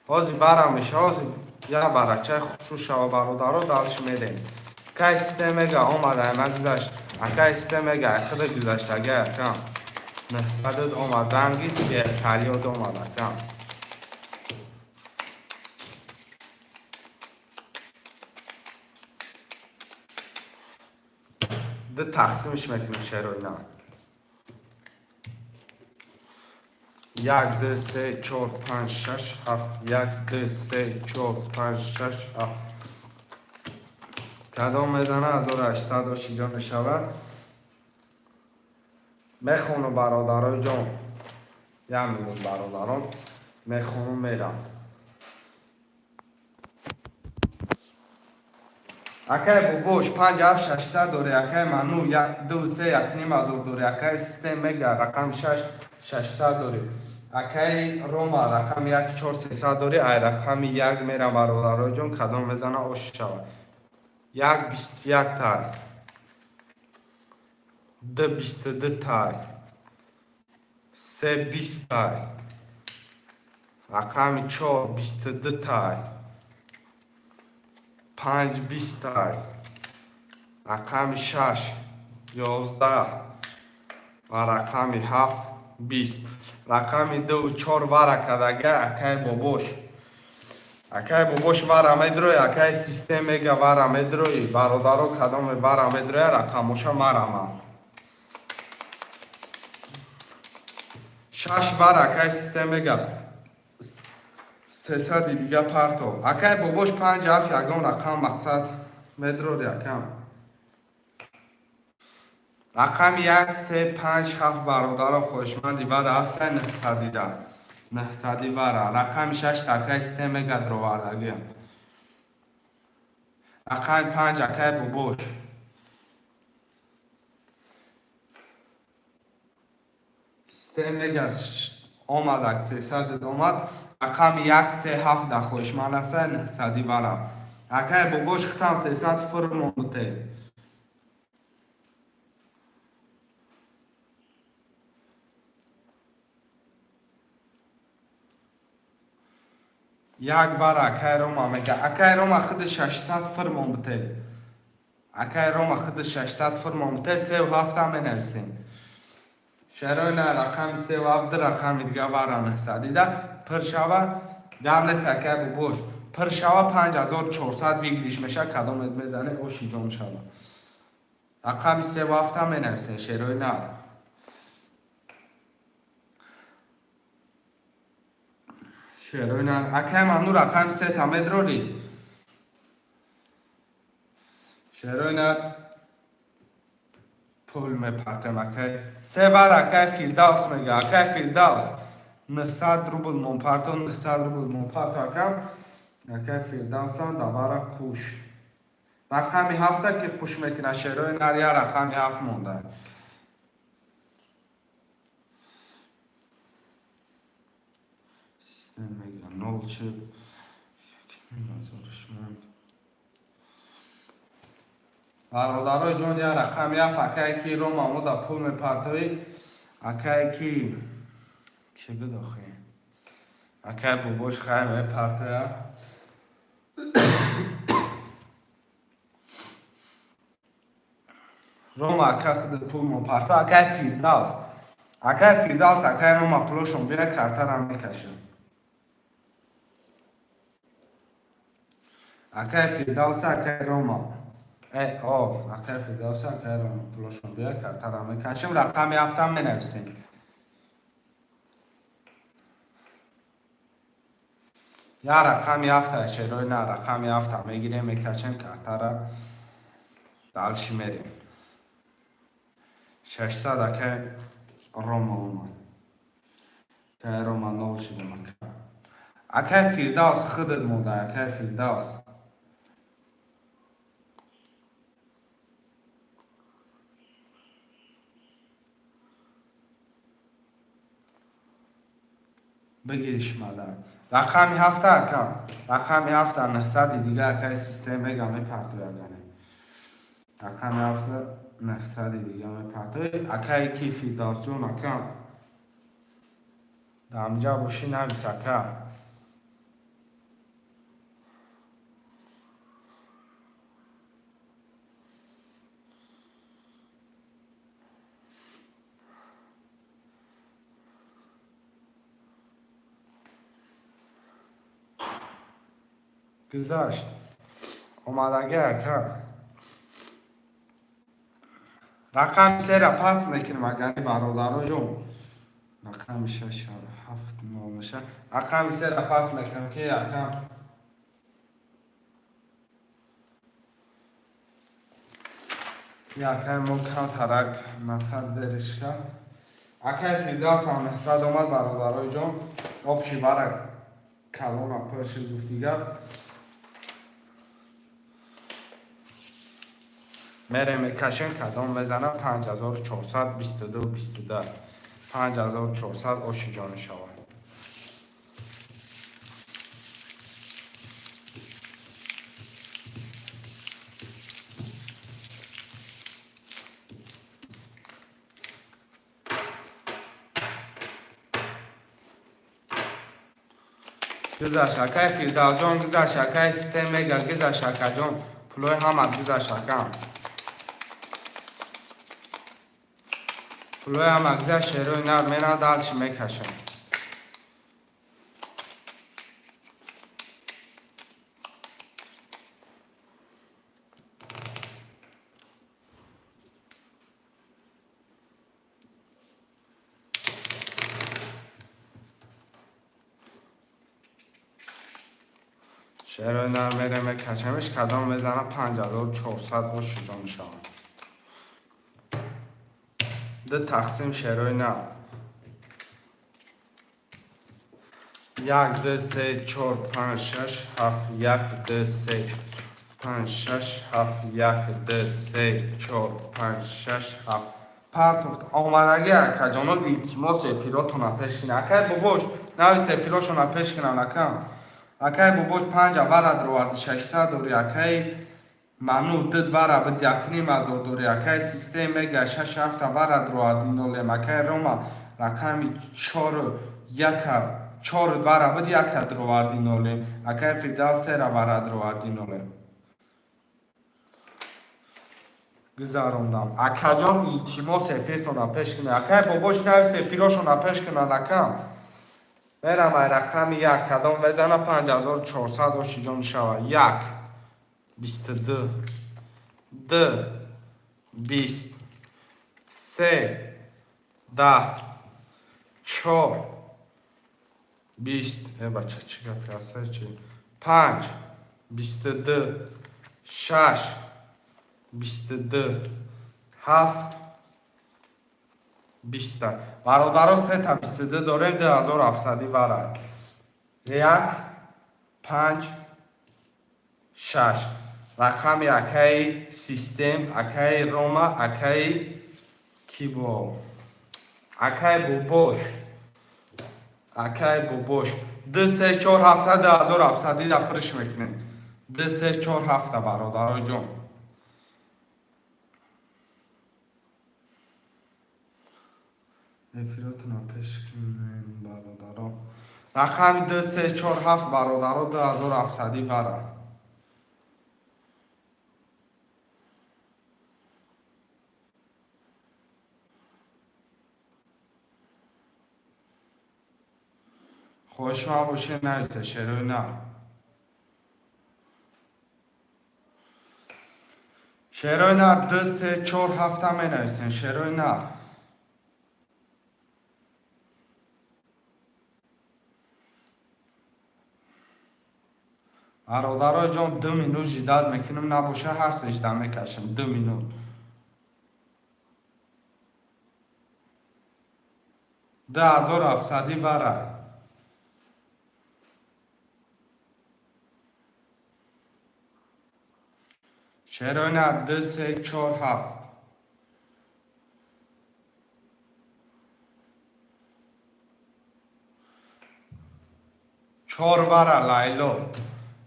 Ҳозир барам меша, ҳозир я барачаи хушрӯ шава бародаро далш мерем. Акай систем мега омада, ма гузашт. Акай систем мега худа гузаштага ака. 900 омад, ранги вертолёт омад ака. Ду тақсимш мекунем шероина. Як, ду, се, чор, панҷ, шаш, ҳафт. Як, ду, се, чор, панҷ, шаш, ҳафт. Кадом мезана 1800 ошиҷо мешавад. Мехонам бародарои ҷон. Як минут бародарон. Мехонам мерам. Акай бобош панҷ ҳафт 600 дорӣ, акай ману як ду се як ним ҳазор дорӣ, акай систем мега рақам шаш 600 дорӣ. Акай Рома рақами як чор 300 дорӣ, ай рақами як мерам бародарои ҷон, кадом мезана ош шавад. Як 21 тай. Ду 22 тай. Се 20 тай. Рақами чор 22 тай. Панҷ 20 тай. Рақами шаш 11 ва рақами ҳафт 20. Рақами дуву чор вара кардага акай бобош. Акай бобош вара медрои, акай систем мега вара медрои. Бародаро кадоме вара медроя рақамоша марама. Шаш вара акай систем мега. Сесади дига парто. Акай бобош панҷ ҳафт ягон рақам мақсад медрори акам. Рақами як се панҷ ҳафт бародаро хоҳишманди вара ҳастанд нҳсадида. Нҳсади вара. Рақами шаш акай систем мега дровардагиам. Рақами панҷ акай бобош. Систем мега омад сесад омад. Рақами як се ҳафт да хоҳишманд ҳастанд нҳсади вара. Акай бобош хитам 300 фур монуте. Як вара акай Рома мега. Акай Рома худи 600 фур монуте. Акай Рома худи 600 фур монуте, севу ҳафта менависем. Шароина рақами севу ҳафт ду рақами дига вара нҳсадида пур шава гап нест акай бобош. Пур шава 5400 выигрыш меша, кадомет мезане оши ҷон шава. Рақами севу ҳафта менависем шероина. Шероина акай ману рақами сета медрорӣ. Шероина пул мепартем акай. Се бар акай Фирдавс мега. Акай Фирдавс 900 рубл монпарто, 900 рубл монпарто акам. Акай Фирдавсам давара куш. Рақами ҳафта ки хуш мекунад шерои нар я рақами ҳафт монда. Систем мега нол шуд. Як ним ҳазораш монд. Бародарои ҷон я рақами ҳафт акае ки Рома мода пул мепартоӣ, акае ки чӣ буд охи? Акай бобош хай мепартоя. Рома ака худ пул мопарто, акай Фирдавс. Акай Фирдавс, акай Рома, пулошон бия, картара мекашам. Акай Фирдавс, акай Рома. О, акай Фирдавс, акай Рома, пулошон бия, картара мекашем. Рақами ҳафтам менависем. Я рақами ҳафта, шерои на, рақами ҳафта мегирем, мекашем картара. Дальше мерем. 600 акай Рома омад. Акай Рома нол шидам ака. Акай Фирдавс худат монда, акай Фирдавс. Бигириш мада. Рақами ҳафта ака. Рақами ҳафта 900 дига акай систем мега мепартои агане. Рақами ҳафта 900 дига мепартои. Акай ки Фирдавсҷон ака. Дамҷа бошӣ навис ака. Гузашт. Омадагӣ ака. Рақами сера пас мекунем агани бародаро ҷон. Рақами шаш ҳафт нол меша. Рақами сера пас мекунем ки ака. Акай мо камтарак масад дериш кард. Акай Фирдавс ҳам 900 омад бародарои ҷон. Обши бара калона пур шуд гуфти гап. Мерем мекашем, кадом мезанам 5422 22. 5400 оши ҷон шавад. Гузашт акай Фирдавсҷон, гузашт акай систем мега, гузашт акаҷон, пулои ҳамат гузашт ака. Пулои ҳама гузашт, шерои нар мера дальше мекашам. Шерои нар мере мекашамиш, кадом мезана 5400 оши ҷон шавад. Ду тақсим шерои нар. Як, ду, се, чор, панҷ, шаш, ҳафт, як, ду, се, панҷ, шаш, ҳафт, як, ду, се, чор, панҷ, шаш, ҳафт. Партофт. Омадагӣ акаҷоно, илтимос эфиротона пеш кунед. Акай бобош, навис эфирошона пеш кунанд ака. Акай бобош панҷа вара дроварди 600 дори, акай ману ду вара бид якним ҳазор дори, акай систем мега шаш ҳафта вара дроварди нолем, акай Рома рақами чор яка чор вара бид яка дроварди нолем, акай Фирдавс сера вара дроварди нолем. Гузарондам. Акаҷон, илтимос эфиртона пеш кунед. Акай бобош навис эфирошона пеш кунанд ака. Мерам ай рақами як, кадом мезана 5400 оши ҷон шава. Як, 22, ду, 20, се, 10, чор, 20. Э бача, чӣ гапи ҳаста чи? Панҷ, 22, шаш, 22, ҳафт, биста. Бародаро, сета 22 дорем, 2700 вара. Як, панҷ, шаш. Рақами акаи систем, акаи Рома, акаи кибо. Акаи бобош. Акаи бобош. Ду, се, чор, ҳафта, 2700 да пурш мекунем. Ду, се, чор, ҳафта, бародарои ҷон. Эфиротона пеш кунем бародаро. Рақами ду, се, чор, ҳафт бародаро, 2700 вара. Хоҳишманд боше, нависе, шерои нар. Шерои нар, ду, се, чор, ҳафта менависем, шерои нар. Бародарои ҷон, 2 минут ждать мекунем, набоша ҳар сежда мекашем. 2 минут. 2700-и вара. Шерои нар, ду, се, чор, ҳафт. Чор вара, Лайло.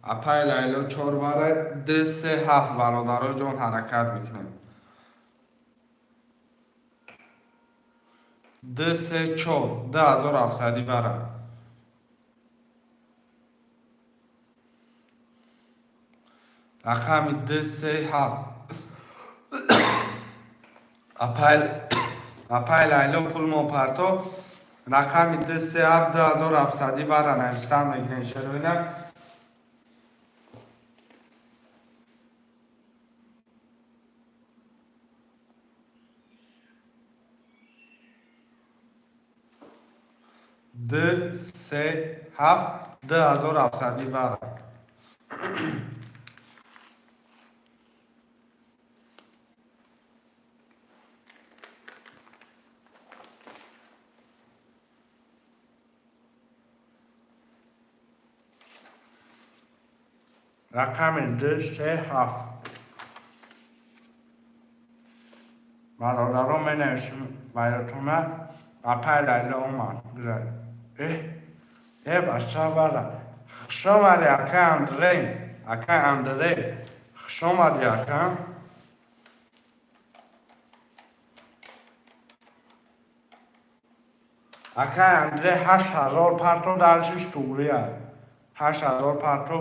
Апай Лайло, чор вара, ду, се, ҳафт. Бародарои ҷон, ҳаракат мекунем. Ду, се, чор, 2700-и вара. Рақами ду, се, ҳафт. Апай Лайло, пулмон парто. Рақами ду, се, ҳафт, 2700-и вара навистан мегирем, шерои нар. Ду, се, ҳафт, 2700-и вара. Рақами ду, се, ҳафт. Бародарон, менависем баротона. Апай Лайло омад. Э э, бача, вара, хуш омадӣ, акай Андрей, акай Андрей, хуш омадӣ, ака. Акай Андрей, 8000 парто, дальше ш тугрия. 8000 парто.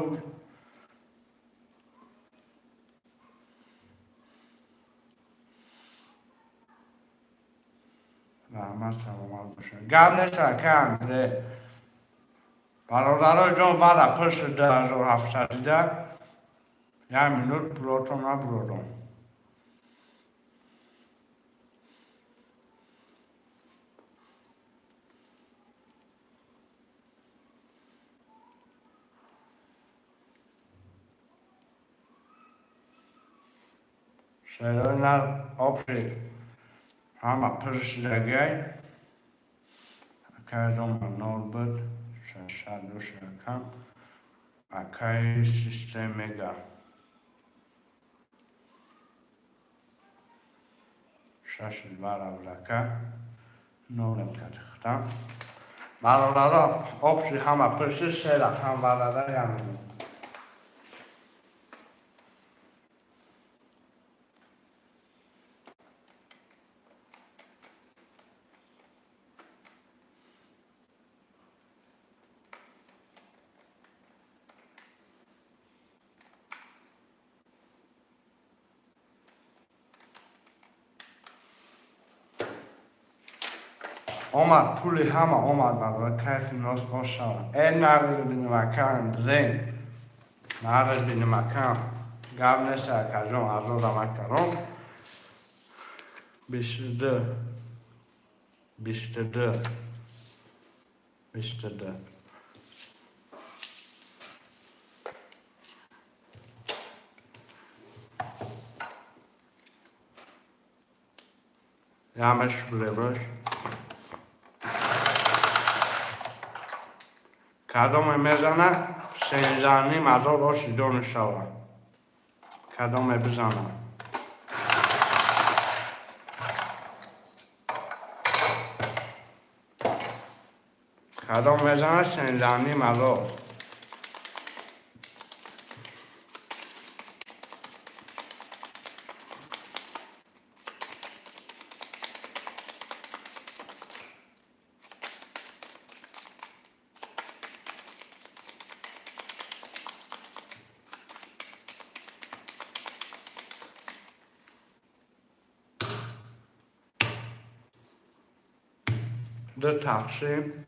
Раҳмат, саломат бошед. Гап нест, акай Андрей. Бародарои ҷон, вара пур шуд, 2700-ида. Як минут, пулотон набуродом. Шерои нар общий ҳама пур шудагай. Акай Рома нол буд, шашаду шакам. Акаи систем мега. Шаш вара буд, ака. Нолем катихтам. Бародаро, общий ҳама пур шуд, се рақам варада, як минут. Омад пули ҳама омад, бародар, кайфи нос ошава. Э, нағз бинем, ака Андрей, нағз бинем, ака. Гап нест, акаҷон, азорам, акарон. 22, 22, 22. Ямаш булебош. Кадоме мезана, 13,5 ҳазор оши ҷо мешавад. Кадоме бизана. Кадом мезана, 13,5 ҳазор. Ду тақсим.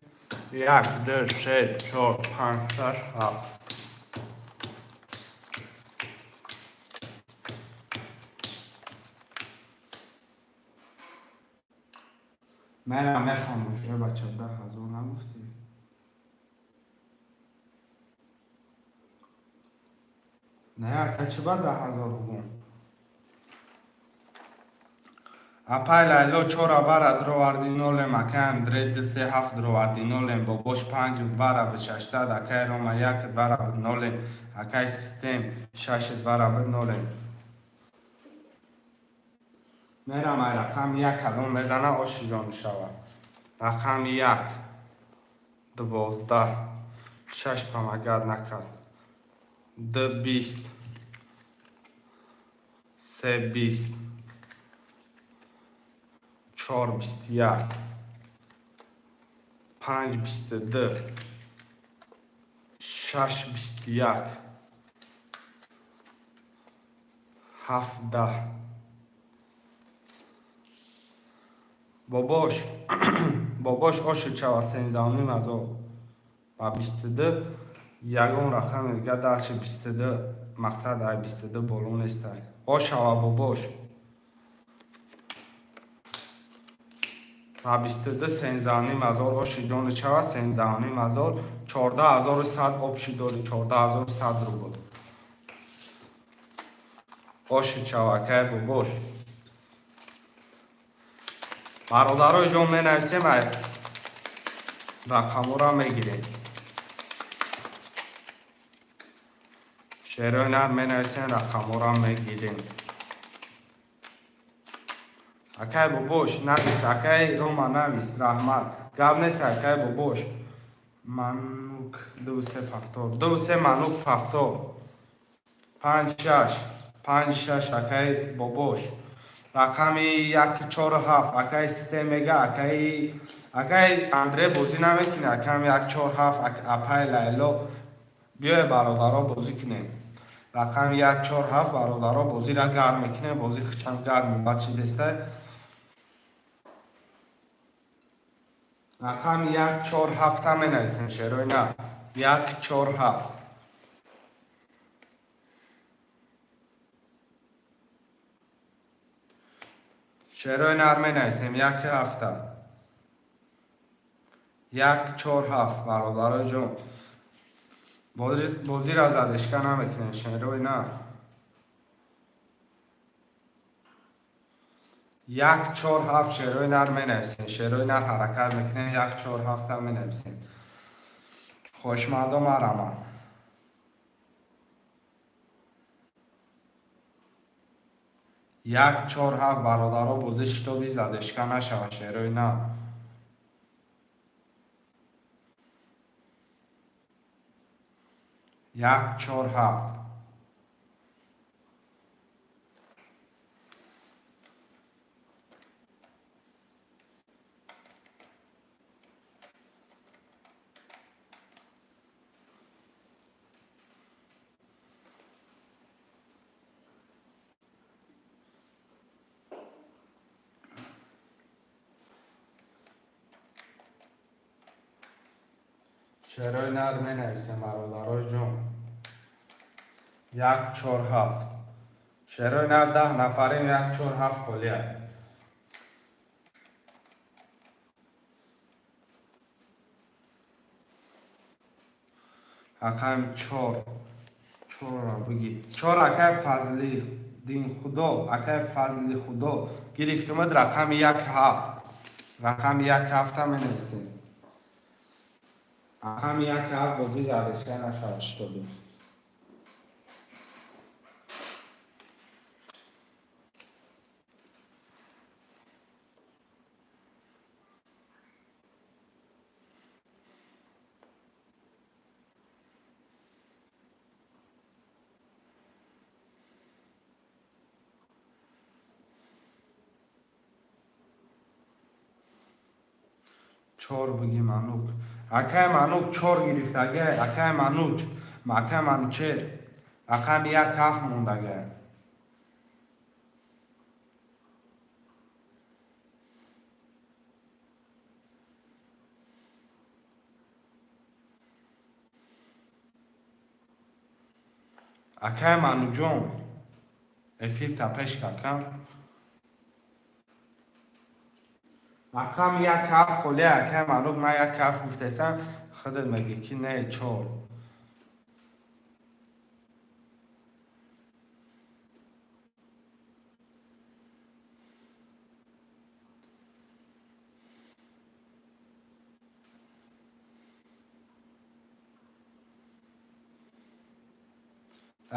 Як, ду, се, чор, панҷ, шаш, ҳафт. Манам мехонам, шумо бача 10 000 нагуфтӣ? Не, ака, чӣ ба 10 000 бугум? Апай Лайло, чора вара дроварди нолем, акай Андрей ду, се, ҳафт дроварди нолем, бобош панҷ вара би 600, акай Рома як вара би нолем, акай Систем шаш вара би нолем. Мерам, ай рақами як кадом мезана, оши ҷон шава. Рақами як, 12, шаш помогать накард, д, 20, се, 20, чор, 21, панҷ, 22, шаш, 21, ҳафт, 10. Бобош, бобош, оши чава, 13 500 ба 22. Ягон рақами дига дальше 22, мақсад ай 22 боло нестай. Ошава, бобош, ба 22, 13 500. Оши ҷони чава, 13 500, 14 100 общий дори, 14 100 рубл. Оши чава, акай бобош. Бародарои ҷон, менависем, ай рақамҳоро мегирем. Шерои нар, менависем, рақамҳоро мегирем. Акай бобош, навис, акай Рома, навис, раҳмат, гап нест, акай бобош. Манук ду, се, 70, ду, се, манук 70, панҷ, шаш, панҷ, шаш, акай бобош. Рақами як, чор, ҳафт, акай Систем мега, акай Андре бозӣ намекунӣ? Акам як, чор, ҳафт, апай Лайло, биёе, бародаро, бозӣ кунем. Рақами як, чор, ҳафт, бародаро, бозиро гарм мекунем, бозӣ хичам гарми бачи дестай. Рақами як, чор, ҳафта менависем, шерои на, як, чор, ҳафт. Шерои нар, менависем, як, ҳафта, як, чор, ҳафт. Бародарои ҷон, бозиро задышка намекунем, шерои на. Як, чор, ҳафт, шерои нар, менависем, шерои нар, ҳаракат мекунем, як, чор, ҳафта менависем. Хоҳишмандо, марамад. Як, чор, ҳафт, бародаро, бозӣ шитоби задышка нашавад, шерои на. Як, чор, ҳафт. Шерои нар, менависем, бародарои ҷон, як, чор, ҳафт. Шерои нар, 10 нафарем, як, чор, ҳафт холия. Рақами чор, чорро бигӣ, чор, акай Фазли динхудо, акай Фазли худо гирифтумад. Рақами як, ҳафт, рақами як, ҳафта менависем. Рақами як, ҳафт, бозӣ задышка нашавад шитобӣ. Чор бигӣ, Манук, акай Манук чор гирифтага, акай Мануч, акай Манучер, рақами як, ҳафт мондага. Акай Мануҷон, эфирта пеш какам. Рақам як ҳафт холия, акай Манук, ман як ҳафт гуфтесам, худат мегӣ ки не, чор.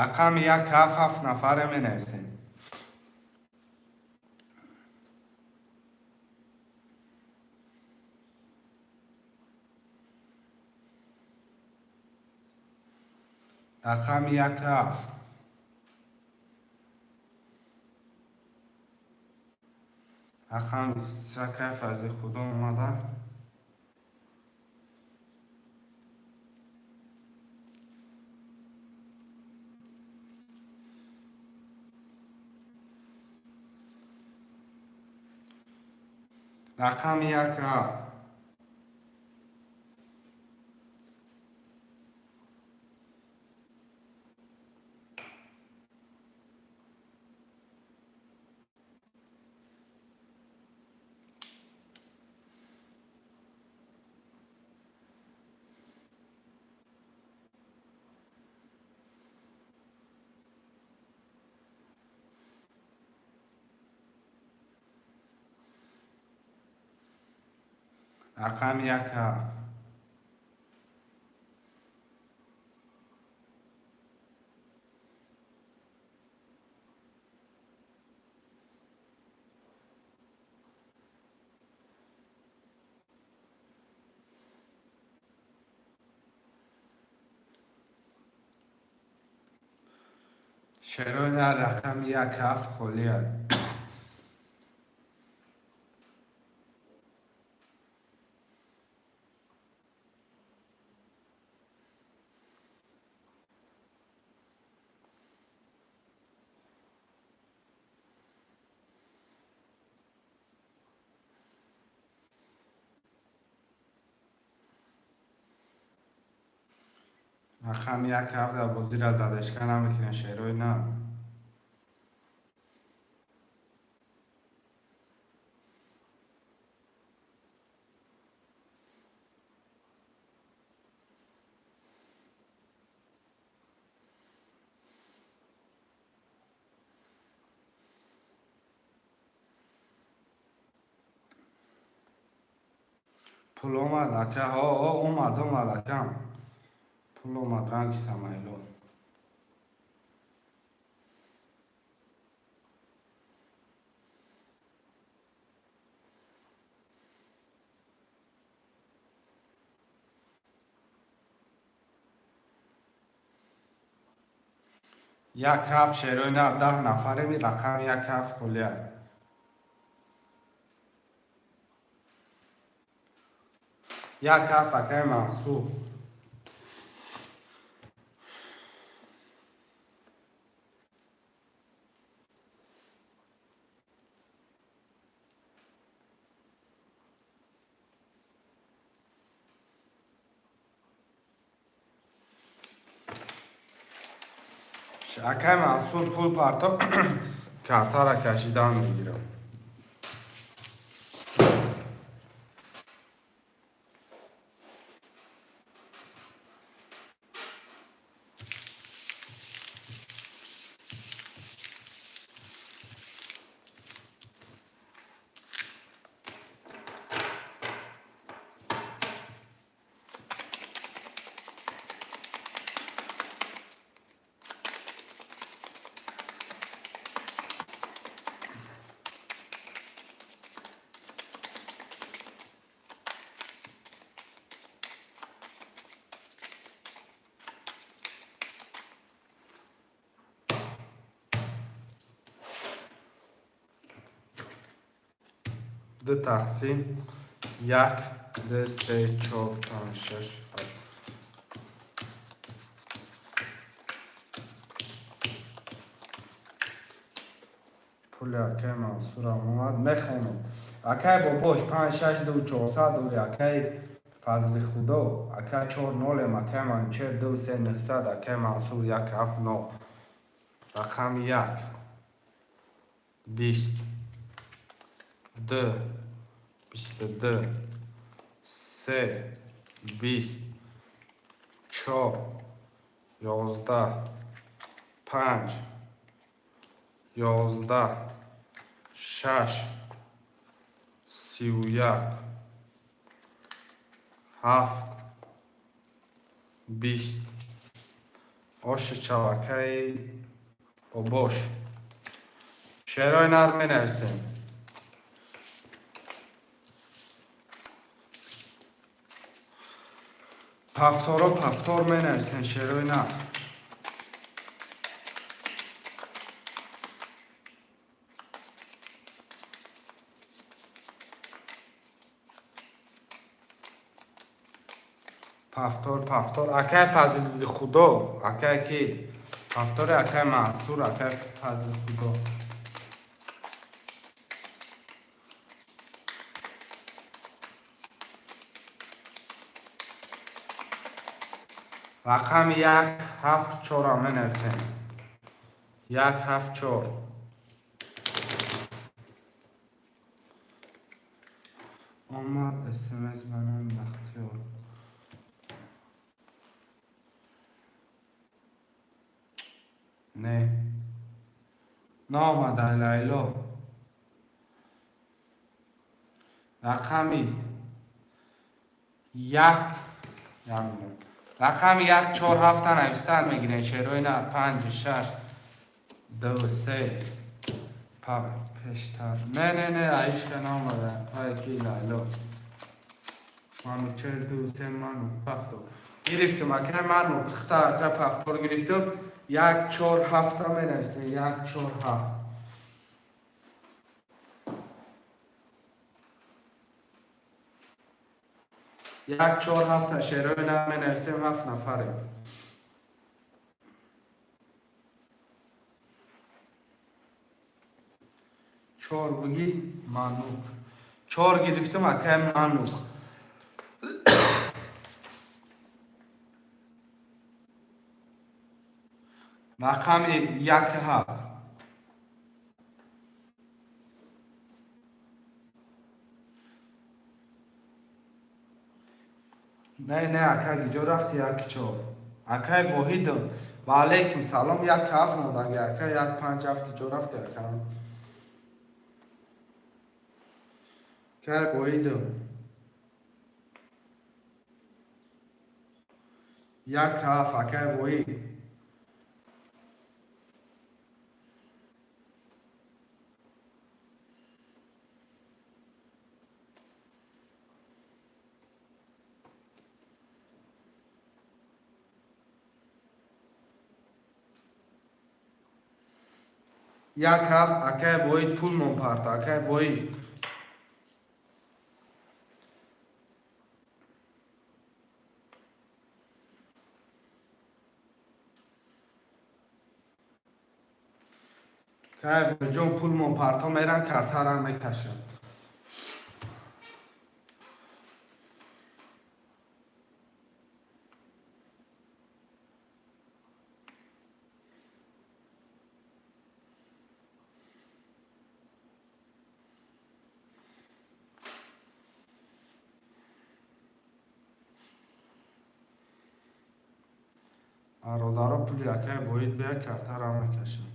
Рақами як ҳафт, ҳафт нафаре менависем. Рақами як ҳафт. Рақами сакай фазли худо омада. Рақами як ҳафт. Рақами як ҳафт. Шерои на рақами як ҳафт холият. Рақами як ҳафт дар бозира задашка намекунем, шерои на. Пул омад, ака, ҳо, омад, омад, акам. Пул омад, ранги самайло. Як ҳафт, шерои на, 10 нафареми, рақами як ҳафт холия. Як ҳафт, акай Мансур. Акай Мансур, пул парто, картара кашидан мегирам. Ду тақсим як, ду, се, чор, панҷ, шаш, ҳафт. Пули акай Мансурам омад, мехонам. Акай бобош, панҷ, шаш, ду, чорсад дори, акай фазли худо, акай чор нолем, акай Манчер, ду, се, нӯҳсад, акай Мансур, як, ҳафт, но. Рақами як, 22, 22, се, 20, чор, 11, панҷ, 11, шаш, 31, ҳафт, 20. Оши чалакаи бобош. Шеърои нар менависем. Пафторо пафтор менависем, шеърои нар. Пафтор, пафтор. Акай Фазили Худо, акай ки? Пафтори акай Мансур, акай Фазили Худо. Рақами як, ҳафт, чорам менависем. Як, ҳафт, чор. Омад смс ба номи Бахтиёр. Не, наомада, Лайло. Рақами як, як минут. Рақами як, чор, ҳафта нависан мегирем. Шеърои нар. Панҷ, шаш, ду, се, пештар. Не, не, не, аишка наомада. Ай ки, Лайло? Манучер, ду, се, ману пафто гирифтум. Акай ману хта, акай пафтор гирифтум. Як, чор, ҳафта менависем. Як, чор, ҳафт. Як, чор, ҳафта шеърои нар менависем. Ҳафт нафарем. Чор буги, манук. Чор гирифтум, акай манук. Рақами як, ҳафт. Не, не, ака, гиҷо рафти? Як, чор. Акай Воҳидам, ва алайкум салом. Як, ҳафт мондаги, ака. Як, панҷ, ҳафт, гиҷо рафти, ака? Акай Воҳидам, як, ҳафт, акай Воҳид. Як, ҳафт, акай Воҳид, пул мон парта, акай Воҳид. Акай Воҳидҷон, пул мон парто, меран картарам мекашам. Бародаро, пули акай Воҳид бия, картарам мекашам.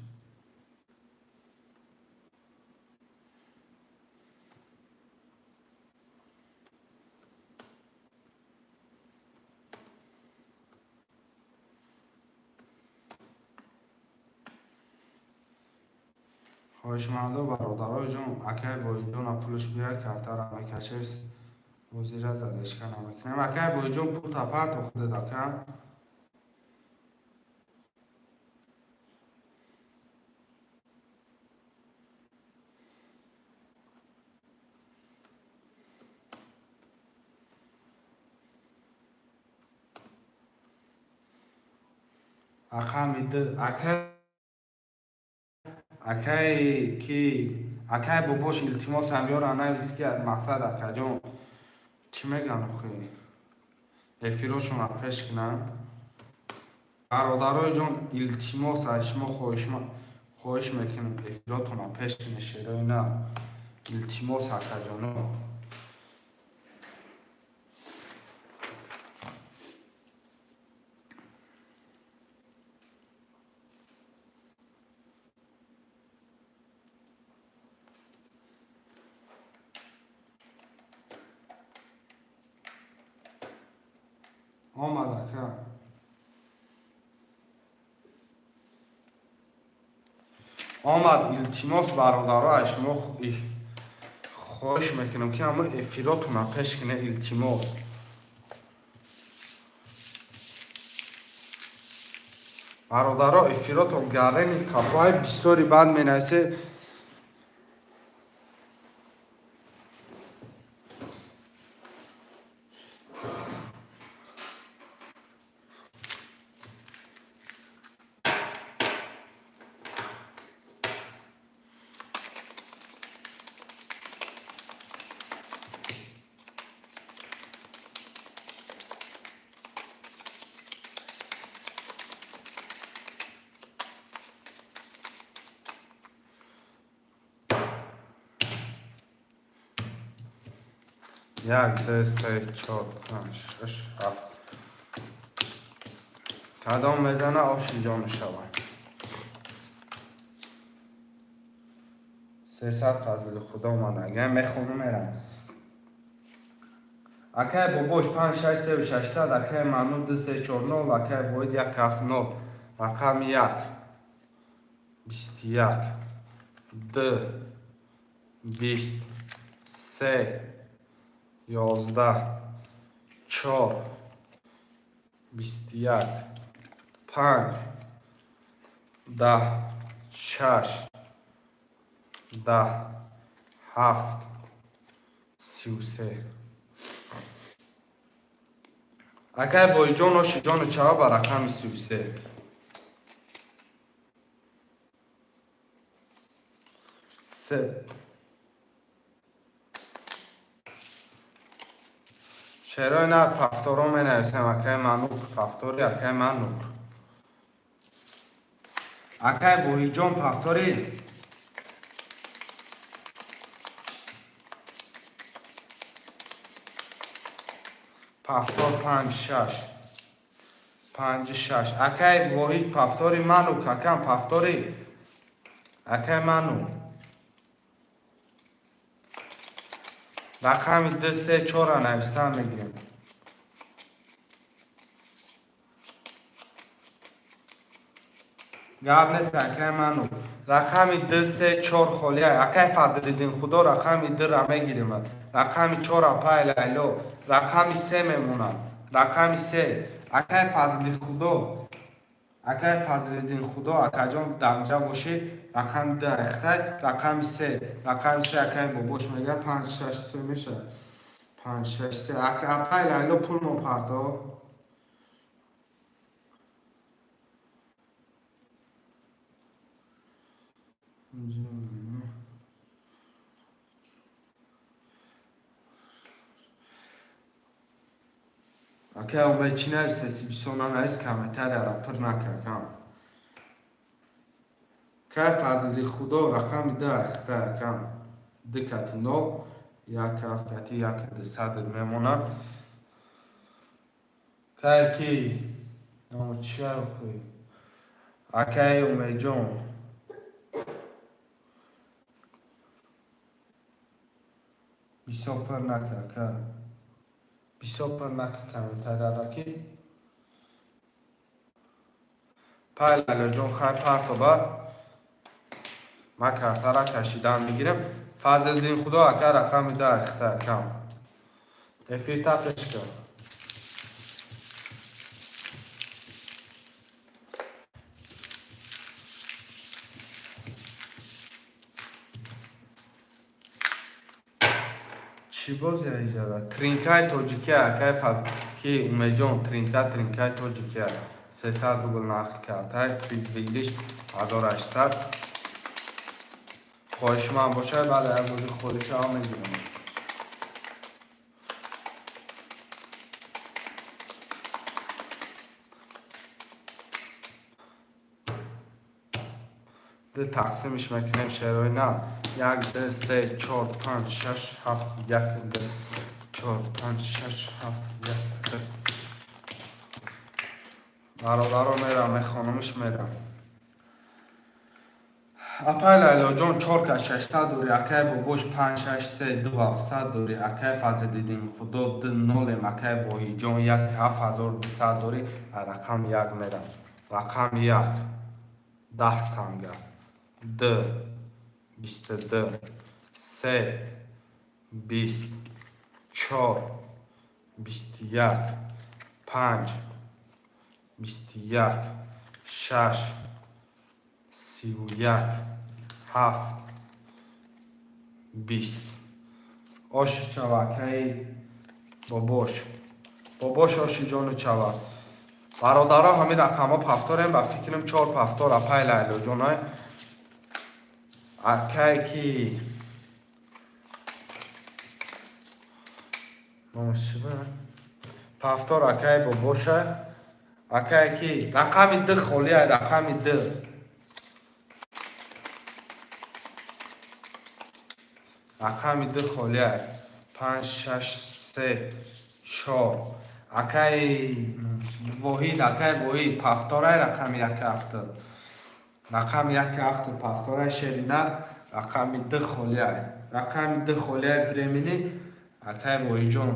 Хоҳишмандо, бародарои ҷон, акай Воҳидҷона пулш бия, картара мекашем, бозира задешка намекунем. Акай Воҳидҷон, пул тапарто худет, ака. Рақами д, акай, акай ки, акай бобош, илтимос, ҳамёра навис, ки мақсад, акаҷон, чӣ меган охи, эфирошонро пеш кунанд. Бародарои ҷон, илтимос, аз шумо хоҳиш мекунем, эфиротона пеш кунед, шерои на. Илтимос, акаҷоно. Омад, ака. Омад. Илтимос, бародаро, аз шумо хоҳиш мекунам, ки ҳама эфиротона пеш кунед, илтимос. Бародаро, эфиротон гарени кафои бисёри банд менависе. Як, ду, се, чор, панҷ, шаш, ҳафт. Кадом мезана, оши ҷон шавад. 300 фазли худо омада. Агар мехонум, мерам. Акай бобош, панҷ, шаш, севу 600, акай ману, ду, се, чор, нол, акай воҳид, як, ҳафт, нол. Рақами як, 21, ду, 20, се, 11, чор, 21, панҷ, 10, шаш, 10, ҳафт, 33. Акай воиҷон, оши ҷону чава ба рақами 33. Се. Шерои нар, повторо менависем, акай Манук, повтори, акай Манук. Акай воиҷон, повтори. Повтор, панҷ, шаш. Панҷ, шаш. Акай воҳид, повтори, Манук, акам, повтори. Акай Манук. Рақами ду, се, чорра нависан мегирем. Гап нест, акай Манук. Рақами ду, се, чор холия. Акай Фазлиддин худо, рақами дура мегирем. Рақами чор апай Лайло. Рақами се мемонад. Рақами се. Акай Фазли худо. Акай Фазлиддин худо, акаҷон, дамҷа бошӣ, рақами ду айхтай, рақами се. Рақами се акай бобош мега, панҷ, шаш, се мешавад. Панҷ, шаш, се. Апай Лайло, пул мо парто. Акай омбай, чӣ нависеси? Бисёр нанавис, комментарияро пур накардам. Кай Фазли худо, рақами ду айхтай, акам. Ду кати нол, як, ҳафт кати як, 200 мемонад. Кай ки? Чия хуй? Акай Умедҷон. Бисёр пур накард, ака. Бисёр пур накард комментарияро ки. Пай Лайлоҷон, хай партоба. Ман картара кашидан мегирам. Фазлиддин худо, ака, рақами ду айхта, акам. Эфир тапеш кар. Чӣ боз яиҷара? Тринкаи тоҷикия, акай Фаз ки Умедҷон, тринка, тринкаи тоҷикия. 300 рубл нархи картай, приз выигрыш 1800. Хоҳиши ман бошад, баъд як бози холишаро мегирам. Ду тақсимиш мекунем, шерои нар. Як, ду, се, чор, панҷ, шаш, ҳафт, як, ду, чор, панҷ, шаш, ҳафт, як, ду. Бародаро, мерам, мехонумиш, мерам. Апай Лайлоҷон, чор ка 600 дорӣ. Акай Бобош, панҷ, шаш, се, ду, 700 дорӣ. Акай Фазлиддин Худо, ду нолем. Акай Воҳидҷон, як, 7200 дорӣ. Рақам як мерам. Рақами як 10 танга, д 22, се 20, чор 21, панҷ 21, шаш 31, ҳафт 20. Оши чава, акаи Бобош, Бобош, оши ҷону чава. Бародаро, ҳамин рақамҳо повторем, ба фикрам чор повтор. Апай Лайлоҷонай, акае ки номаш чӣ буд, повтор. Акаи Бобоша, акае ки рақами д холиай, рақами д, рақами д холиай. Панҷ, шаш, се, чор. Акаи Воҳид, акаи Воҳид, повторай. Рақами як ҳафта, рақами як ҳафта повторай. Шеринар, рақами д холиай, рақами д холиай. Времени, акаи Воҳидҷон,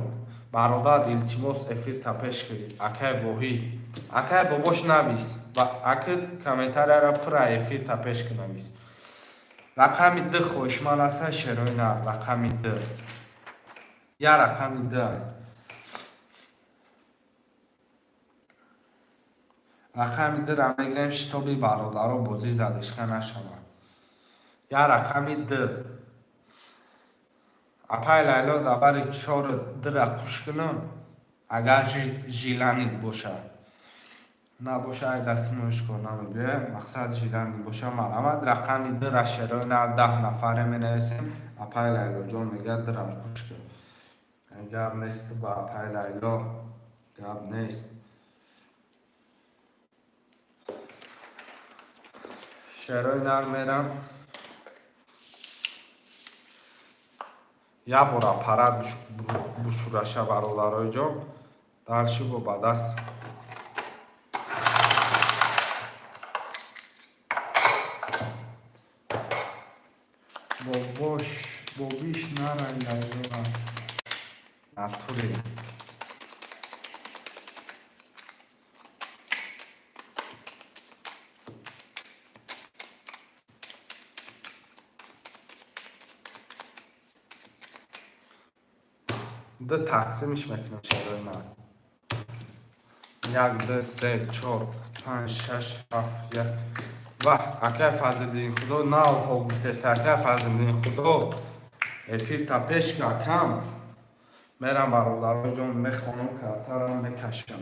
бародар, илтимос, эфир та пеш кунед. Акаи Воҳид, акаи Бобош, навис ва аки комментарияро пура эфир та пеш ки навис. Рақами д хоҳишманд аста, шерои нар. Рақами д, я рақами д, рақами дра мегирем, шитоби бародаро бозӣ задишка нашавад. Я рақами д. Апай Лайло, дабари чор дра куш кунам, агар желаний бошад. Набоша, ай дастмош кор намебиёяд. Мақсад желаний боша, марҳамат. Рақами дра, шерои нар, 10 нафаре менависем. Апай Лайлоҷон мегӯяд, дирам куш кун. Гап нест, ба апай Лайло гап нест. Шерои нар, мерам. Як бор аппарат бушураша, бародарои ҷон, дальше бо ба даст. Бобош, бобиш, нарай, Лайлора, натуре. Д тақсимиш мекунем, шарои ман. Як, ду, се, чор, панҷ, шаш, ҳафт, як. Ваҳ, акай Фазлиддин Худо нав хо гуфтеса. Акай Фазлиддин Худо, эфир та пеш ка, акам. Мерам, бародарои ҷон, мехонам, картарам мекашам.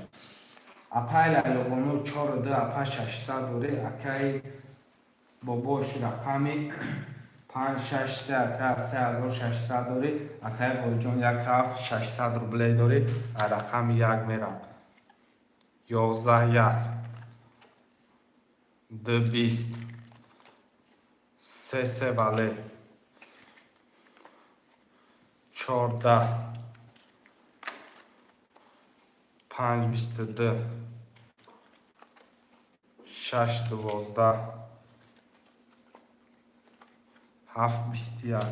Апай Лайлобону, чор ду, апа, 600 дорӣ. Акаи Бобош, рақами панҷ, шаш, се, ака, 3600 дорӣ. Акаи Воҳидҷон, як, ҳафт, 600 рублей дорӣ. Рақами як мерам. 11, як, ду, 20, се, се, вале, 14, панҷ, 22, шаш, 12, ҳафт, 21.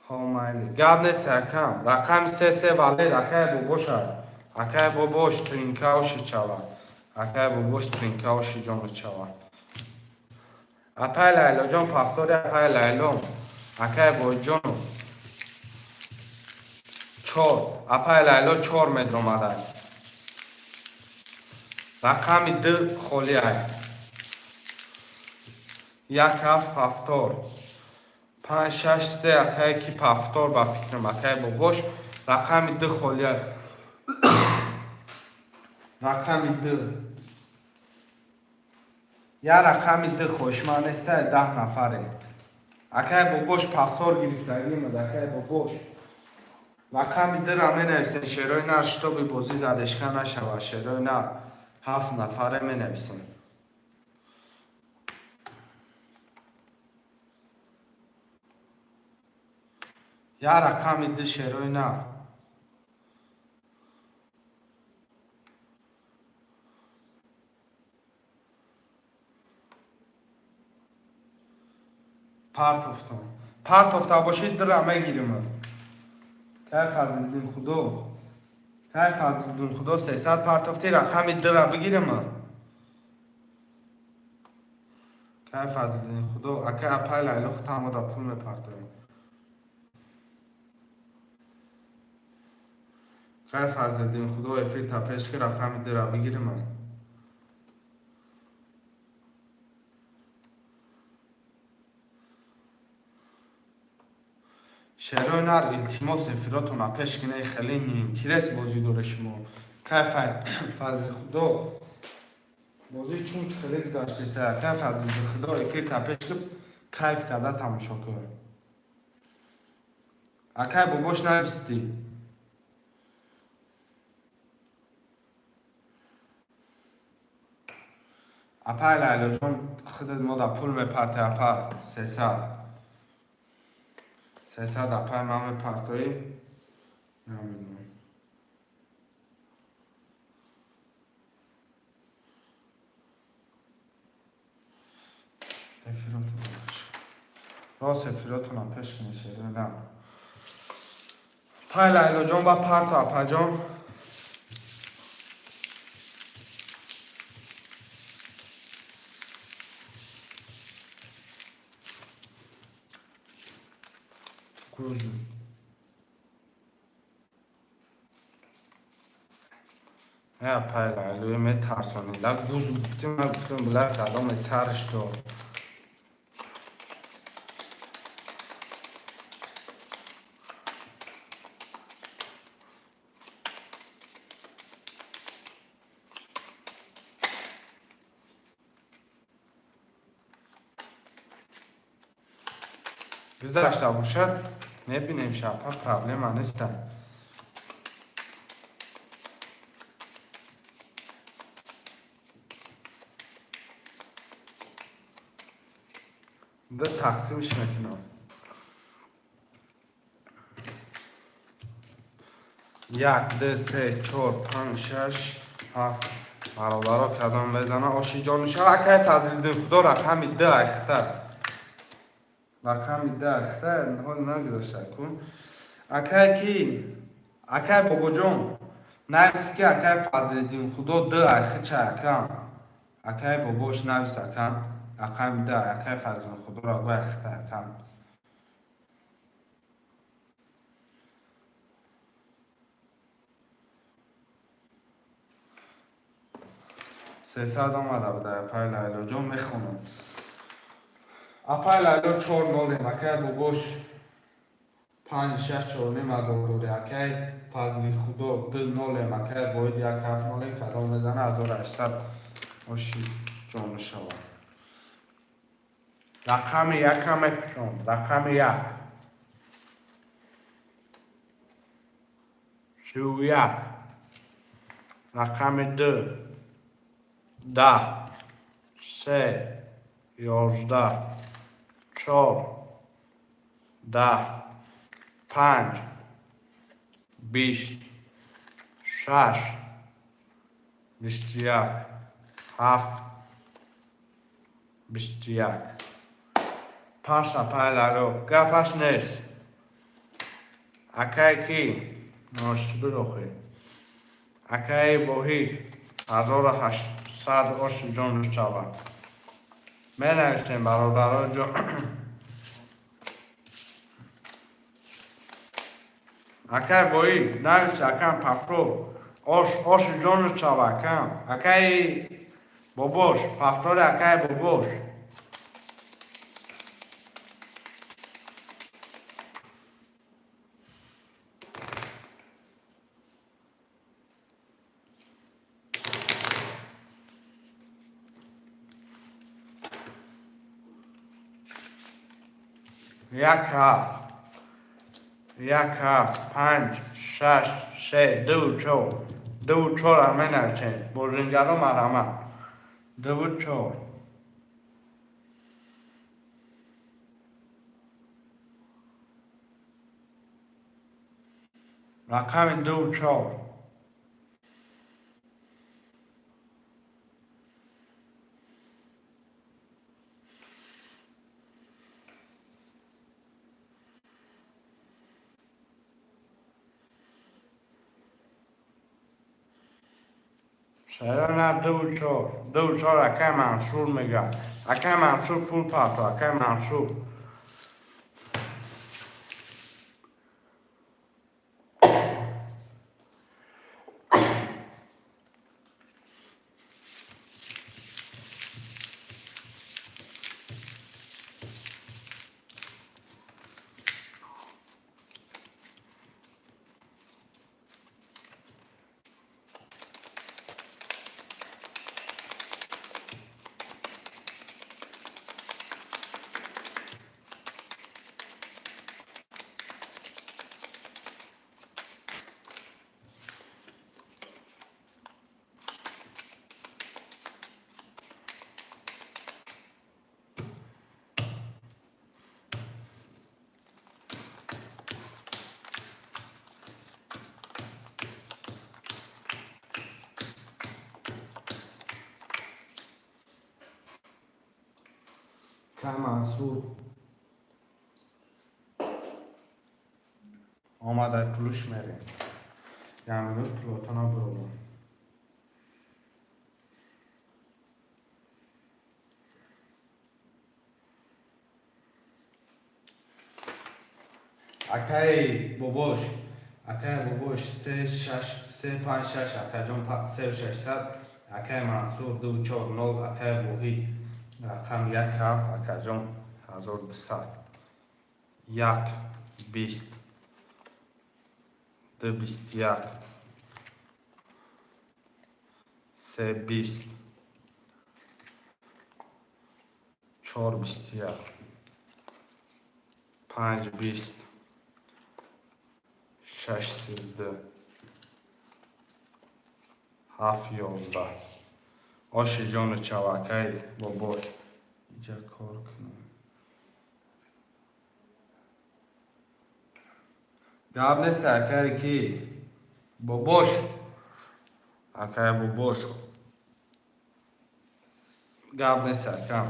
Ҳо, майли, гап нест, акам. Рақами се, се, вале, акай Бобоша, акай Бобош, тринкаоши чава. Акай Бобош, тринкаоши ҷону чава. Апай Лайлоҷон, повтори. Апай Лайло, акай Воҳидҷону, чор. Апай Лайло, чор медромадай. Рақами д холиай. Як, ҳафт, повтор. Панҷ, шаш, се, акае ки повтор, ба фикрам, акай Бобош. Рақами д холиай. Рақами д, я рақами д хоҳишманд нестай, 10 нафаре. Акай Бобош повтор гирифтагимад. Акай Бобош, рақами дра менависем, шерои нар, шитоби бозӣ задешка нашавад. Шерои нар, ҳафт нафаре менависем. Як рақами ду, шерои нар. Партофтам. Партофта бошед, дира мегирим. Кай Фазлиддин Худо. Кай Фазлиддин Худо 300 партофти, рақами дира бигирим. Кай Фазлиддин Худо, ака апай Лайло хутамода пул мепартоем. Кай Фазлиддин Худо эфир та пеш ки рақами дира бигирим. Шерои нар, илтимос, эфиротона пеш кине, хеле неинтерес бозӣ доре шумо. Кай Фазли Худо бозӣ чун хеле гузаштеса. Кай Фазли Худо эфир та пеш ки кайф карда тамошо кун. Акай бобош, навистӣ. Апай Лайлоҷон, худат мода пул мепарте, апа, 300. 300 апай ман мепартоӣ? Намедонам. Эфиротон рост, эфиротонам пеш кунед, шерои на. Пай Лайлоҷон, ба парто, апаҷон. Гуз. Не, апай Лайлои, метарсонид. Гуз гуфтим, ман гуфтам, била кадоме сарш дор. Гузашта бошад, мебинем шабҳа, проблема неста. Ду тақсимш мекунам. Як, ду, се, чор, панҷ, шаш, ҳафт. Бародаро, кадом мезана, оши ҷонуша. Акай Фазлиддин Худо, рақами ду айхта. Рақами ду айхта, ҳол нагузашта кун. Акай ки? Акай Бобоҷон, навис ки акай Фазлиддин Худо ду айхича акам. Акай Бобош, навис акам. Рақами ду акай Фазлиддин Худоро гӯ айхта акам. 300 омада буда, апай Лайлоҷон, мехонам. Апай Лайло, чор нолем, акай Бобош панҷ шаш чорним ҳазор дори, акай Фазли Худо ду нолем, акай Воҳид як ҳафт нолем, кадом мезана, 1800 оши ҷону шавад. Рақами яка мекушом, рақами як. 31. Рақами ду. 10. Се. 11. Чор. 10. Панҷ. 20. Шаш. 21. Ҳафт. 21. Пас, апай Лайло, гапаш нест. Акай ки? Ноши бирохӣ. Акаи Воҳид, 1800 оши ҷону шавад. Менависем, бародаро ҷон. Акай Воҳид, навис, акам пафро. Ош, оши ҷону шава, акам. Акаи Бобош, пафрори акаи Бобош. Як ҳафт. Як ҳафт, панҷ, шаш, се, ду, чор. Ду чора менависем. Бозингаро марҳамат. Ду чор. Рақами ду чор. Шаро ду чор. Ду чор акай Мансур мега. Акай Мансур, пул парто, акай Мансур. Акай Мансур омада, пулуш мерем. Як минут, пулотона бурорам. Акай Бобош, акай Бобош, се шаш, се панҷ шаш, акаҷон, сеу шашсад. Акай Мансур, ду чор нол. Акай Воҳид, рақам як ҳафт, акаҷон, 1200. Як 20, ду 21, се 20, чор 21, панҷ 20, шаш 32, ҳафт 11. Оши ҷону чавакай Бобош, иҷа кор кунам. Гап нест, акай ки Бобош, акай Бобош, гап нест, акам.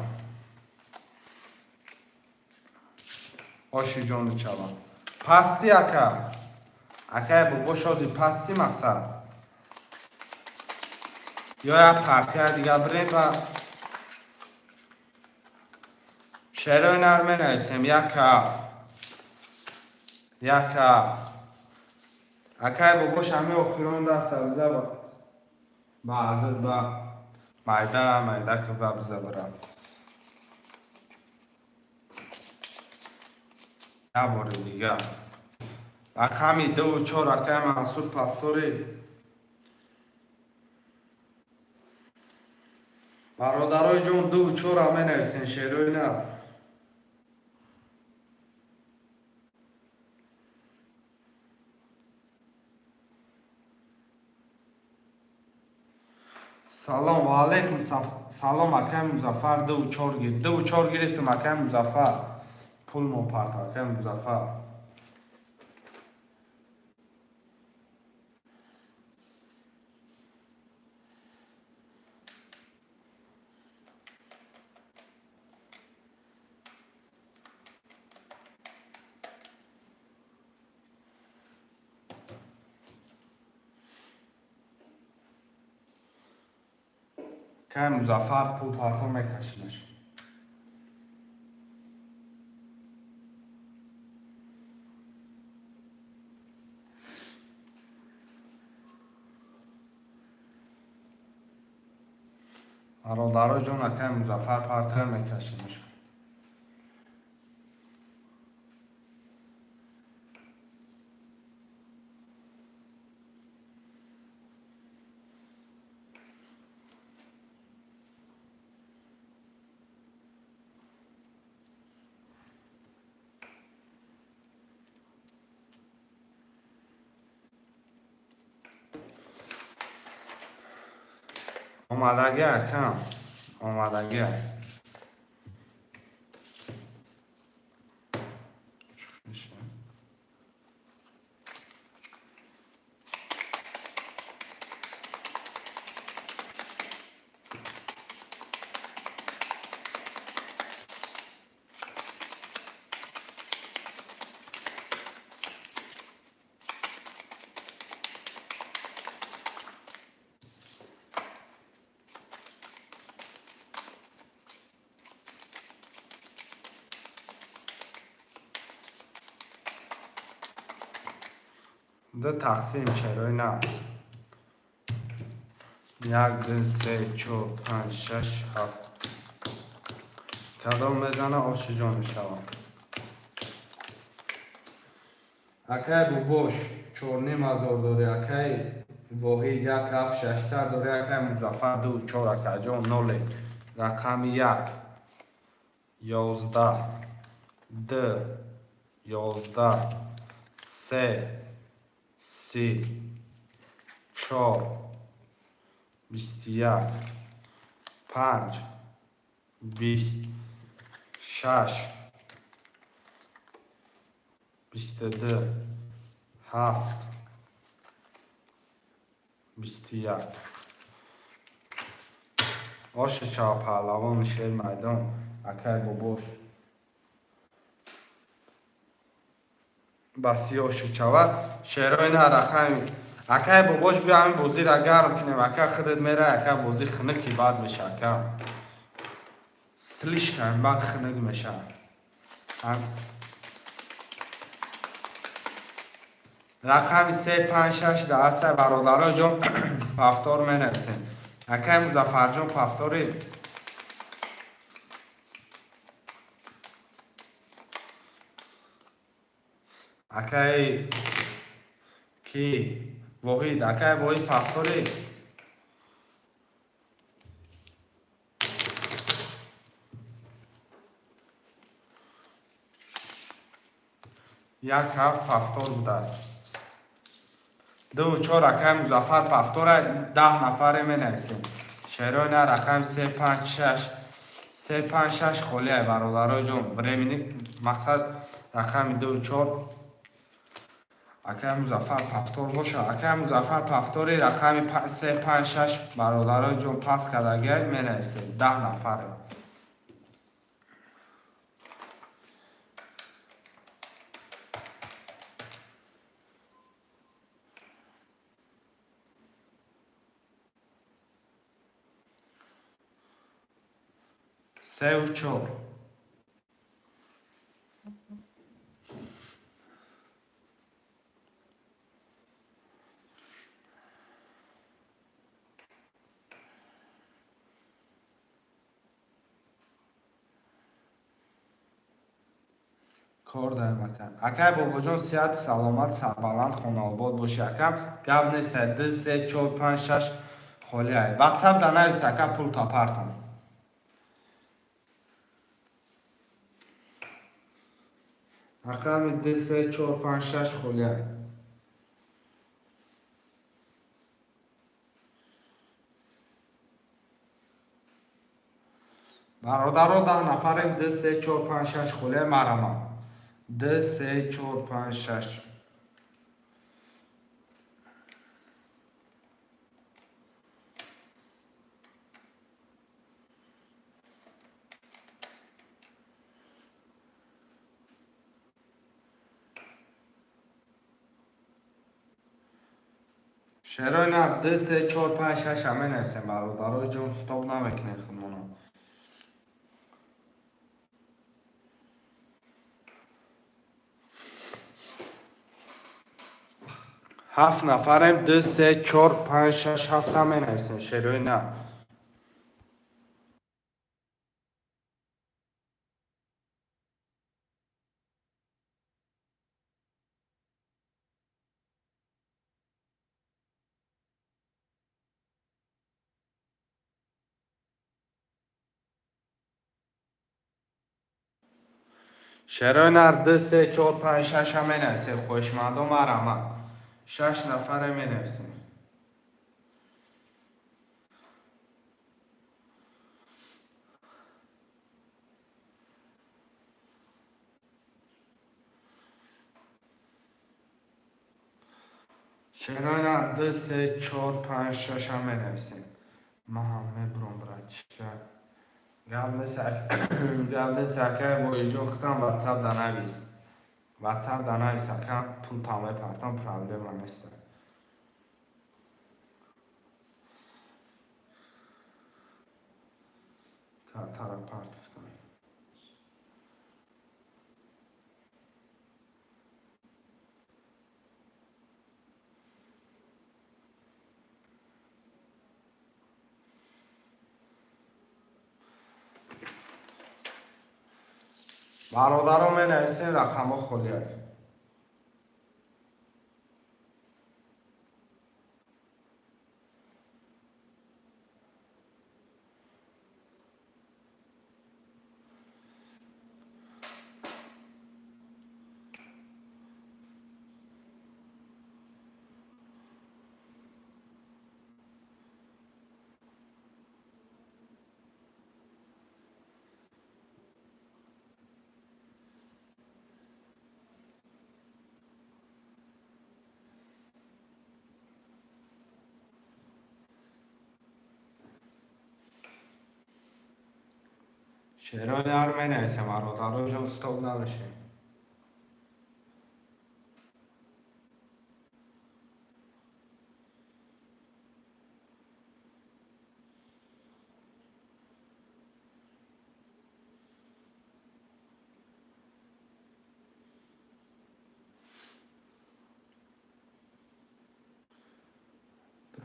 Оши ҷону чава, пасти, ака, акай Бобош, ҳози пасти мақсад ё як партия дига бирем ва шерои нар менависем. Як ҳафт, як ҳафт. Акай Бобош, ҳами охирон даста биза ба майда майда ки ба биза бирам як бори дига. Рақами дуву чор, акай Мансур, повтори. Бародарои ҷон, дуву чора менависен, шерои нар. Салом, ва алайкум салом, акай Музаффар, дуву чор гир, дуву чор гирифтум, акай Музаффар, пул мопарт, акай Музаффар. Акай Музаффар, пул парто, мекашимаш. Бародарои ҷон, акай Музаффар, партоя, мекашимаш. Омадагӣ, акам, омадагӣ. Ду тақсим шерои на. Як, ду, се, чор, панҷ, шаш, ҳафт. Кадом мезана, оши ҷон мешавам. Акай Бобош 4500 дорӣ, акай Воҳид як ҳафт шашсад дорӣ, акай Музаффар ду чор, акаҷон ноле. Рақами як, 11, ду, 11, се, 30, чор, 21, панҷ, 20, шаш, 22, ҳафт, 21. Оши чава, паҳлавони шери майдон, акай Бобош. Ба си оши чава. Шерои на рақами акай Бобош, биё ҳамин бозиро гарм кунем. Ака, худат мерай, ака, бозӣ хунуки бад меша, ака. Слишком бад хунук меша. Рақами се, панҷ, шаш даста, бародаро ҷон, повтор менависем. Акай Музаффарҷон, повтори. Акай ки Воҳид, акай Воҳид, повтори. Як ҳафт повтор будад. Ду чор, акай Музаффар, повтора. 10 нафаре менависем. Шерои на рақами се, панҷ, шаш, се, панҷ, шаш холиай, бародарои ҷон. Времени мақсад рақами ду чор. Акай Музаффар, повтор боша. Акай Музаффар, повтори рақами се, панҷ, шаш, бародарои ҷон, пас кардагиай, менависем. 10 нафаре. Сеу чор. Кор даем, ака. Акай Бобоҷон, сиҳату саломат, сарбаланд, хонаобод бошӣ, ака. Гап нест, ду, се, чор, панҷ, шаш холиай. Ватсап да навис, ака, пул тапартон. Рақами ду, се, чор, панҷ, шаш холиай. Бародаро, 10 нафарем, ду, се, чор, панҷ, шаш холиай, марама. Ду, се, чор, панҷ, шаш. Шерои на ду, се, чор, панҷ, шаш ҳаме нестем, бародарои ҷон, стоп намекунем худмона. Ҳафт нафарем, ду, се, чор, панҷ, шаш, ҳафт ҳаме нависем, шерои на. Шерои нар ду, се, чор, панҷ, шаш ҳаме нависем, хоҳишмандо, марҳамат. Шаш нафаре менависем. Шерои нар ду, се, чор, панҷ, шаш ҳам менависем. Ман ҳам мебурам, братчика. Гап нест, гап нест, акай Воҳидҷон, худам ватсап да навис. Ватсап да навис, ака, пул мепартам, проблема нест. Картара партифтам. Бародаро, менависем, рақамҳо холианд. Шерои нар менависем, бародароҷон, стоп намешем.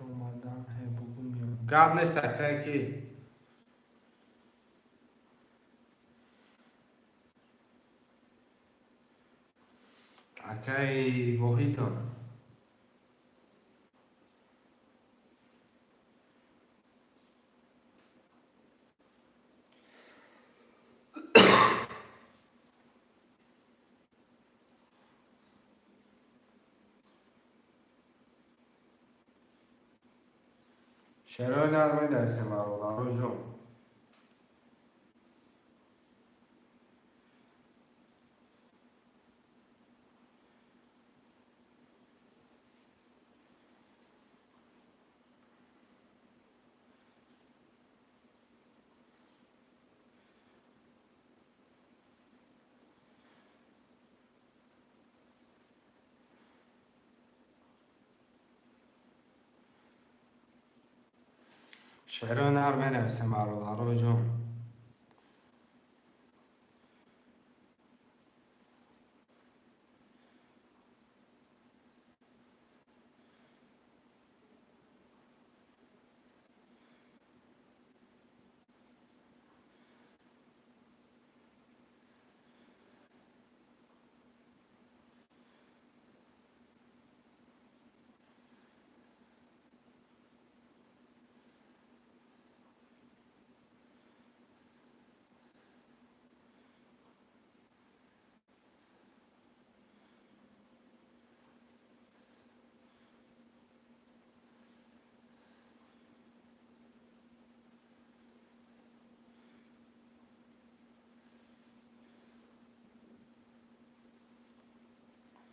Омадан ҳе бугу миём. Гап нест, акае ки акаи Воҳидон. Шерои нар менависем, бародароҷон. Шерои нар менависем, бародароҷон.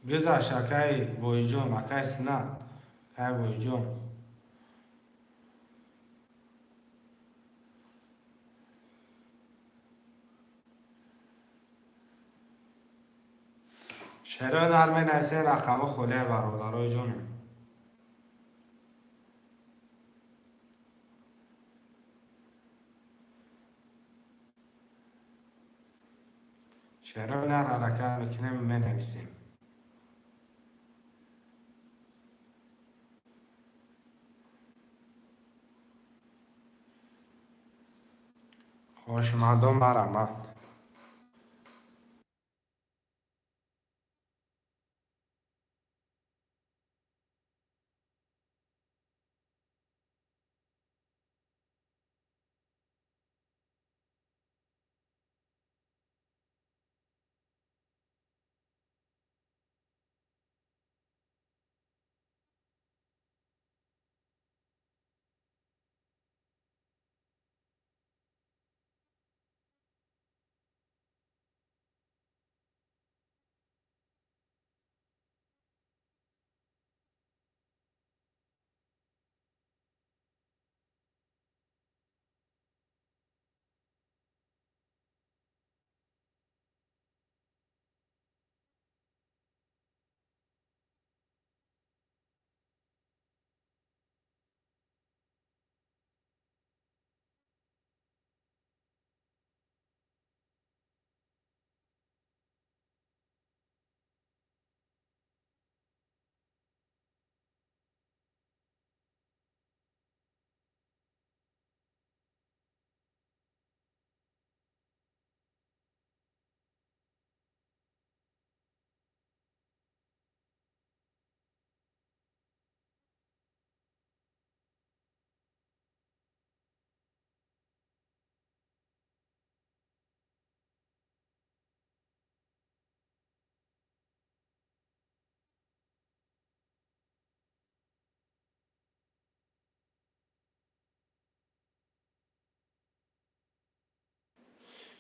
Гузашт, акаи Воҳиҷон, акаи Синат, акаи Воҳиҷон. Шерои нар менависем, рақамҳо холия, бародарои ҷонем. Шерои нар ҳаракат мекунем, менависем. Хоҳишмандон, марҳамат.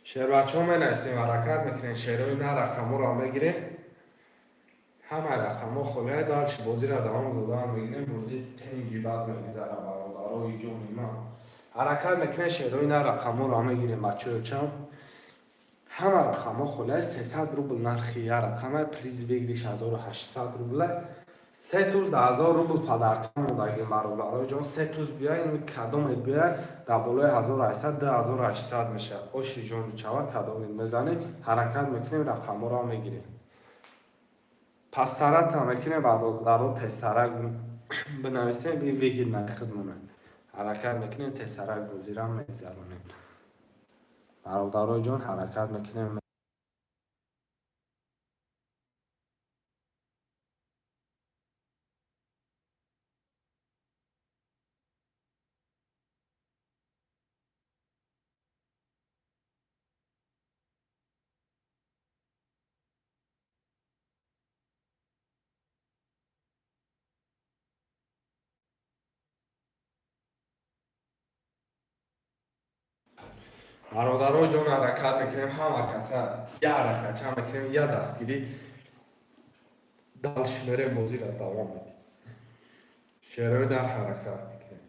Шербачаҳо менависем, ҳаракат мекунем, шерои на рақамҳоро мегирем. Ҳамаи рақамҳо холия, дальше бозиро давом додан мегирем, бозӣ тенги бад мегузара, бародарои ҷони ман. Ҳаракат мекунем, шерои на рақамҳоро мегирем, бачаҳо. Ҳама рақамҳо холия, 300 рубл нархи я рақама, приз выигрыш 1800 рубла. Се туз 1000 рубл подарка мондагим, бародарои ҷон. Се туз биёй, кадомет биёй, дар болои 1800, 2800 мешавад. Оши ҷони чава, кадомет мезанем, ҳаракат мекунем, рақамҳоро мегирем. Постараться мекунем, бародаро, тезтарак бинависем, ин выгодно худмона. Ҳаракат мекунем, тезтарак бозиро мегзаронем. Бародарои ҷон, ҳаракат мекунем. Бародарои ҷон, ҳаракат мекунем, ҳама каса я ҳаракатча мекунем, я дастгирӣ. Дальше мерем, бозиро давом медиҳем. Шерои дар ҳаракат мекунем.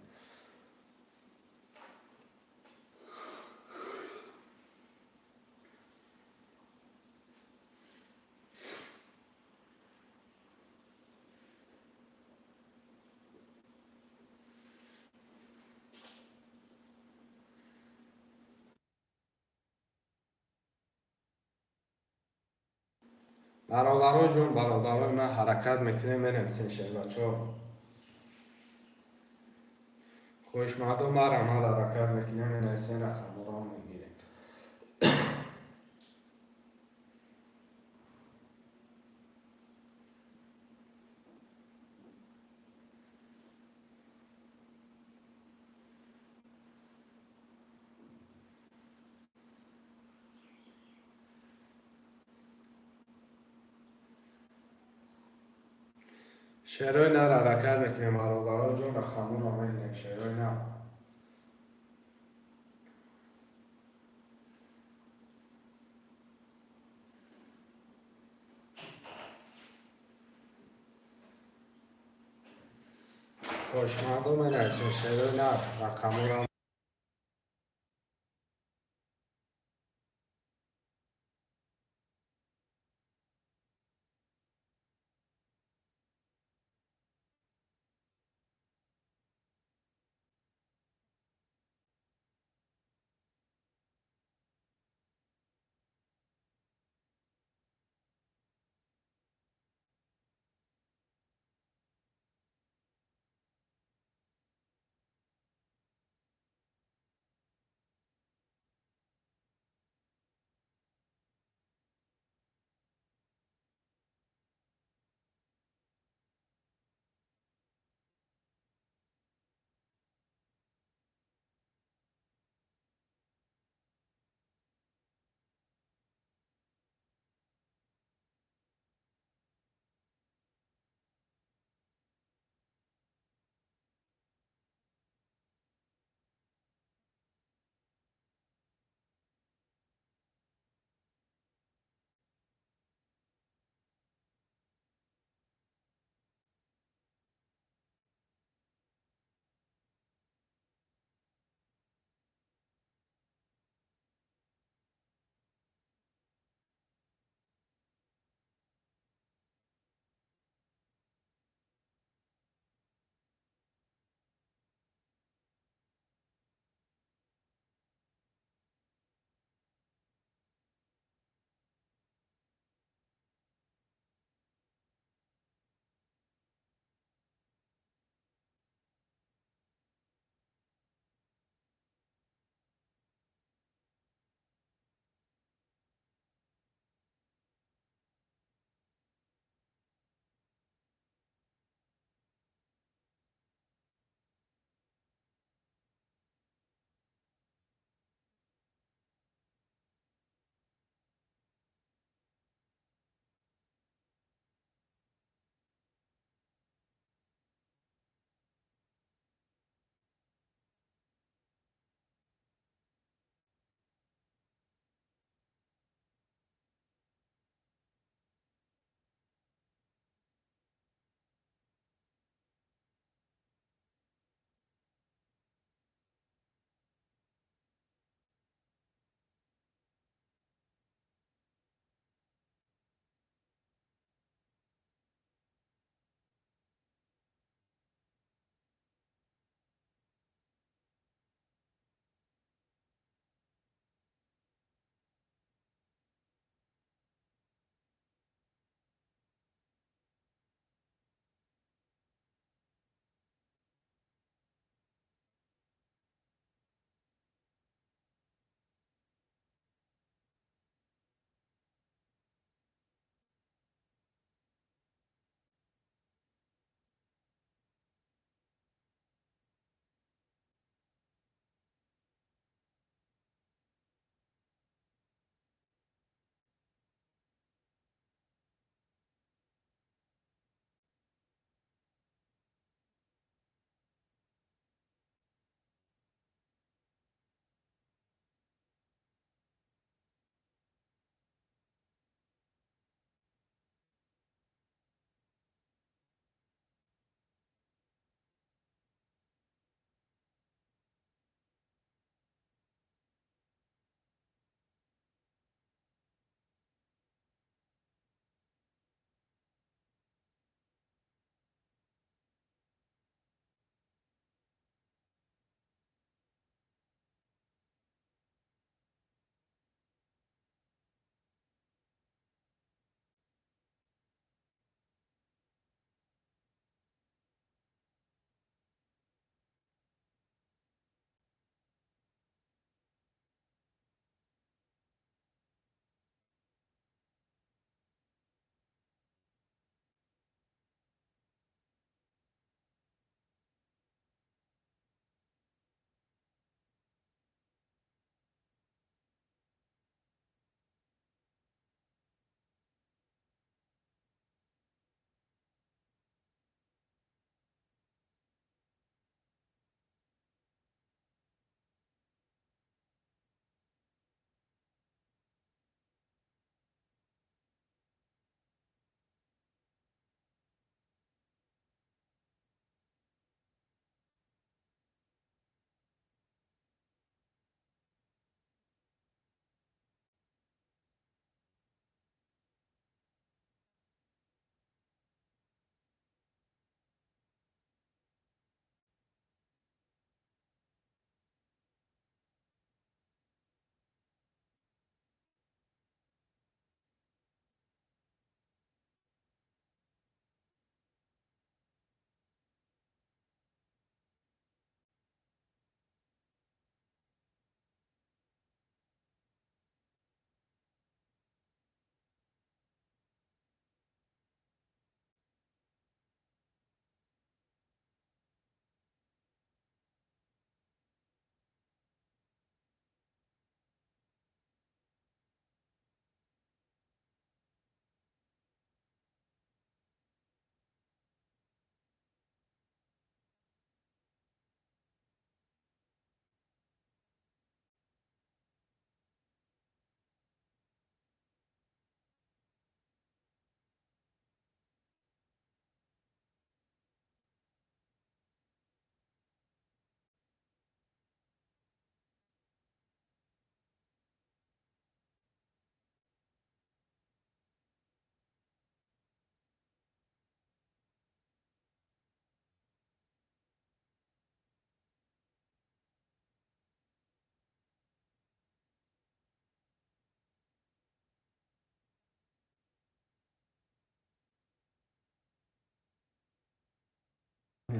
Бародарои ҷон, бародарои ман, ҳаракат мекунем, менависем, шербачаҳо. Хоҳишмандон, марҳамат, ҳаракат мекунем, менависем, рақамҳоро мегирем. Шерои нар ҳаракат мекунем, бародарои ҷон, рақамҳоро мегирем, шерои нар. Хоҳишмандон, менависем, шерои нар рақамҳоро.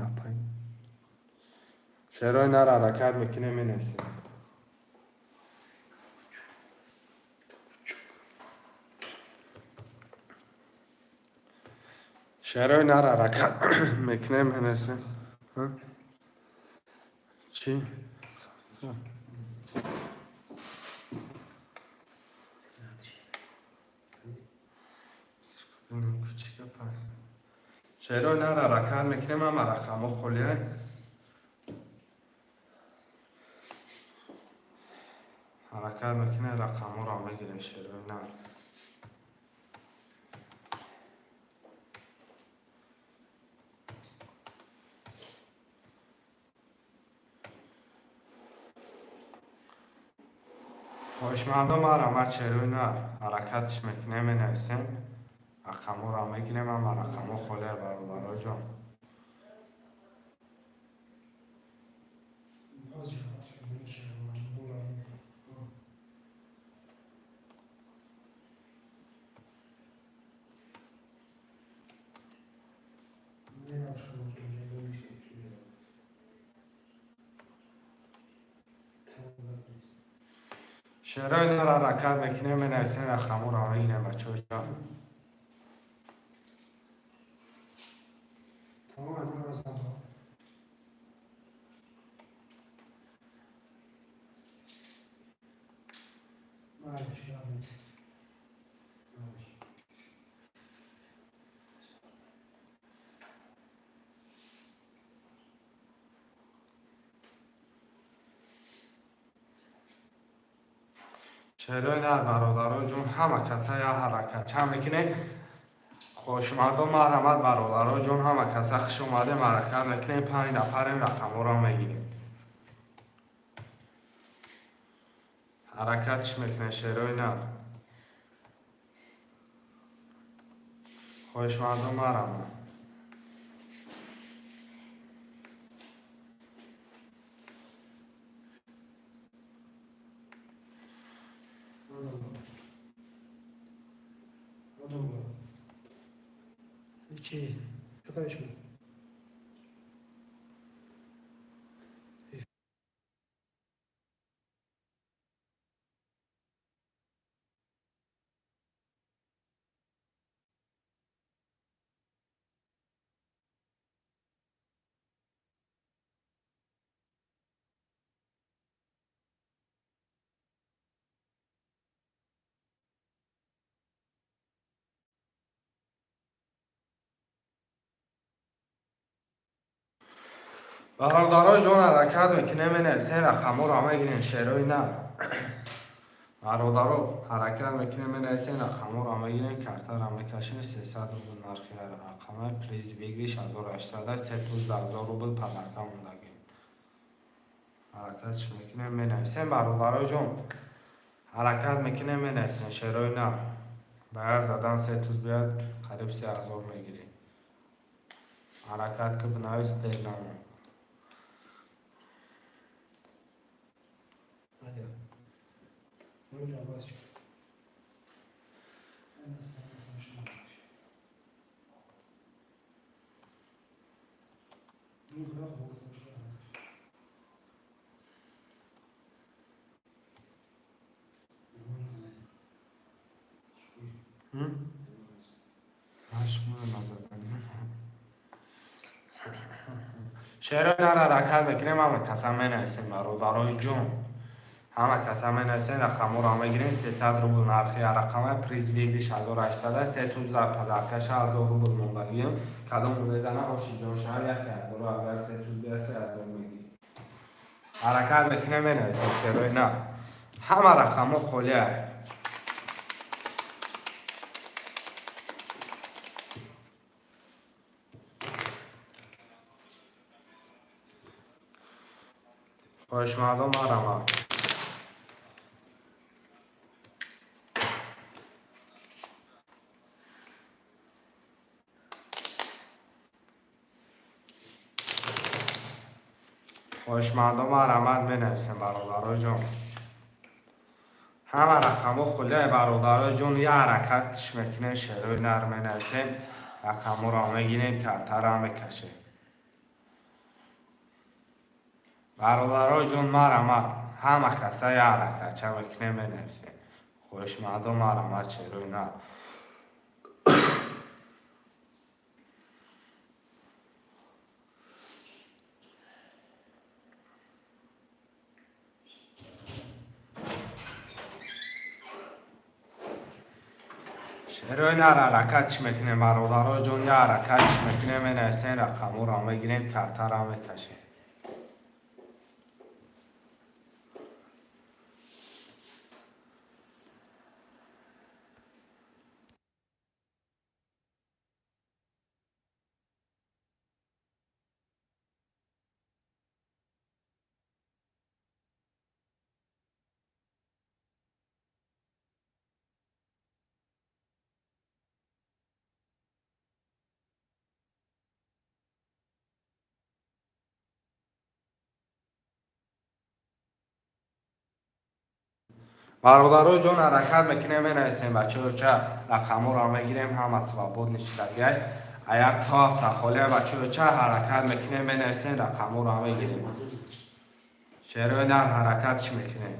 Апай. Шерои нар, ҳаракат мекунем, менависем. Шерои нар, ҳаракат мекунем, менависем. Чӣ? Шерои нар, ҳаракат мекунем, ҳама рақамҳо холия. Ҳаракат мекунем, рақамҳоро мегирем, шерои нар. Хоҳишмандо, марҳамат, шерои нар, ҳаракатш мекунем, менависем, рақамҳоро мегирем. Ҳама рақамҳо холия, бародароҷон. Шерои нар, ҳаракат мекунем, менависем, рақамҳоро мегирем, бачаҳоҷон. Tamam, hadi. معلش يا معلش. Шерои нар, бародароҷон, ҳама каса я ҳаракат чанд мекунем. Хошмардон, марҳамат, бародароҷон, ҳама каса хуш омадем. Ҳаракат мекунем, 5 нафарем, рақамҳоро мегирем. Ҳаракатш мекунем, шерои нар. Хоҳишмандон, марҳамат. Одобро. Чи? Шукаєш ми? Бародаро ҷон, ҳаракат мекунем, менависем, рақамҳоро мегирем, шерои нар. Бародаро, ҳаракат мекунем, менависем, рақамҳоро мегирем, картаро мекашем. 300 рубл нархи ҳар рақама, приз выигрыш 1800, се туз 1000 рубл подарка мондагем. Ҳаракатш мекунем, менависем, бародаро ҷон, ҳаракат мекунем, менависем, шерои нар. Ба як задан се туз биёд, қариб 3000 мегирем. Ҳаракат ки, бинавис, дер намон. Hadi. Hocam bas. Ben de sana şunu. Bunu bırak o kızın. М? Шумо назадани. Шерои нар, ҳаракат мекунем, ҳама каса менависем, бародарои ҷон. Ҳама каса менависем, рақамҳоро мегирем. 300 рубл нархи ҳар рақама, приз выигрыш 1800, се туз дар подаркаша 1000 рубл мондагием. Кадом мезана, оши ҷон шаҳр як якборо агар се туз бия, 3000 мегирем. Ҳаракат мекунем, менависем, шерои нар. Ҳама рақамҳо холия. Хоҳишмандон, марҳамат. Хоҳишмандон, марҳамат, менависем, бародарои ҷон. Ҳама рақамҳо холия, бародарои ҷон, я ҳаракатш мекунем, шерои нар, менависем, рақамҳоро мегирем, картаро мекашем. Бародарои ҷон, марҳамат, ҳама каса як ҳаракатча мекунем, менависем. Хоҳишмандо, марҳамат, шерои нар. Шерои нар, ҳаракат чӣ мекунем, бародарои ҷон, як ҳаракат чӣ мекунем, менависем, рақамҳоро мегирем, картаро мекашем. Бародарои ҷон, ҳаракат мекунем, менависем, бачаҳо, ча рақамҳоро мегирем, ҳама свободный шидагай. Аяк то ҳафта холия, бачаҳо, ча ҳаракат мекунем, менависем, рақамҳоро мегирем. Шерои нар, ҳаракат чӣ мекунем?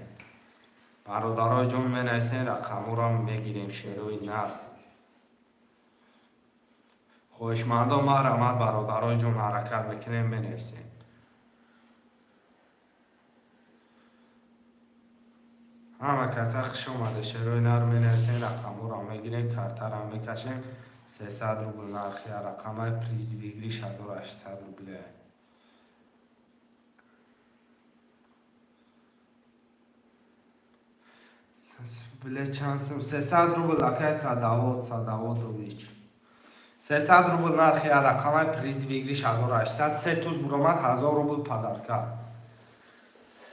Бародарои ҷон, менависем, рақамҳоро мегирем, шерои нар. Хоҳишмандо, марҳамат, бародарои ҷон, ҳаракат мекунем, менависем. Ҳама каса хуш омада, шерои нар, менависем, рақамҳоро мегирем, картаро мекашем. 300 рубл нархи рақамаи, приз выигрыш 1800 рубле. Биле чанд сум? 300 рубл, акай Садавод Садаводович. 300 рубл нархи рақамаи, приз выигрыш 1800. Се туз буромад, 1000 рубл подарка.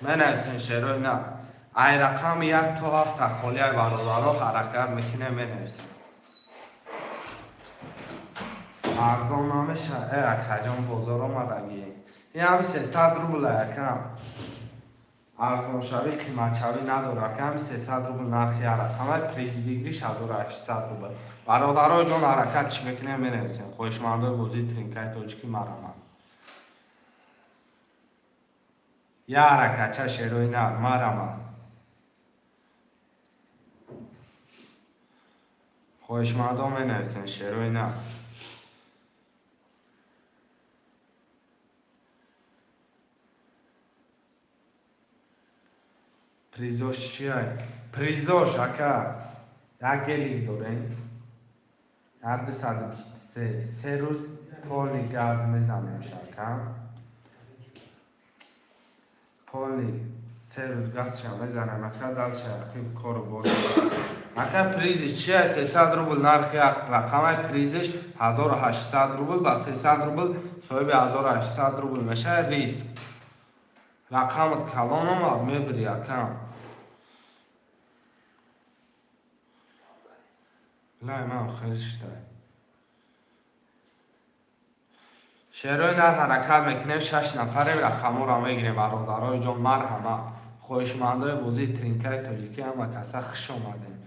Менависем, шерои нар. Ай рақами як то ҳафта холияй, бародаро, ҳаракат мекунем, менависем. Арзон намеша, э, акаҷон, бозор омадагӣ. Ин ҳами 300 рубл, акам. Арзоншавӣ, қиматшавӣ надорад, акам. 300 рубл нархи рақамай, приз выигрыш 1800 рубл. Бародарои ҷон, ҳаракат чӣ мекунем, менависем. Хоҳишмандои бозии тринкаи тоҷикӣ, марҳамат. Як ҳаракатча, шерои нар, марҳамат. Хоҳишмандо, менависем, шерои нар. Призош чиай? Призош, ака, як гелик дорем, як 223, 3 рӯз полный газ мезанем, шака. Полный 3 рӯз газша мезанем, ака, дальше ақиб кору бор. Ака, призиш чия? 300 рубл нархи рақамай, призиш 1800 рубл. Ба 300 рубл соҳиби 1800 рубл мешавад. Риск рақамат калон омад, мебири, акам. Лай ман хез шудай. Шерои нар, ҳаракат мекунем, шаш нафарем, рақамҳоро мегирем. Бародарои ҷон, марҳамат. Хоҳишмандои бозии тринкаи тоҷикӣ, ҳама каса хуш омадем.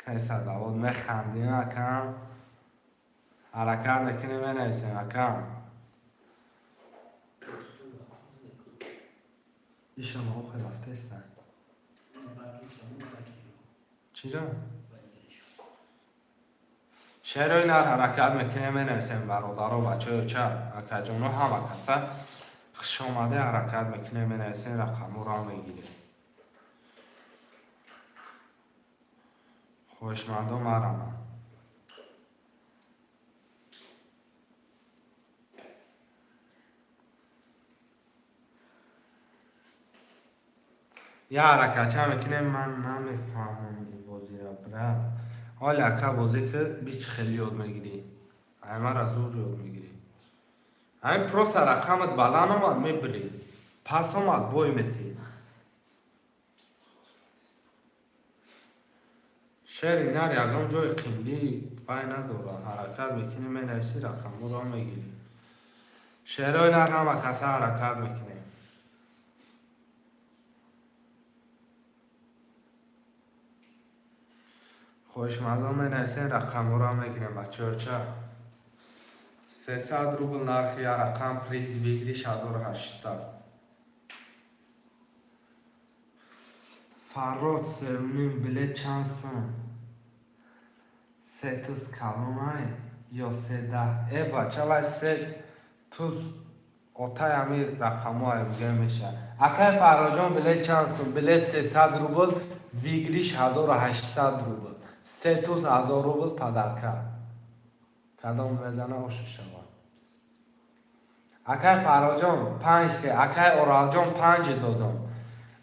Акай Садавод, механдем, акам. Ҳаракат мекунем, менависем, акам. Ишама охир рафтеста. Чиро? Шерои нар, ҳаракат мекунем, менависем, бародаро, бачаё, ча, акаҷоно, ҳама каса хушомаде. Ҳаракат мекунем, менависем, рақамҳоро мегирем. Хоҳишмандо, марҳамат. Як ҳаракатча мекунем. Ман намефаҳмам ин бозиро, брат. Ҳоли, ака, бозӣ ки бич, хеле ёд мегирӣ. Аймара зур ёд мегирӣ. Ҳамин просто рақамат баланд омад, мебирӣ, пас омад, бой метӣ. Шери нар ягон ҷои қиндӣ вай надорад. Ҳаракат мекунӣ, менависӣ, рақамҳоро мегирӣ. Шерои нар, ҳама каса ҳаракат мекунем. Хоҳишмандон, менависем, рақамҳоро мегирем, бачаҳо, ча. 300 рубл нархи як рақам, приз выигрыш 1800. Фаррод, севним билет чанд сум? Се туз калонай ё се даҳ? Э, бача, вай се туз отай ҳами рақамҳое бигӯем мешавад. Акай Фарроҷон, билет чанд сум? Билет 300 рубл, выигрыш 1800 рубл. Се туз 1000 рубл подарка. Кадом мезана, ошу шавад. Акай Фарроҷон, панҷте. Акай Оралҷон, панҷ додам.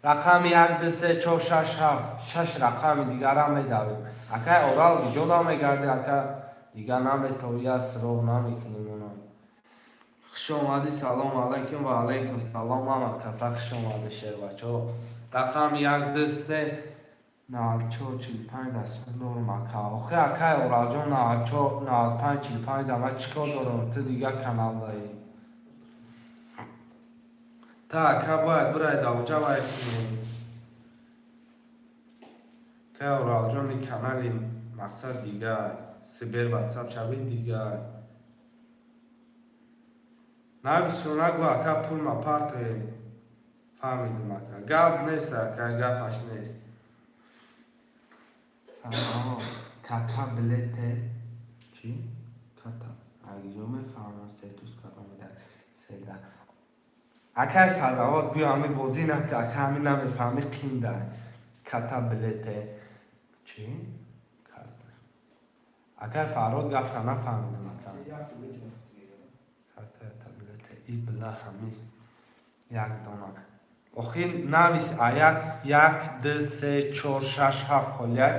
Рақами як, ду, се, чор, шаш, ҳафт, шаш рақами дигарам медавем. Акай Орал, куҷо намегардӣ, ака? Дигар наметовӣ, суроғ намекунем она. Хуш омадӣ, салом алайкум. Ва алайкум салом, ҳама каса хуш омадӣ, шербачаҳо. Рақами як, ду, се, 94 45 дастур дорум, ака. Охи, акай Оралҷон, 94 95 45 ама чӣ кор дорам? Ту дигар канал даӣ. Та, ака, бояд бирай давҷа вай кунӣ. Акай Оралҷони, канали мақсад дигар, сибер ватсап шави дигар. Навису нагӯ, ака, пул ма партое. Фаҳмидум, ака, гап нест, ака, гапаш нест. Салом, кака, билете чӣ? Ката агиҷо мефаҳмам, се туз кадом меда седа. Акай Садавот, биё, ҳами бозӣ нака, ака, ҳами намефаҳми, қинда. Ката билете чӣ? Акай Фаррод, гапта нафаҳмидам, ака. Карта билете и била ҳами як дона. Охи, навис, а як, як, ду, се, чор, шаш, ҳафт холияй.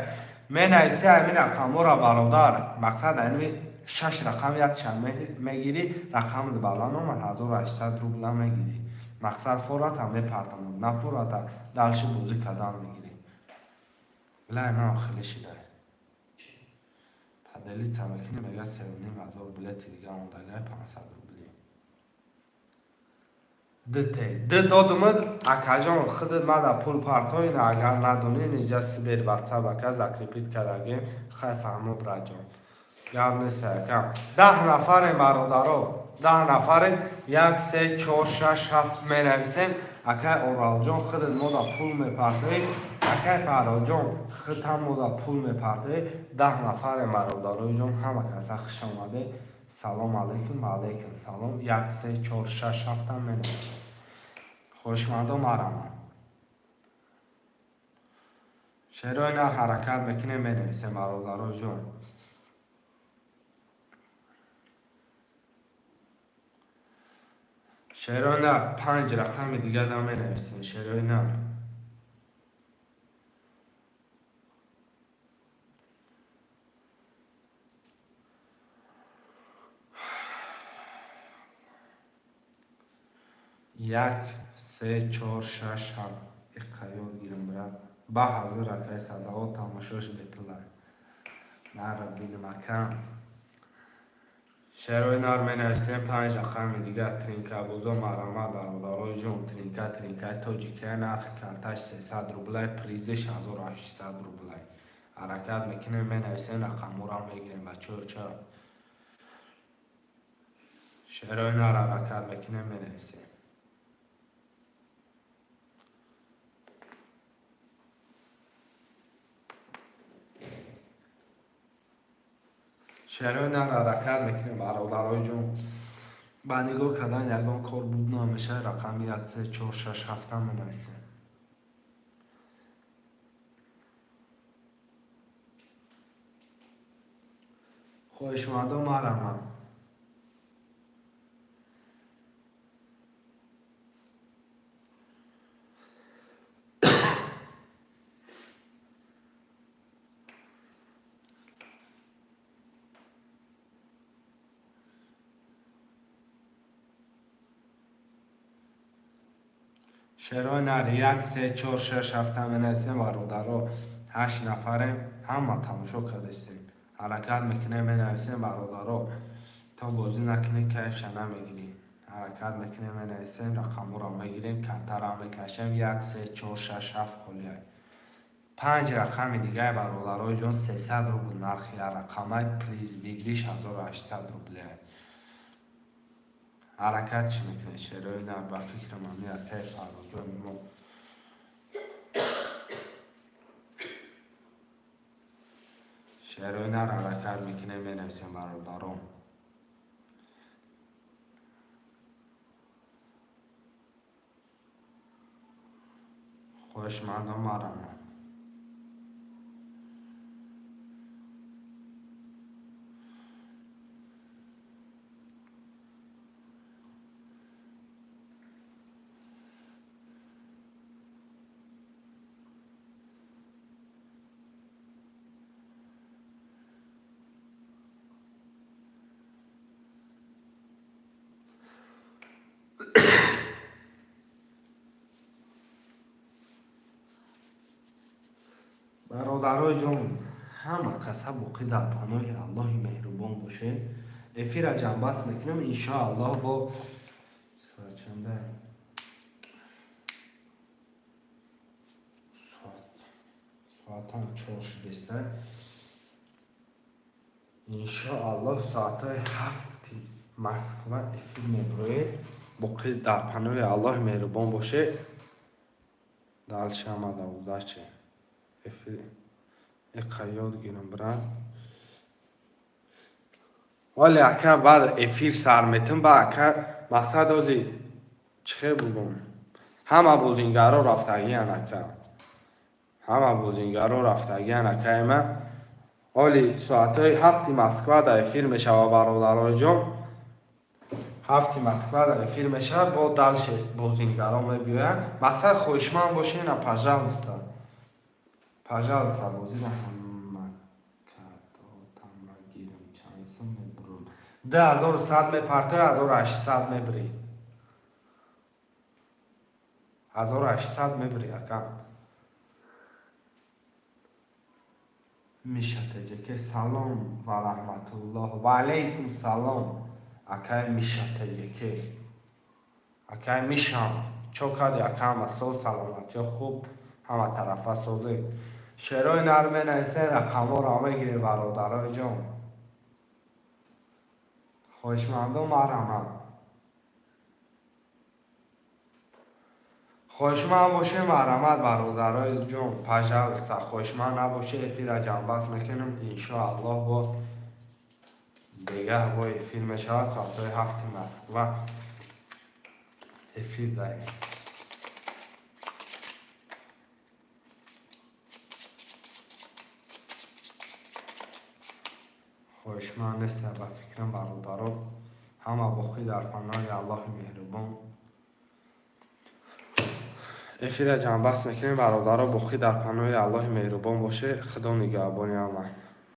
Менависи ҳамин рақамҳоро, бародар. Мақсад ҳамин шаш рақам якша мегирӣ, рақамат баланд омад, 1800 рубла мегирӣ. Мақсад, фората мепартонад, на фората дальше бозӣ кардан мегирӣ. Билай, ман хеле шидай. Поделиться мекунӣ, мега 3500 билети дига ондагай, 500 рубли. Дте д додумад, акаҷон, худат мада пул партоина, агар надонӣ, инҷа сибер ватсап, ака, закрепить кардагем. Хай, фаҳмо, браҷон, гап нест, ака. 10 нафарем, бародаро, 10 нафарем. Як, се, чор, шаш, ҳафт менависем. Акай Оралҷон, худат мода пул мепартоӣ. Акай Фарроҷон, худам мода пул мепартоӣ. 10 нафарем, бародарои ҷон, ҳама каса хуш омадед. Салом алайкум. Ва алайкум салом. Як, се, чор, шаш, ҳафтам менависем. Хоҳишмандо, мараман. Шерои нар, ҳаракат мекунем, менависем, бародарои ҷон. Шерои нар, панҷ рақами дигар менависем, шерои нар. Як, се, чор, шаш, ҳафт. Иқа ёд гирам, брат. Ба ҳазир, акай Садао, тамошош бепулай. Нара бинам, акам. Шерои нар, менависем панҷ рақами дигар. Тринкабозо, марҳамат, бародарои ҷон. Тринка, тринкаи тоҷикай, нархи карташ 300 рублай, призиш 1800 рублай. Ҳаракат мекунем, менависем, рақамҳоро мегирем, бачаҳо ча. Шерои нар, ҳаракат мекунем, менависем. Шерои нар, ҳаракат мекунем, бародарои ҷон. Ба нигоҳ кардан ягон кор буд намешавад. Рақами як, се, чор, шаш, ҳафтам менависем. Хоҳишмандо, марҳамат. Шерои нар, як, се, чор, шаш, ҳафта менависем, бародаро. Ҳашт нафарем, ҳама тамошо кардастем. Ҳаракат мекунем, менависем, бародаро. То бозӣ накунӣ, кайфша намегирӣ. Ҳаракат мекунем, менависем, рақамҳоро мегирем, картаро мекашем. Як, се, чор, шаш, ҳафт холиай. Панҷ рақами дигаи, бародарои ҷон. 300 рубл нархи як рақамай, приз выигрыш 1800 рубле. Ҳаракат чӣ мекунед, шерои нар? Ба фикрам, ами акай Фарроҷони мо. Шерои нар ҳаракат мекунем, менависем, бародарон. Хоҳишмандон, марҳамат. Бародарои ҷон, ҳама каса боқӣ дар паноҳи Аллоҳи меҳрубон бошед. Эфира ҷамъбаст мекунем, иншоаллоҳ. Бо соат чанда? Соатам 4 шудеста. Иншоаллоҳ, соатҳои 7-и Москва эфир мебироед. Боқӣ дар паноҳи Аллоҳи меҳрубон бошед. Дальше ҳамада удачи. Эфир эқа ёд гирам, брат. Вале, ака, баъд эфир сар метам ба, ака. Мақсад, ози чӣ хел бугум, ҳама бозингаро рафтагиян, ака, ҳама бозингаро рафтагиян, акаи ман. Оли соатҳои 7-и Москва дар эфир мешава, бародарои ҷон. 7-и Москва дар эфир мешавад. Бо дальше бозингаро мебиёянд. Мақсад, хоҳишманд бошед, пожалуйста, пожалуйста. Бозиро ҳама кардотама гирам, чанд сум мебурам? 2100 мепартои, 1800 мебирӣ, 1800 мебирӣ, ака. Миша Теҷеке, салом ва раҳматуллоҳ. Ва алайкум салом, акаи Миша Теҷеке. Акаи Мишам, чо карди, ака? Ҳама соз, саломатиё хуб, ҳама тарафа созӣ. Шерои нар менависен, рақамҳоро мегирем, бародарои ҷон. Хоҳишмандон, марҳамат. Хоҳишманд бошем, марҳамат, бародарои ҷон, пожалуйста. Хоҳишманд набоше, эфира ҷамъбаст мекунем. Иншоаллоҳ, бо бегаҳ бо эфир мешавад. Соатҳои 7-и Москва эфир даем. Хоҳишманд нест, ба фикрам, бародаро. Ҳама боқӣ дар паноҳи Аллоҳи меҳрубон. Эфира ҷамъбаст мекунем, бародаро. Боқӣ дар паноҳи Аллоҳи меҳрубон боше. Худо нигаҳбони ҳама.